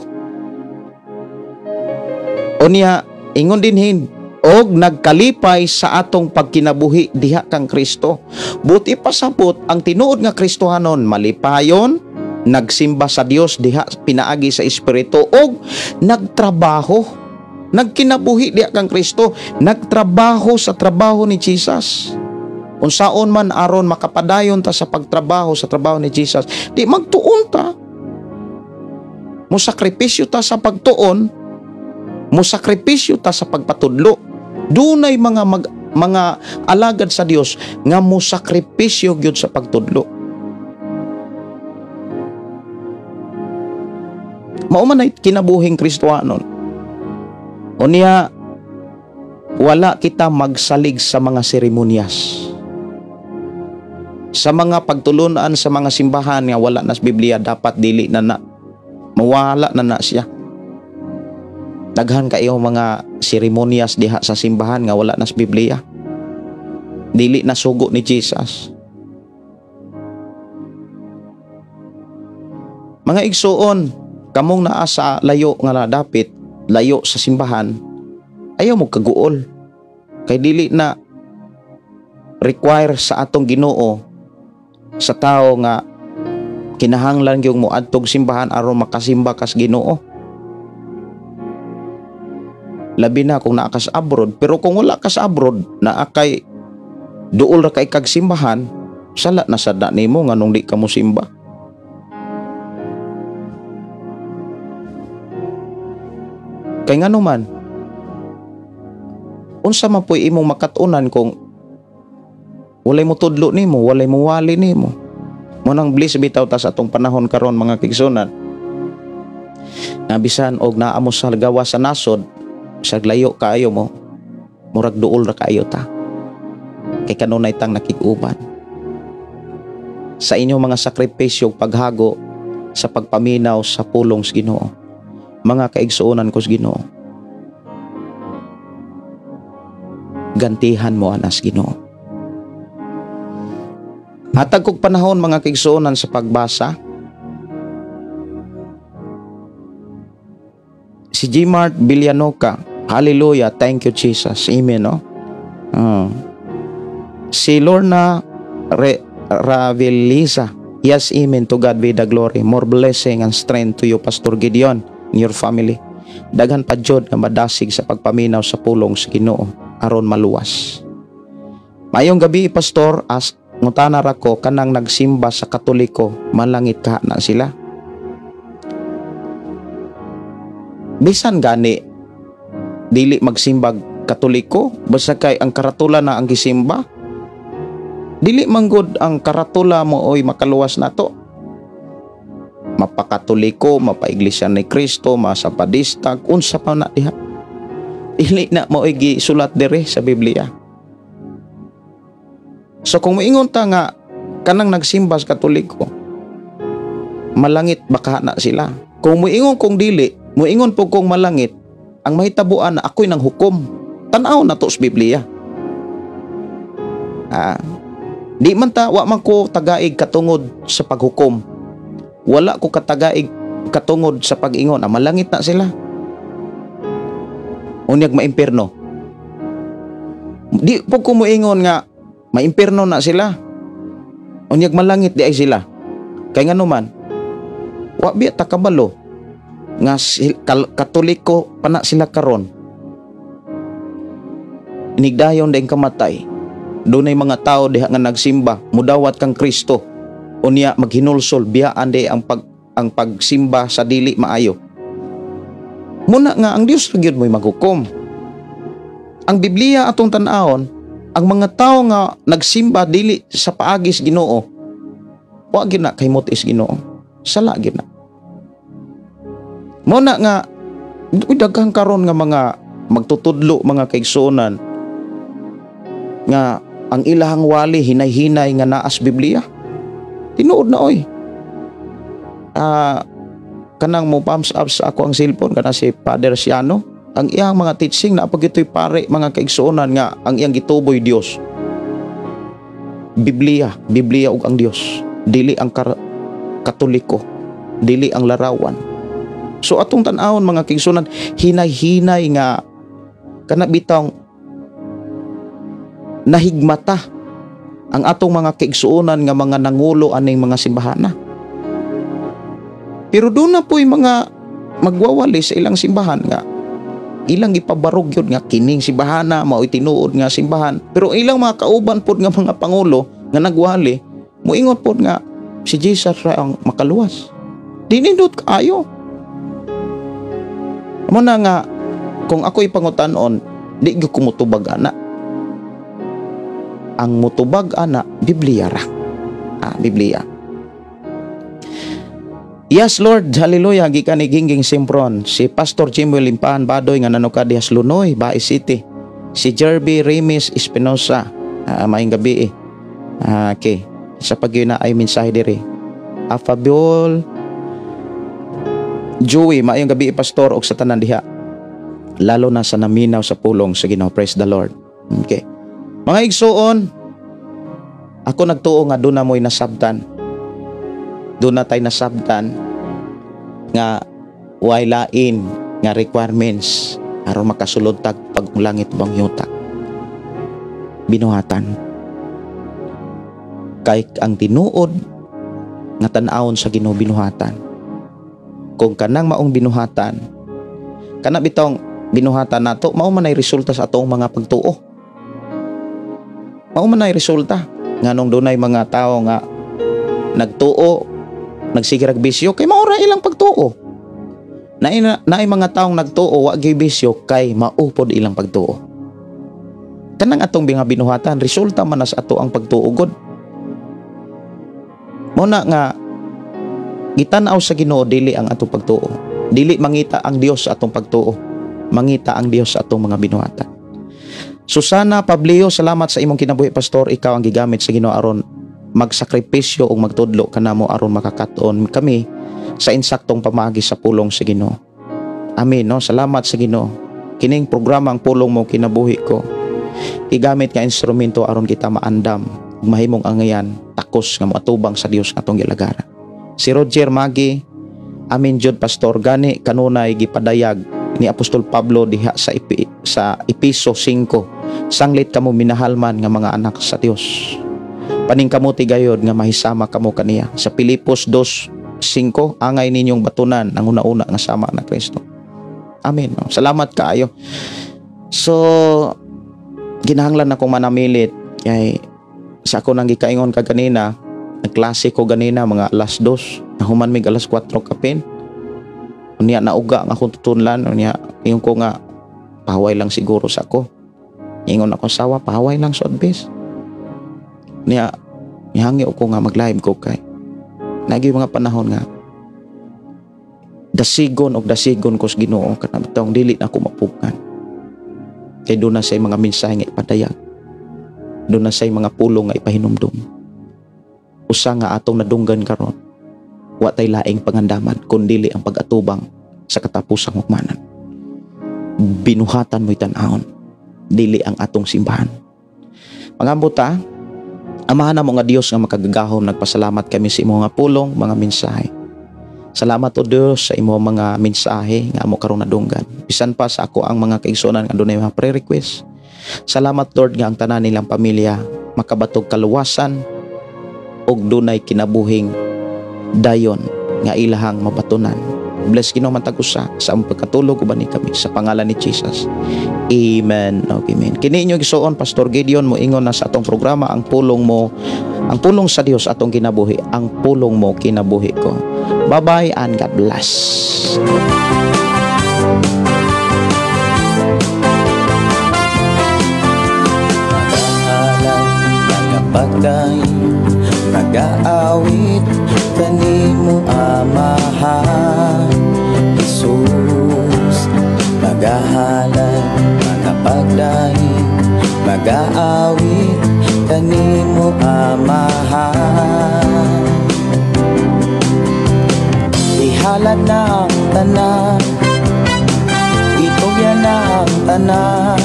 Unya ingon dinhin, og nagkalipay sa atong pagkinabuhi diha kang Kristo. Buti pasabot ang tinuod nga Kristohanon malipayon, nagsimba sa Dios diha pinaagi sa espiritu, og nagtrabaho, nagkinabuhi diha kang Kristo, nagtrabaho sa trabaho ni Jesus. Unsaon man aron makapadayon ta sa pagtrabaho sa trabaho ni Jesus, di magtuon ta. Mosakripisyo ta sa pagtuon, mosakripisyo ta sa pagpatudlo. Dunay mga alagad sa Dios nga mosakripisyo gyud sa pagtudlo. Mao man ay kinabuhing Kristohanon. Unya wala kita magsalig sa mga seremonyas, sa mga pagtulunan sa mga simbahan nga wala na sa Biblia, dapat dili na na, mawala na na siya. Daghan kayo mga seremonyas diha sa simbahan nga wala na sa Biblia, dili na sugo ni Jesus. Mga igsuon, kamong naa sa layo nga dapit, layo sa simbahan, ayaw mo kaguol. Kay dili na require sa atong Ginoo sa tao nga kinahanglan gyud mo adtog simbahan aron makasimba kas Ginoo. Labi na kung naa ka sa abroad, pero kung wala ka sa abroad, naa kay duol ra kay kag simbahan, sala na sada nimo nganong di ka mosimba. Kay ngano man, unsa man po'y imong makat-unan kung walay mo tudlo nimo, walay mo wali nimo. Mo nang bliss bitaw ta sa atong panahon karon mga kigsunan. Nga bisan og naa mo sa gawa sa nasod, bisag layo kaayo mo, murag duol ra kaayo ta. Kay kanunay tang nakig-uban. Sa inyong mga sakripisyo ug paghago sa pagpaminaw sa pulong sa Ginoo, mga kaigsuonan ko sa Ginoo, gantihan mo anas Ginoo. Hatag kog panahon mga kaigsuonan sa pagbasa. Si Gmart Villanoca, hallelujah, thank you Jesus, amen, no? Si Lorna Ravelisa, yes, amen, to God be the glory. More blessing and strength to you, Pastor Gideon, and your family. Daghan pa jud nga madasig sa pagpaminaw sa pulong sa Ginoo aron maluwas. Maayong gabi, Pastor, as ngutana ra ko, kanang nagsimba sa Katoliko, malangit ka na sila? Bisan gani dili magsimbag Katoliko, basta kay ang karatula na ang gisimba, dili manggod ang karatula mo oy makaluwas nato. Mapakatoliko, mapaiglesia ni Kristo, masapadista, unsa pa na diha. Dili na mo gisulat diri sa Biblia. So kung moingon ta nga kanang nagsimba sa Katoliko, malangit baka na sila. Kung moingon kong dili, moingon po kong malangit, ang mahitabuan na ako'y nang hukom. Tan-aw na to sa Biblia. Di man ta, wa man ko tagaig katungod sa paghukom. Wala ko katagaig katungod sa pag-ingon. Malangit na sila. Unyag maimpirno. Di po ko moingon nga maimpirno na sila. Unyag malangit di ay sila. Kay ngano man, wa biya ta kabalo nga Katoliko pa na sila karon. Inigdayon din kamatay. Dunay mga tao diha nga nagsimba, mudawat kang Kristo. Unya maghinulsol, biyaan di ang pagsimba sa dili maayo. Muna nga ang Dios ra gyud mo'y maghukom. Ang Biblia atong tan-awon, ang mga tao nga nagsimba dili sa paagis Ginoo, wa gyud na kahimot is Ginoo. Sala gyud na. Muna nga uy, daghang karon nga mga magtutudlo, mga kaigsuonan, nga ang ilahang wali hinay-hinay nga naas Biblia. Tinuod na oy. Kanang mo pumps up sa ako ang cellphone kana si Father Siano, ang iyang mga teaching na pag ito'y pare, mga kaigsuonan, nga ang iyang gituboy Dios. Biblia, Biblia ug ang Dios, dili ang Katoliko, dili ang larawan. So atong tan-awon, mga kaigsuonan, hinay-hinay nga kana bitawng nahigmata ang atong mga kaigsuonan nga mga nangulo aning mga simbahana. Pero doon na po'y mga magwawali sa ilang simbahan nga ilang ipabarog yun nga kining simbahana mao'y tinuod nga simbahan. Pero ilang mga kauban pod nga mga pangulo nga nagwali, muingon pod nga si Jesus ra ang makaluwas. Dinindot kaayo. Amo na nga kung ako'y pangutan-on, di gyud ko mutubag ana. Ang mutubag ana, Biblia ra. Biblia. Yes Lord, hallelujah, gikan ni Gingging Simpron, si Pastor Jimuel Limpahan Badoy nga nanuka dihas Lunoy, Bae City. Si Jerby Remis Espinosa, maayong gabi eh. Okay. Sa pagyo na ay mensahe diri. Afabiol Joey, maayong gabi Pastor og sa tanan diha. Lalo na sa naminaw sa pulong sa Ginoo. Praise the Lord. Okay. Mga igsuon, ako nagtuo nga doon na mo'y nasabtan. Doon na tayo nasabtan nga way lain nga requirements aron makasulod tag pag langit bang yuta. Binuhatan. Kay ang tinuod nga tan-awon sa Ginoo binuhatan. Kung kanang maong binuhatan, kana bitong binuhatan nato, mao man ay resulta sa atong mga pagtuo. Mao man ay resulta nganong dunay mga tawo nga nagtuo, nagsigirag bisyo, kay mao ra ilang pagtuo. Naay mga taong nagtuo wa gyud bisyo kay maupod ilang pagtuo. Kanang atong mga binuhatan, resulta man na sa ato ang pagtuo gud. Mao na nga gitan-aw sa Ginoo dili ang atong pagtuo. Dili mangita ang Dios sa atong pagtuo. Mangita ang Dios sa atong mga binuhatan. Susana Pablio, salamat sa imong kinabuhi, Pastor. Ikaw ang gigamit sa Ginoo aron magsakripisyo ug magtudlo kanamo aron makakatuon kami sa insaktong pamaagi sa pulong sa Ginoo. Amen, no? Salamat sa Ginoo. Kining programa ang pulong mo kinabuhi ko. Gigamit nga instrumento aron kita maandam ug mahimong angayan takos nga moatubang sa Dios nga atong gilagaran. Si Roger Magi, amin jud Pastor, gani kanunay gipadayag ni Apostol Pablo diha sa Episo 5 Sanglit kamo minahalman nga mga anak sa Dios. Paningkamuti gayod nga mahisama kamo kaniya. Sa Pilipos 2:5, angay ninyong batunan ang una-una nga sama na Kristo. Amen. Salamat kaayo. So ginahanglan akong manamilit kay sa ako nang gikaingon ka ganina, nagklase ko ganina mga alas 2, nahuman mig alas 4 kapin. Unya nauga nga akong tutunlan, unya ingon ko nga pahaway lang siguro sa ako. Ingon ako sawa, pahaway lang sa advice. Niya nihangyo ko nga mag-live ko kay nagi mga panahon nga dasigon og dasigon ko sa Ginoo kana bitawng dili na ako mapugngan. Kay doon na say mga mensahe nga ipadayag. Doon na say mga pulong nga ipahinumdum. Usa nga atong nadunggan karon, wa tay laing pangandaman kun dili ang pag-atubang sa katapusang hukmanan. Binuhatan mo'y tan-awon, dili ang atong simbahan. Pangambo ta, Amahan namo nga Dios nga makagagahom, nagpasalamat kami sa imong nga pulong, mga mensahe. Salamat o Dios sa imong mga mensahe nga amo karon nadunggan. Bisan pa sa ako ang mga kaigsuonan nga dunay mga prayer request. Salamat, Lord, nga ang tanan nilang pamilya makabatog kaluwasan ug dunay kinabuhing dayon nga ilahang mabatunan. Bless, Ginoo, matag usa sa among pagkatulog, uban ni kami sa pangalan ni Jesus. Amen. Okay, amen. Kini inyong igsuon, Pastor Gideon, moingon na sa atong programa ang pulong mo, ang pulong sa Dios atong kinabuhi, ang pulong mo kinabuhi ko. Bye-bye and God bless. Magahalad, magapagdaig, magaawit kanimo, Amahan Jesus. Magahalad, magapagdaig, magaawit kanimo, Amahan. Ihalad na ang tanan, itugyan na ang tanan,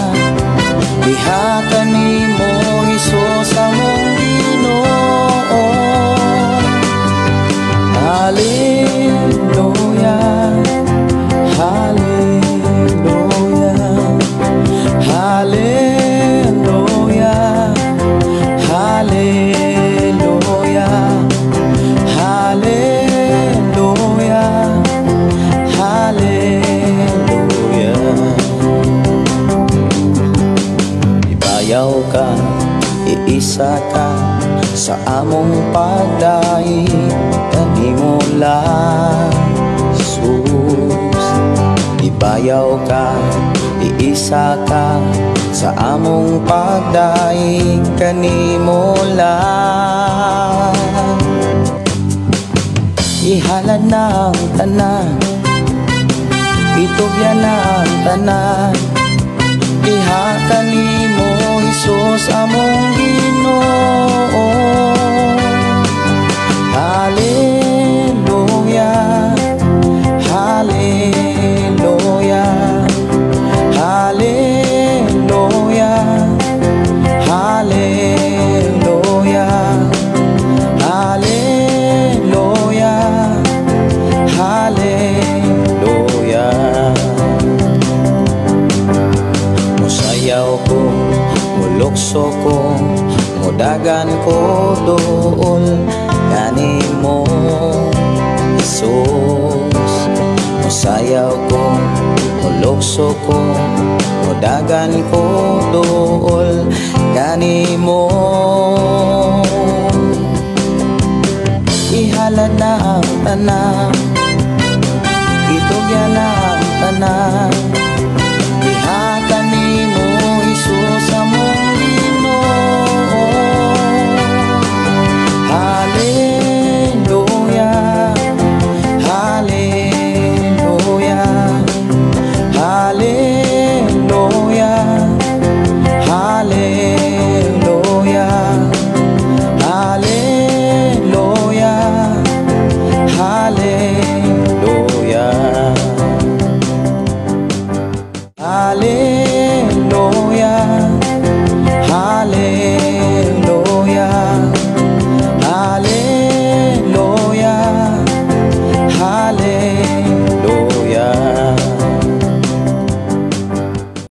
diha kanimo, Hesus among Ginoo. Hallelujah, Hallelujah, Hallelujah, Hallelujah, Hallelujah, Hallelujah. Ibayaw ka, iisa ka sa among pagdaig kanimo lang, Jesus. Ibayaw ka, iisa ka sa among pagdaig kanimo lang. Ihalad na ang tanan, itugyan na ang tanan, diha kanimo, Hesus among Ginoo. Hallelujah, Hallelujah, Hallelujah, Hallelujah, Hallelujah, Hallelujah. Musayaw ko, mulukso ko, mudagan ko dool kanimo, Jesus. Musayaw ko, mulukso ko, mudagan ko dool kanimo. Ihalad na ang tanan.